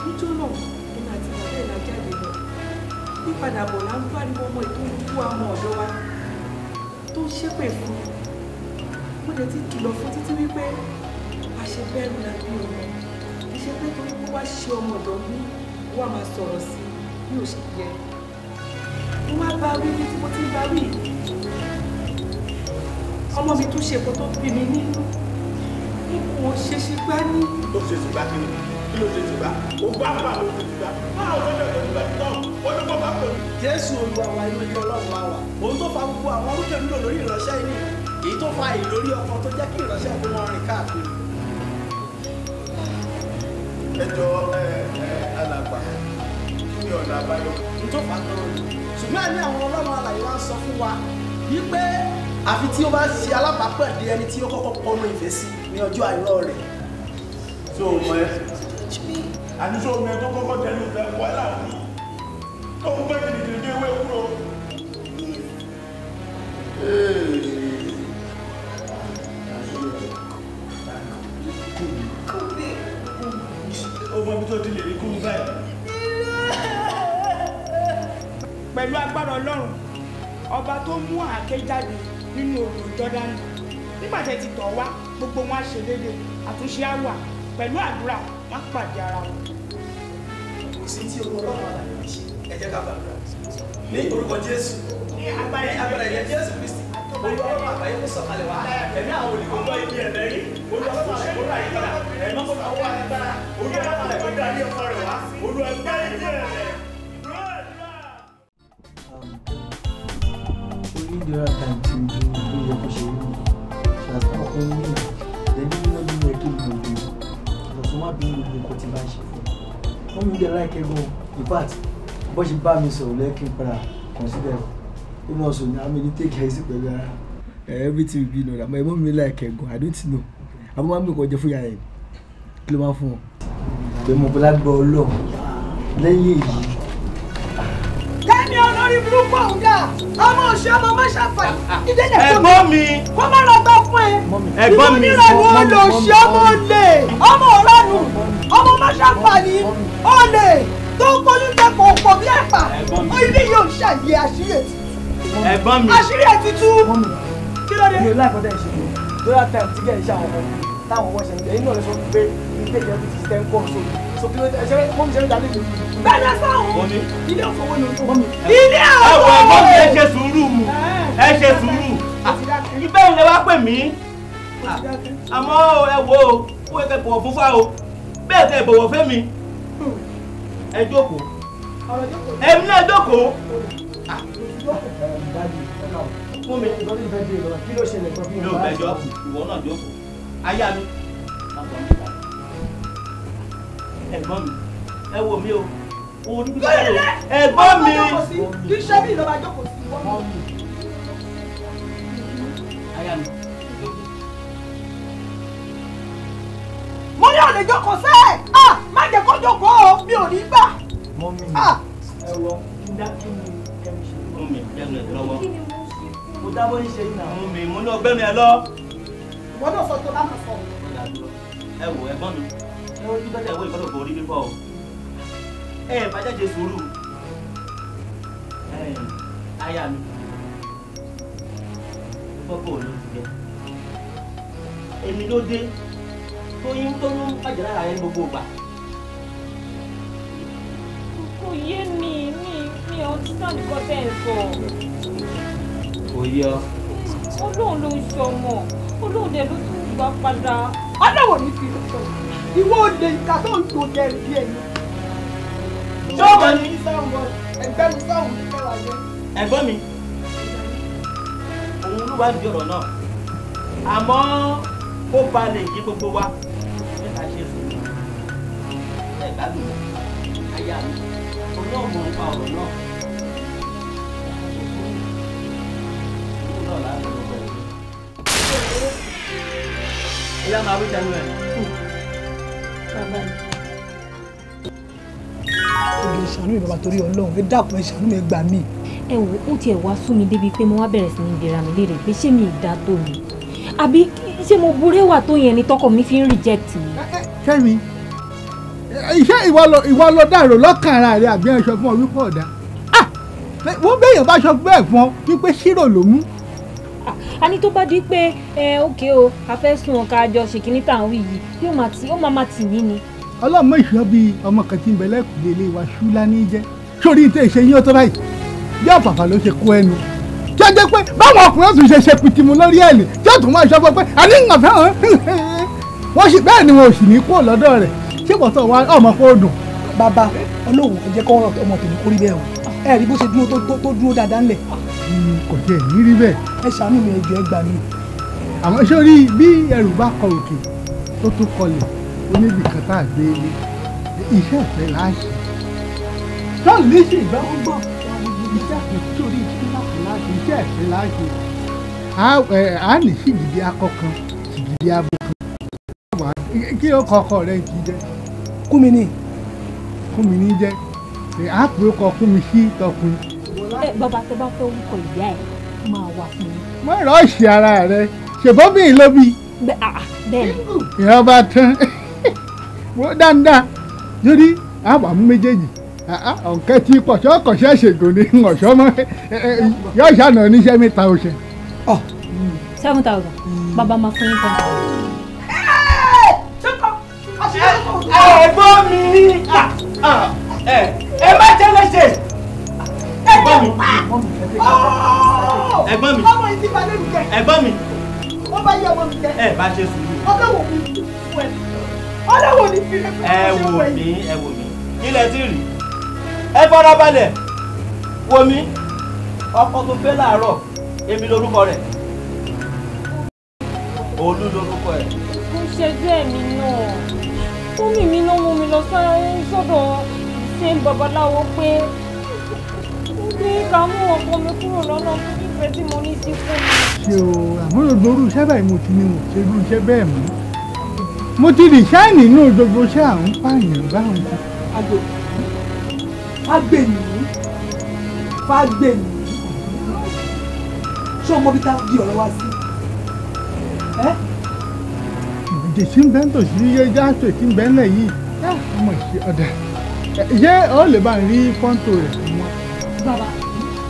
Níjọ́ náà, èmi àti bàbá ẹ̀ la jáde lọ. Pípadà bọ̀ là ń pariwo ọmọ ètò ìkú àwọn ọ̀dọ́ wa tó ń ṣépè fún un. Mo lè ti kìlọ̀ fún títí wípé a ṣe bẹ́ẹ̀rù la bí ọmọ. Iṣẹ́ pé torí pé wá ṣe ọmọ ọ̀dọ́ mi, wá máa sọ̀rọ̀ sí bí ò ṣe yẹ. Mo wá bá wí bí tí mo ti ń bá wí. Ọmọ mi tún ṣe nǹkan tó bí mi nínú. Mo kò ṣe ṣe gbá ní. Ó ṣe ṣe gbá kí ni? Kí ló ṣe ṣe gbá? Ó gbá bá ló ṣe ṣe gbá. Báwo ló ṣe ṣe gbá tán? Ó ní kó bá pè mí. Jésù Olúwa wa inú ilé Ọlọ́run wa wà. Ohun tó fa gbogbo àwọn orúkèrúdò lórí ìránṣẹ́ yìí nìyí. Èyí tó fa ìlórí ọkọ tó jẹ́ kí ìránṣẹ́ kó máa rìn káàkiri. Ẹ jọ ẹ alàgbà, kí ni ọ̀nà àbáyọ? N tó fà á gan-an ni. Ṣùgbọ́n àní àwọn Ọlọ́run alààyè wa ń sọ fún wa wípé àfi tí ó bá ṣe alábàápàdé ẹni tí ó kọ́kọ́ kọnu ìfẹ́ sí ní ọjọ́ àìrọ́ rẹ̀. Ṣé o mọ ẹ? Àní ṣé o mọ ẹ tó kọ́kọ́ tẹnu ìfẹ́ kọ́ ẹ láwọn ní? Tó ń gbé kìrìkìrì ní ewé kúrò. Ó mọ ibi tó ti lè rí kúrú báyìí. Pẹ̀lú agbára Ọlọ́run, ọba tó mú àáké jáde nínú odò Jọ́dánì. Nígbà tí ẹ ti tọ̀ wá, gbogbo wọn á ṣe déédéé, àtúnṣe á wà. Pẹ̀lú àdúrà, wọ́n á pàdé ara wọn. Kò sí tí ogun Ọlọ́run alààyè lè ṣe, ẹ jẹ́ ká gbàdúrà. Ní orúkọ Jésù, ní agbára ẹ̀jẹ̀ Jésù Kristi, Olúwa Ọlọ́run àgbáyé kó sọ̀kalẹ̀ wá. Ẹ̀mí àwọn olùkọ́ gbọ́ ibi ẹ̀lẹ́rí. Olúwa Ọlọ́run àgbáyé kó rà yín padà. Ẹ̀mí kó fọwọ́ agbára. Olúwa Ọlọ́run àgbáyé kó darí ọkọ rẹ̀ wá. Olúwa gbá ibi ẹ̀lẹ́. Orí the other time tí mo bí ó yẹ kó ṣe rí mi ṣàtàn ọkùnrin mi lẹ́bí nínú bí mo yẹ kí mi ò bí lọ́sùn má bí gbogbo nǹkan tí bá ń ṣe fún un wọ́n mi dẹ̀ láìkẹ́ gan. In fact, bó ṣe bá mi sọ̀rọ̀ lẹ́kìn padà consider inú ọ̀sùn ni àmì ní take care sí pẹ̀lú ara everything will be in order. Àmọ́ ẹ̀mọ́ mi láìkẹ́ gan, I don't know. Àmọ́ máa ń gbé nǹkan jẹ fún ìyá rẹ̀ kí ló máa fún wọn. Pé mo bọ́lá gbọ́ Ọlọ́run lẹ́yìn èyí. Kẹ́mi olórí burúkú ọ̀hún dà, ọmọ òṣì ọmọ má ṣàfàyè. Ìdílé tó Ẹ̀gbọ́n mi. Kó má lọ gbọ́ fún ẹ. Ẹ̀gbọ́n mi. Ìwọ onírànú olòṣì ọmọ olè, ọmọ ọ̀ránù, ọmọ má ṣàfàní, olè tó ń kóyún jẹ pọ̀pọ̀ bí ẹ̀pà. Ilé yóò ṣàyè àṣírí ẹ̀ ti tú. Ẹ̀gbọ́n mi. Àṣírí ẹ̀ ti tú. Kí ló dé? Mi ò láìpẹ́ tẹ̀ ṣe é. Lórí time tí kẹ̀ ń ṣe àwọn ọmọ mi táwọn ọmọ ṣe ń jẹ, inú ọ̀rẹ́ sọ pé ilé ìjẹun ti ṣe ń kọ́ so. So kí ló dé? Ṣé mọ́mí ṣe ń dalé mi? Bẹ́ẹ̀ni sáwọn. Ilé òfowó ni mọ́mí. Ilé Ẹ wo ẹ̀gbọ́n mi, ẹ ṣe sùúrù. Ẹ ṣe sùúrù. Ibẹ̀ ń lẹ wá pè mí. Àmọ́ ẹ wo ó yẹ kẹ́ bọ̀wọ̀ fún fá o. Bẹ́ẹ̀ tẹ bọ̀wọ̀ fẹ́ mi. Ẹ jókòó. Èmi náà jókòó. Fún mi. Kí ló ṣẹlẹ̀ gan bí Mi ò bẹ̀jọ́, ìwọ náà jókòó. Aya mi. Ẹ̀gbọ́n mi, ẹ wo mi o. Orí bí báyìí o. Ẹ̀gbọ́n mi. Kì í ṣe bí ìlọba jókòó sí ìwọ. Aya mi. Mo ní ọ̀lẹ́ jókòó sẹ́ẹ̀. Ah! Má jẹ́ kó jókòó o, mi ò ní gbà. Mọ́mí. Ah! Ẹ wọ kí ni kẹ́mi ṣe. Mú mi gbẹ́nu ẹ̀ lọ́wọ́. Mo dábọ́ ní ṣe yìí náà. Mú mi mo ní ọgbẹ́nu ẹ lọ. Ìwọ náà sọ tó bá mọ̀ sọ. Ẹ wò ẹ̀gbọ́n mi, ẹ wọ́n ti bẹ́tẹ̀ ìwé ìkọlọ̀ orí fífọ́ o. Ẹ bá jáde sùúrù. Aya mi, gbọ́ bò ló ti jẹ. Èmi ló dé tóyún tó ń bàjẹ́ lára rẹ ní gbogbo ìgbà. Kò yé mi, mi understand nǹkan tẹ́ ẹ̀ sọ. Kò yé ọ. Ọlọ́run ló ń ṣọmọ, Ọlọ́run dẹ̀ ló tún gbà padà. Ọlọ́wọ̀ ní fi sọ, ìwọ olè ìka tó ń tò jẹ ìdí ẹ̀yìn. Ṣọ́ọ̀bù ni. Ẹgbẹ́ mi sọ̀hún ní kẹwàá jẹ́. Ẹ̀gbọ́n mi, òun ló wá di ọ̀rọ̀ náà, àmọ́ kó ba lè yí gbogbo wa níta ṣe sùúrù. Ẹ gbádùn aya mi, òun náà mọ̀ nípa ọ̀rọ̀ náà. Òun náà láti lọ bẹ̀rẹ̀. Ìyá máa wí tẹnu ẹ̀. Bàbá mi. Ẹ ṣàánú mi bàbá torí Ọlọ́run, ẹ dákun ẹ ṣàánú mi, ẹ gbà mí. Ẹ wò ó tiẹ̀ wá sú mi débi pé mo wá bẹ̀rẹ̀ sí ní bira mi léèrè pé ṣé mi ìdá tó mi àbí ṣé mo burẹ́wà tó yẹn ni tọkọ mi fi ń reject mi. Kẹ́mi, iṣẹ́ ìwọ lọ dàrò lọ́kàn ara rẹ àbí ẹ sọ fún ọ wípé ọ̀dà wọ́n béèyàn bá sọ bẹ́ẹ̀ fún ọ wípé ṣírò ló mú. A ní tó bá di pé ẹ ókè o a fẹ́ sùn ọ̀ka àjọ ṣèkínní tá à ń wí yìí yóò máa tì mí ni. Ọlọ́mọ ìṣọ́ bíi ọmọ kan tí ń bẹ lẹ́kùnlé ilé wa ṣúlá ní jẹ́ sórí tẹ́ ṣe yín ó tó báyìí bí ọ̀fàfà ló ṣe kó ẹnu tí ó jẹ́ pé báwọn ọkùnrin ọ̀tún ṣe ṣe pìtìmù lórí ẹ̀lì tí ó tún máa ṣọ́ pé àní ń fẹ́ hàn wọ́n sì bẹ́ẹ̀ ni wọn ò sì ní kúrò lọ́dọ̀ rẹ̀ ṣé bọ̀tọ̀ wa ọmọ kó dùn. Bàbá Ọlọ́run ẹ jẹ́ kọ́ ọmọ tèmi kórí bẹ́ẹ̀ o, ẹ rí bó ṣe dúró tó dúró dáadáa ńlẹ̀. Kò tiẹ̀ ní rí bẹ́ẹ̀. Ẹ ṣàánú mi, ẹ jọ̀ọ́ ẹ gbà mí. Àmọ́ sórí bí ẹrù bá kọ òkè tó tún kọlẹ̀ oníbì kan tá a gbé ilé iṣẹ́ ìfẹ́ là á ṣe. Tọ́lù ní ṣe ìgbà ó gbọ́ iṣẹ́ ìfẹ́ sórí iṣẹ́ ìfẹ́ là á ṣe iṣẹ́ ìfẹ́ là á ṣe. A ní sìgìdì akọ kan sìgìdì abo kan kí ó kọ ọkọ rẹ ti jẹ. Kúmi ni. Kúmi ní jẹ a pè ó kọ Kúmi sí tọkùn. Ẹ bàbá tẹ bá fẹ́ orúkọ ìyá ẹ máa wà fún mi. Má rọ́ọ̀ṣì ara rẹ ṣèbọ́bìnrin ló bí. Bẹ́ẹ̀ ni. Ìyá bá tán wọ́n dáadáa lórí àwọn àmú méjèèjì ọ̀kẹ́ tí pọ̀ṣọ́ kọ̀ṣẹ́ ṣègùn ní ọ̀ṣọ́ mọ́ yóò ṣàna oníṣẹ́ mẹ́ta oṣù. 7,000 bàbá máa fún yín 10,000. Ẹ̀gbọ́n mi ẹ má jẹ́ léṣe. Ẹ̀gbọ́n mi ẹ̀gbọ́n mi ọmọ yìí ti balẹ̀ mi jẹ́. Ẹ̀gbọ́n mi ó bá yẹ ọmọ mi jẹ́. Ẹ bá ṣe sùúrù. Ọlọ́wọ́ mi fún ẹ. Ọlọ́wọ́ ni fi ẹ wò mí ẹ wò mí ilẹ̀ tí rí ẹ farabalẹ̀ wò mí ọkọ tó fẹ́ láàárọ̀ èmi lórúkọ rẹ̀ Olú lórúkọ ẹ̀. Mo ṣẹjú ẹ̀mí náà fúnmi mi ló mú mi lọ sọ́dọ̀ ṣé babaláwo pé ká mú ọkọ mi kúrò lọ́nà fún ìfẹ́ tí mo ní sí fún mi. Ṣé o àmúlò lóru iṣẹ́ báyìí mo ti ní mo ṣe irú iṣẹ́ bẹ́ẹ̀ mọ́ mo ti rí ṣáìnì inú gbogbo iṣẹ́ à ń pààyàn báwọn. Fágbèmí Fágbèmí ṣé o mọ bí tá di ọ̀rọ̀ wá sí. Ìdè tí ń bẹ́ ń tòsí yé jáàtò tí ń bẹ́ ń lẹ̀ yìí ọmọ ìṣe ọ̀dà ṣé o lè bá ń rí fọ́ńtò rẹ̀ fún wa. Bàbá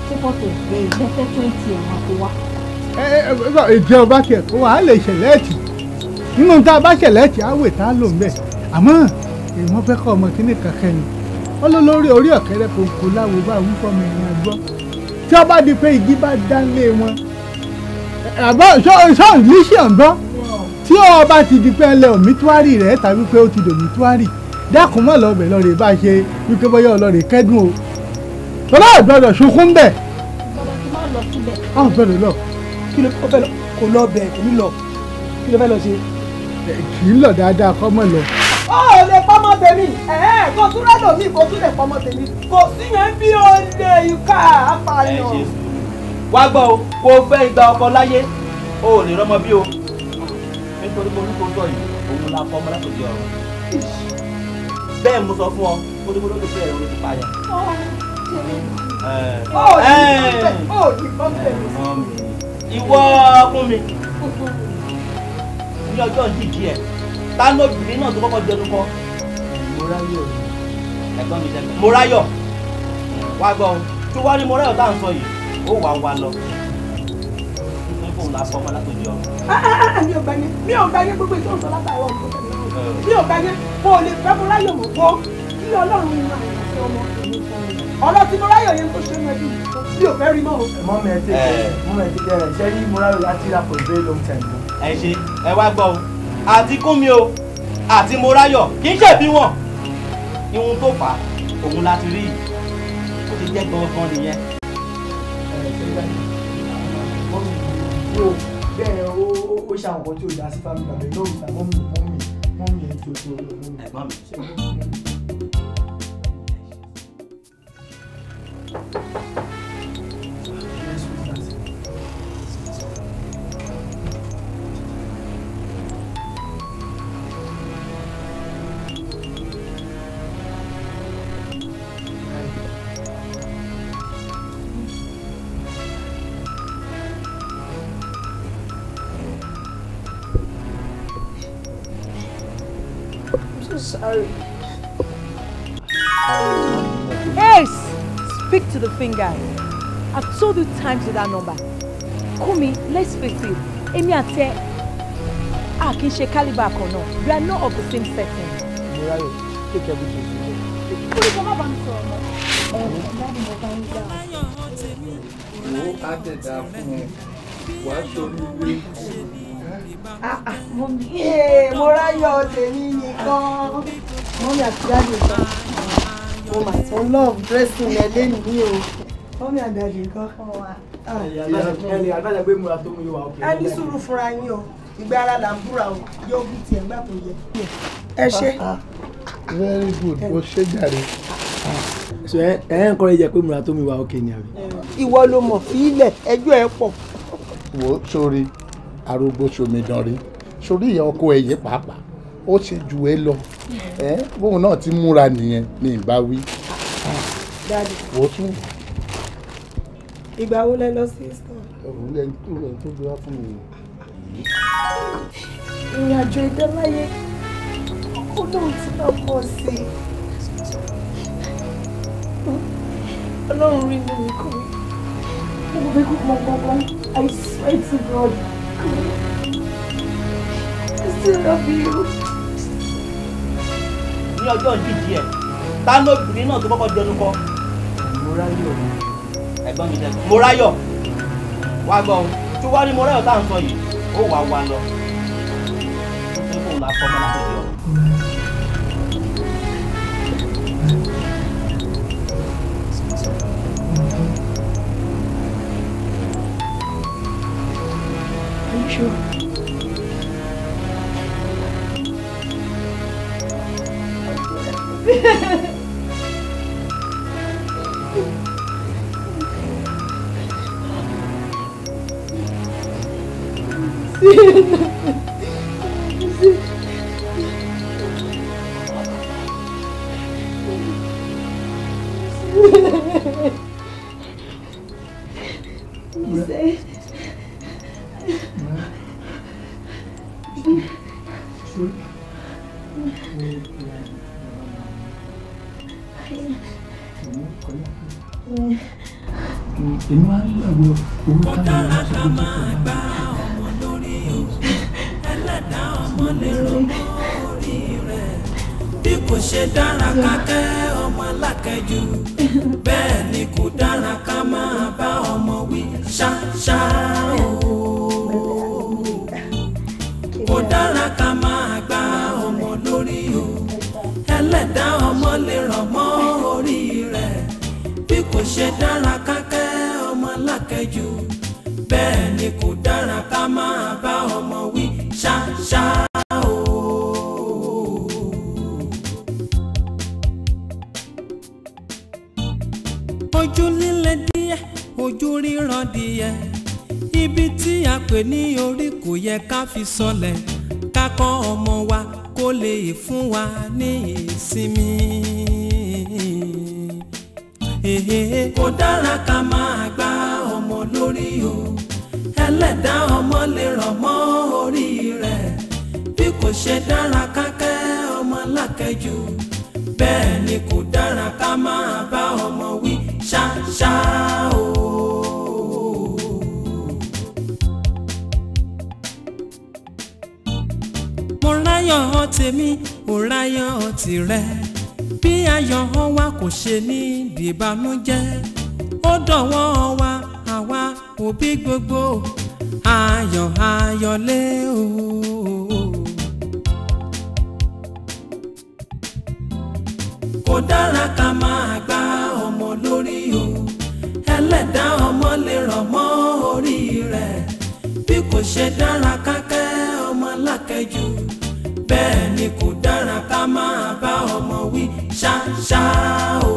ṣé fọ́tò rẹ̀ lẹ́fẹ̀ẹ́ 20 ẹ̀ máa kó wá. Ìjẹ́ ọba tiẹ̀ kó wa á lè ṣẹlẹ́ẹ̀tì nínú tá a bá ṣẹlẹ́ẹ̀tì á wè tá a lò ń bẹ̀ àmọ́ èèmọ̀ fẹ́ kọ́ ọmọ kínní kankan ni wọ́n ló lórí orí ọ̀kẹ́rẹ́ kòkó láwo bá wí fọmọ ẹ̀yìn àgbọ́ tí wọ́n bá di pé igi bá dá lé wọn àbọ̀ ṣọ́ọ̀n líṣìọ̀n gbọ́ tí ó bá ti di pé ẹlẹ́ òmítúárì rẹ̀ tàbí pé ó ti dòmítúárì dákun mọ́ lọ́bẹ̀ lọ́rẹ̀ bá ṣe wípé bọ́yá ọlọ́rẹ̀ kẹ́dùn o tọ́lá ọ̀gbọ́dọ̀ sunkún bẹ̀. Bàbá ti máa lọ síbẹ̀. Ọ̀ gbọ́dọ̀ lọ. Kí ló fẹ́ lọ kò lọ bẹ̀ kò ní lọ kí ló fẹ́ lọ ṣe. Kì í lọ dáadáa kọ́ mọ́ lọ. Ó lè pọ́mọ tèmi kò tún rẹ́ lòmíì kò tún lè pọ́mọ tèmi kò sí yẹn bí ó lè ìka apààyàn. Wá gbọ́ o kò fẹ́ igba ọkọ láyé o ò lè rọ́mọ bí o nítorí pé olúkọ sọ yìí òun la fọmọ látòdì ọ̀run bẹ́ẹ̀ mo sọ fún ọ olúkọ ló fẹ́ ẹ̀rọ ti pààyàn. Ìwọ kún mi ní ọjọ́ ìdíje ẹ̀ ta lóbìnrin náà tó kọ́kọ́ jẹnu kọ́. Mọ́ráyọ̀. Ẹ̀gbọ́n mi sẹ́gbọ́n. Mọ́ráyọ̀ wá gbọ́ ohun tó wá ní Mọ́ráyọ̀ tá à ń sọ yìí ó wà wá lọ nítorí fóun la sọ ọmọ látòjì ọ̀run. Mi ò gbà yẹn, mi ò gbà yẹn, gbogbo ìtọ́ sọ látàárọ̀ mi ò gbà yẹn. Kò lè fẹ́ Mọ́ráyọ̀ mọ̀ gbọ́ kí Ọlọ́run yan àyànfẹ́ ọmọ èmi fún mi. Ọ̀rọ̀ tí Mọ́ráyọ̀ yẹn tó ṣe mọ́ ẹbí mi ò fẹ́ rí mọ́ o. Mọ́mí ẹ tẹ́ mọ́mí ẹ tẹ́ ẹ ṣe rí Mọ́ráyọ̀ láti rà for a very long time. Ẹ ṣe ẹ wá gbọ́ o, àti Kúnmi o àti Mọ́ráyọ̀ kì í ṣèbí wọn, ihun tó fà á òun láti rí yìí, ó ti jẹ́ gangan nìyẹn. Bẹ́ẹ̀ ó ṣe àwọn kan tí ò dá sí family bàbá ẹ̀ lóòótọ́ mọ́mí mọ́mí mọ́mí ẹ̀ tó tó ẹ̀gbọ́n mi. Sorry. Ace, speak to the fingers. I've told you times with that number. Kumi, let's face it. Èmi àti ẹ, a kì í ṣe caliber kan náà. We are not of the same setting. Mọ́ráyọ̀, take everything to go. Kúrò kó má bá mi sọ̀rọ̀ mọ́. Wo á dẹ̀dá fún ẹ, wàá sórí ilé. Mọ́ráyọ̀ tèmi nìkan. Mọ́mí àti dáàdì nǹkan. Mo mà tún love dressing ẹ lénìí o. Mọ́mí àti dáàdì nǹkan. Ẹni àgbàlagbé múra tó mú yóò wá òkè. Ẹ ní sùúrù fúnra yín o, ìgbà ara là ń búra o, yóò bí tiẹ̀ ńgbà tó yẹ. Ẹ ṣe. Very good, o ṣe jàre. So ẹ ẹ ń kọ́rẹ́ jẹ pé múra tó mú wá òkè ni àbí? Ìwọ ló mọ̀ fílẹ̀, ẹjọ́ ẹ pọ̀. Wo sórí arúgbó ṣomidan rí sórí ìyá ọkọ ẹ̀yẹ pàápàá ó ṣe ju ẹ lọ ẹ bóun náà ti múra nìyẹn ní ìbá wí. Daddy. Wò ó tún. Ìgbà wo lẹ lọ sí Islam? Òun lẹni tó lẹni tó gbé wá fún mi. Ìrìn àjò ìdáláyé ó lóun ti máa pọ̀ sí i. Ọlọ́run rí inú mi kú mi. Mo fẹ́ kó mọ gbọ́ngàn. I swear to God. I still love you. Ní ọjọ́ ìdíje ẹ̀ ta lóbìnrin náà tó kọ́kọ́ jẹnu kọ́. Mọ́ráyọ̀. Ẹ̀gbọ́n mi sẹ́gbọ́n. Mọ́ráyọ̀ wá gbọ́ ohun tó wá ní Mọ́ráyọ̀ tá à ń sọ yìí ó wà wá lọ nítorí fóun la sọ ọmọ látòjì ọ̀run. Are you sure? Èmi wá ń gbàgbọ́ owó táwọn ọmọ sọ pé kí n gba ọmọ lórí o, ẹlẹ́dàá ọmọ lè rọmọ orí rẹ̀. Bí kò ṣe dára ká kẹ́ ọmọ alákẹ́jù, bẹ́ẹ̀ ni kò dára ká máa bá ọmọ wí ṣáṣá o. Kò dára ká máa gba ọmọ lórí o, ẹlẹ́dàá ọmọ lè rọmọ orí rẹ̀. Bí kò ṣe dára ká kẹ́ ọmọ alákẹ́jù, bẹ́ẹ̀ ni kò dára ká máa bá ọmọ wí ṣáṣá o. Ojú líle díẹ̀, ojú ríran díẹ̀, ibi tí a pè ní orí kò yẹ ká fi sọlẹ̀, ká kọ́ ọmọ wa kó lè fún wa ní ìsinmi. Kò dára ká máa gbá ọmọ lórí o, ẹlẹ́dàá ọmọ lè rọ̀ mọ́ orí rẹ̀. Bí kò ṣe dára ká kẹ́ ọmọ lákẹ́jù, bẹ́ẹ̀ ni kò dára ká máa bá ọmọ wí ṣáṣá o. Mo ráyọ̀ tèmi, ò ráyọ̀ tìrẹ, bí ayọ̀ wa kò ṣe ní dìbànújẹ́. Ó dọ̀wọ́ wa àwa òbí gbogbo, ayọ̀ ayọ̀ lé o. Kò dára ká máa gbá ọmọ lórí o, ẹlẹ́dàá ọmọ lè rọ̀ mọ́ orí rẹ̀. Bí kò ṣe dára ká kẹ́ ọmọ lákẹ́jù, bẹ́ẹ̀ ni kò dára ká máa bá ọmọ wí ṣáṣá o.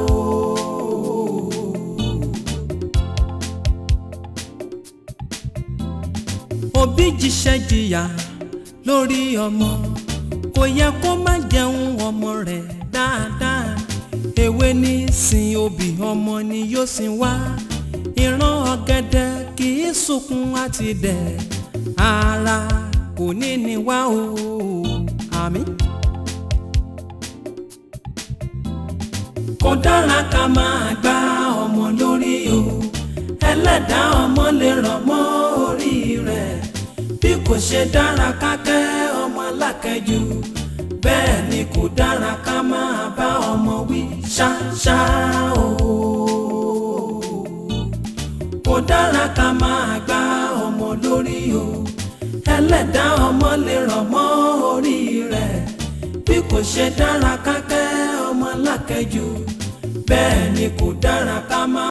Òbí jíṣẹ́ jìyà lórí ọmọ, kò yẹ kó má jẹun ọmọ rẹ̀ dáadáa. Ewé ní sin obì, ọmọ ni yóò sin wá. Ìran ọ̀gẹ̀dẹ̀ kì í sunkún àti dẹ̀, ara kò ní ní wá o. Àmín. Kò dára ká máa gbá ọmọ lórí o, ẹlẹ́dàá ọmọ lè rọ̀ mọ́ orí rẹ̀. Bí kò ṣe dára ká kẹ́ ọmọ lákẹ́jù, bẹ́ẹ̀ ni kò dára ká máa bá ọmọ wí ṣáṣá o. Kò dára ká máa gbá ọmọ lórí o, ẹlẹ́dàá ọmọ lè rọ̀ mọ́ orí rẹ̀. Bí kò ṣe dára ká kẹ́ ọmọ lákẹ́jù, bẹ́ẹ̀ ni kò dára ká máa.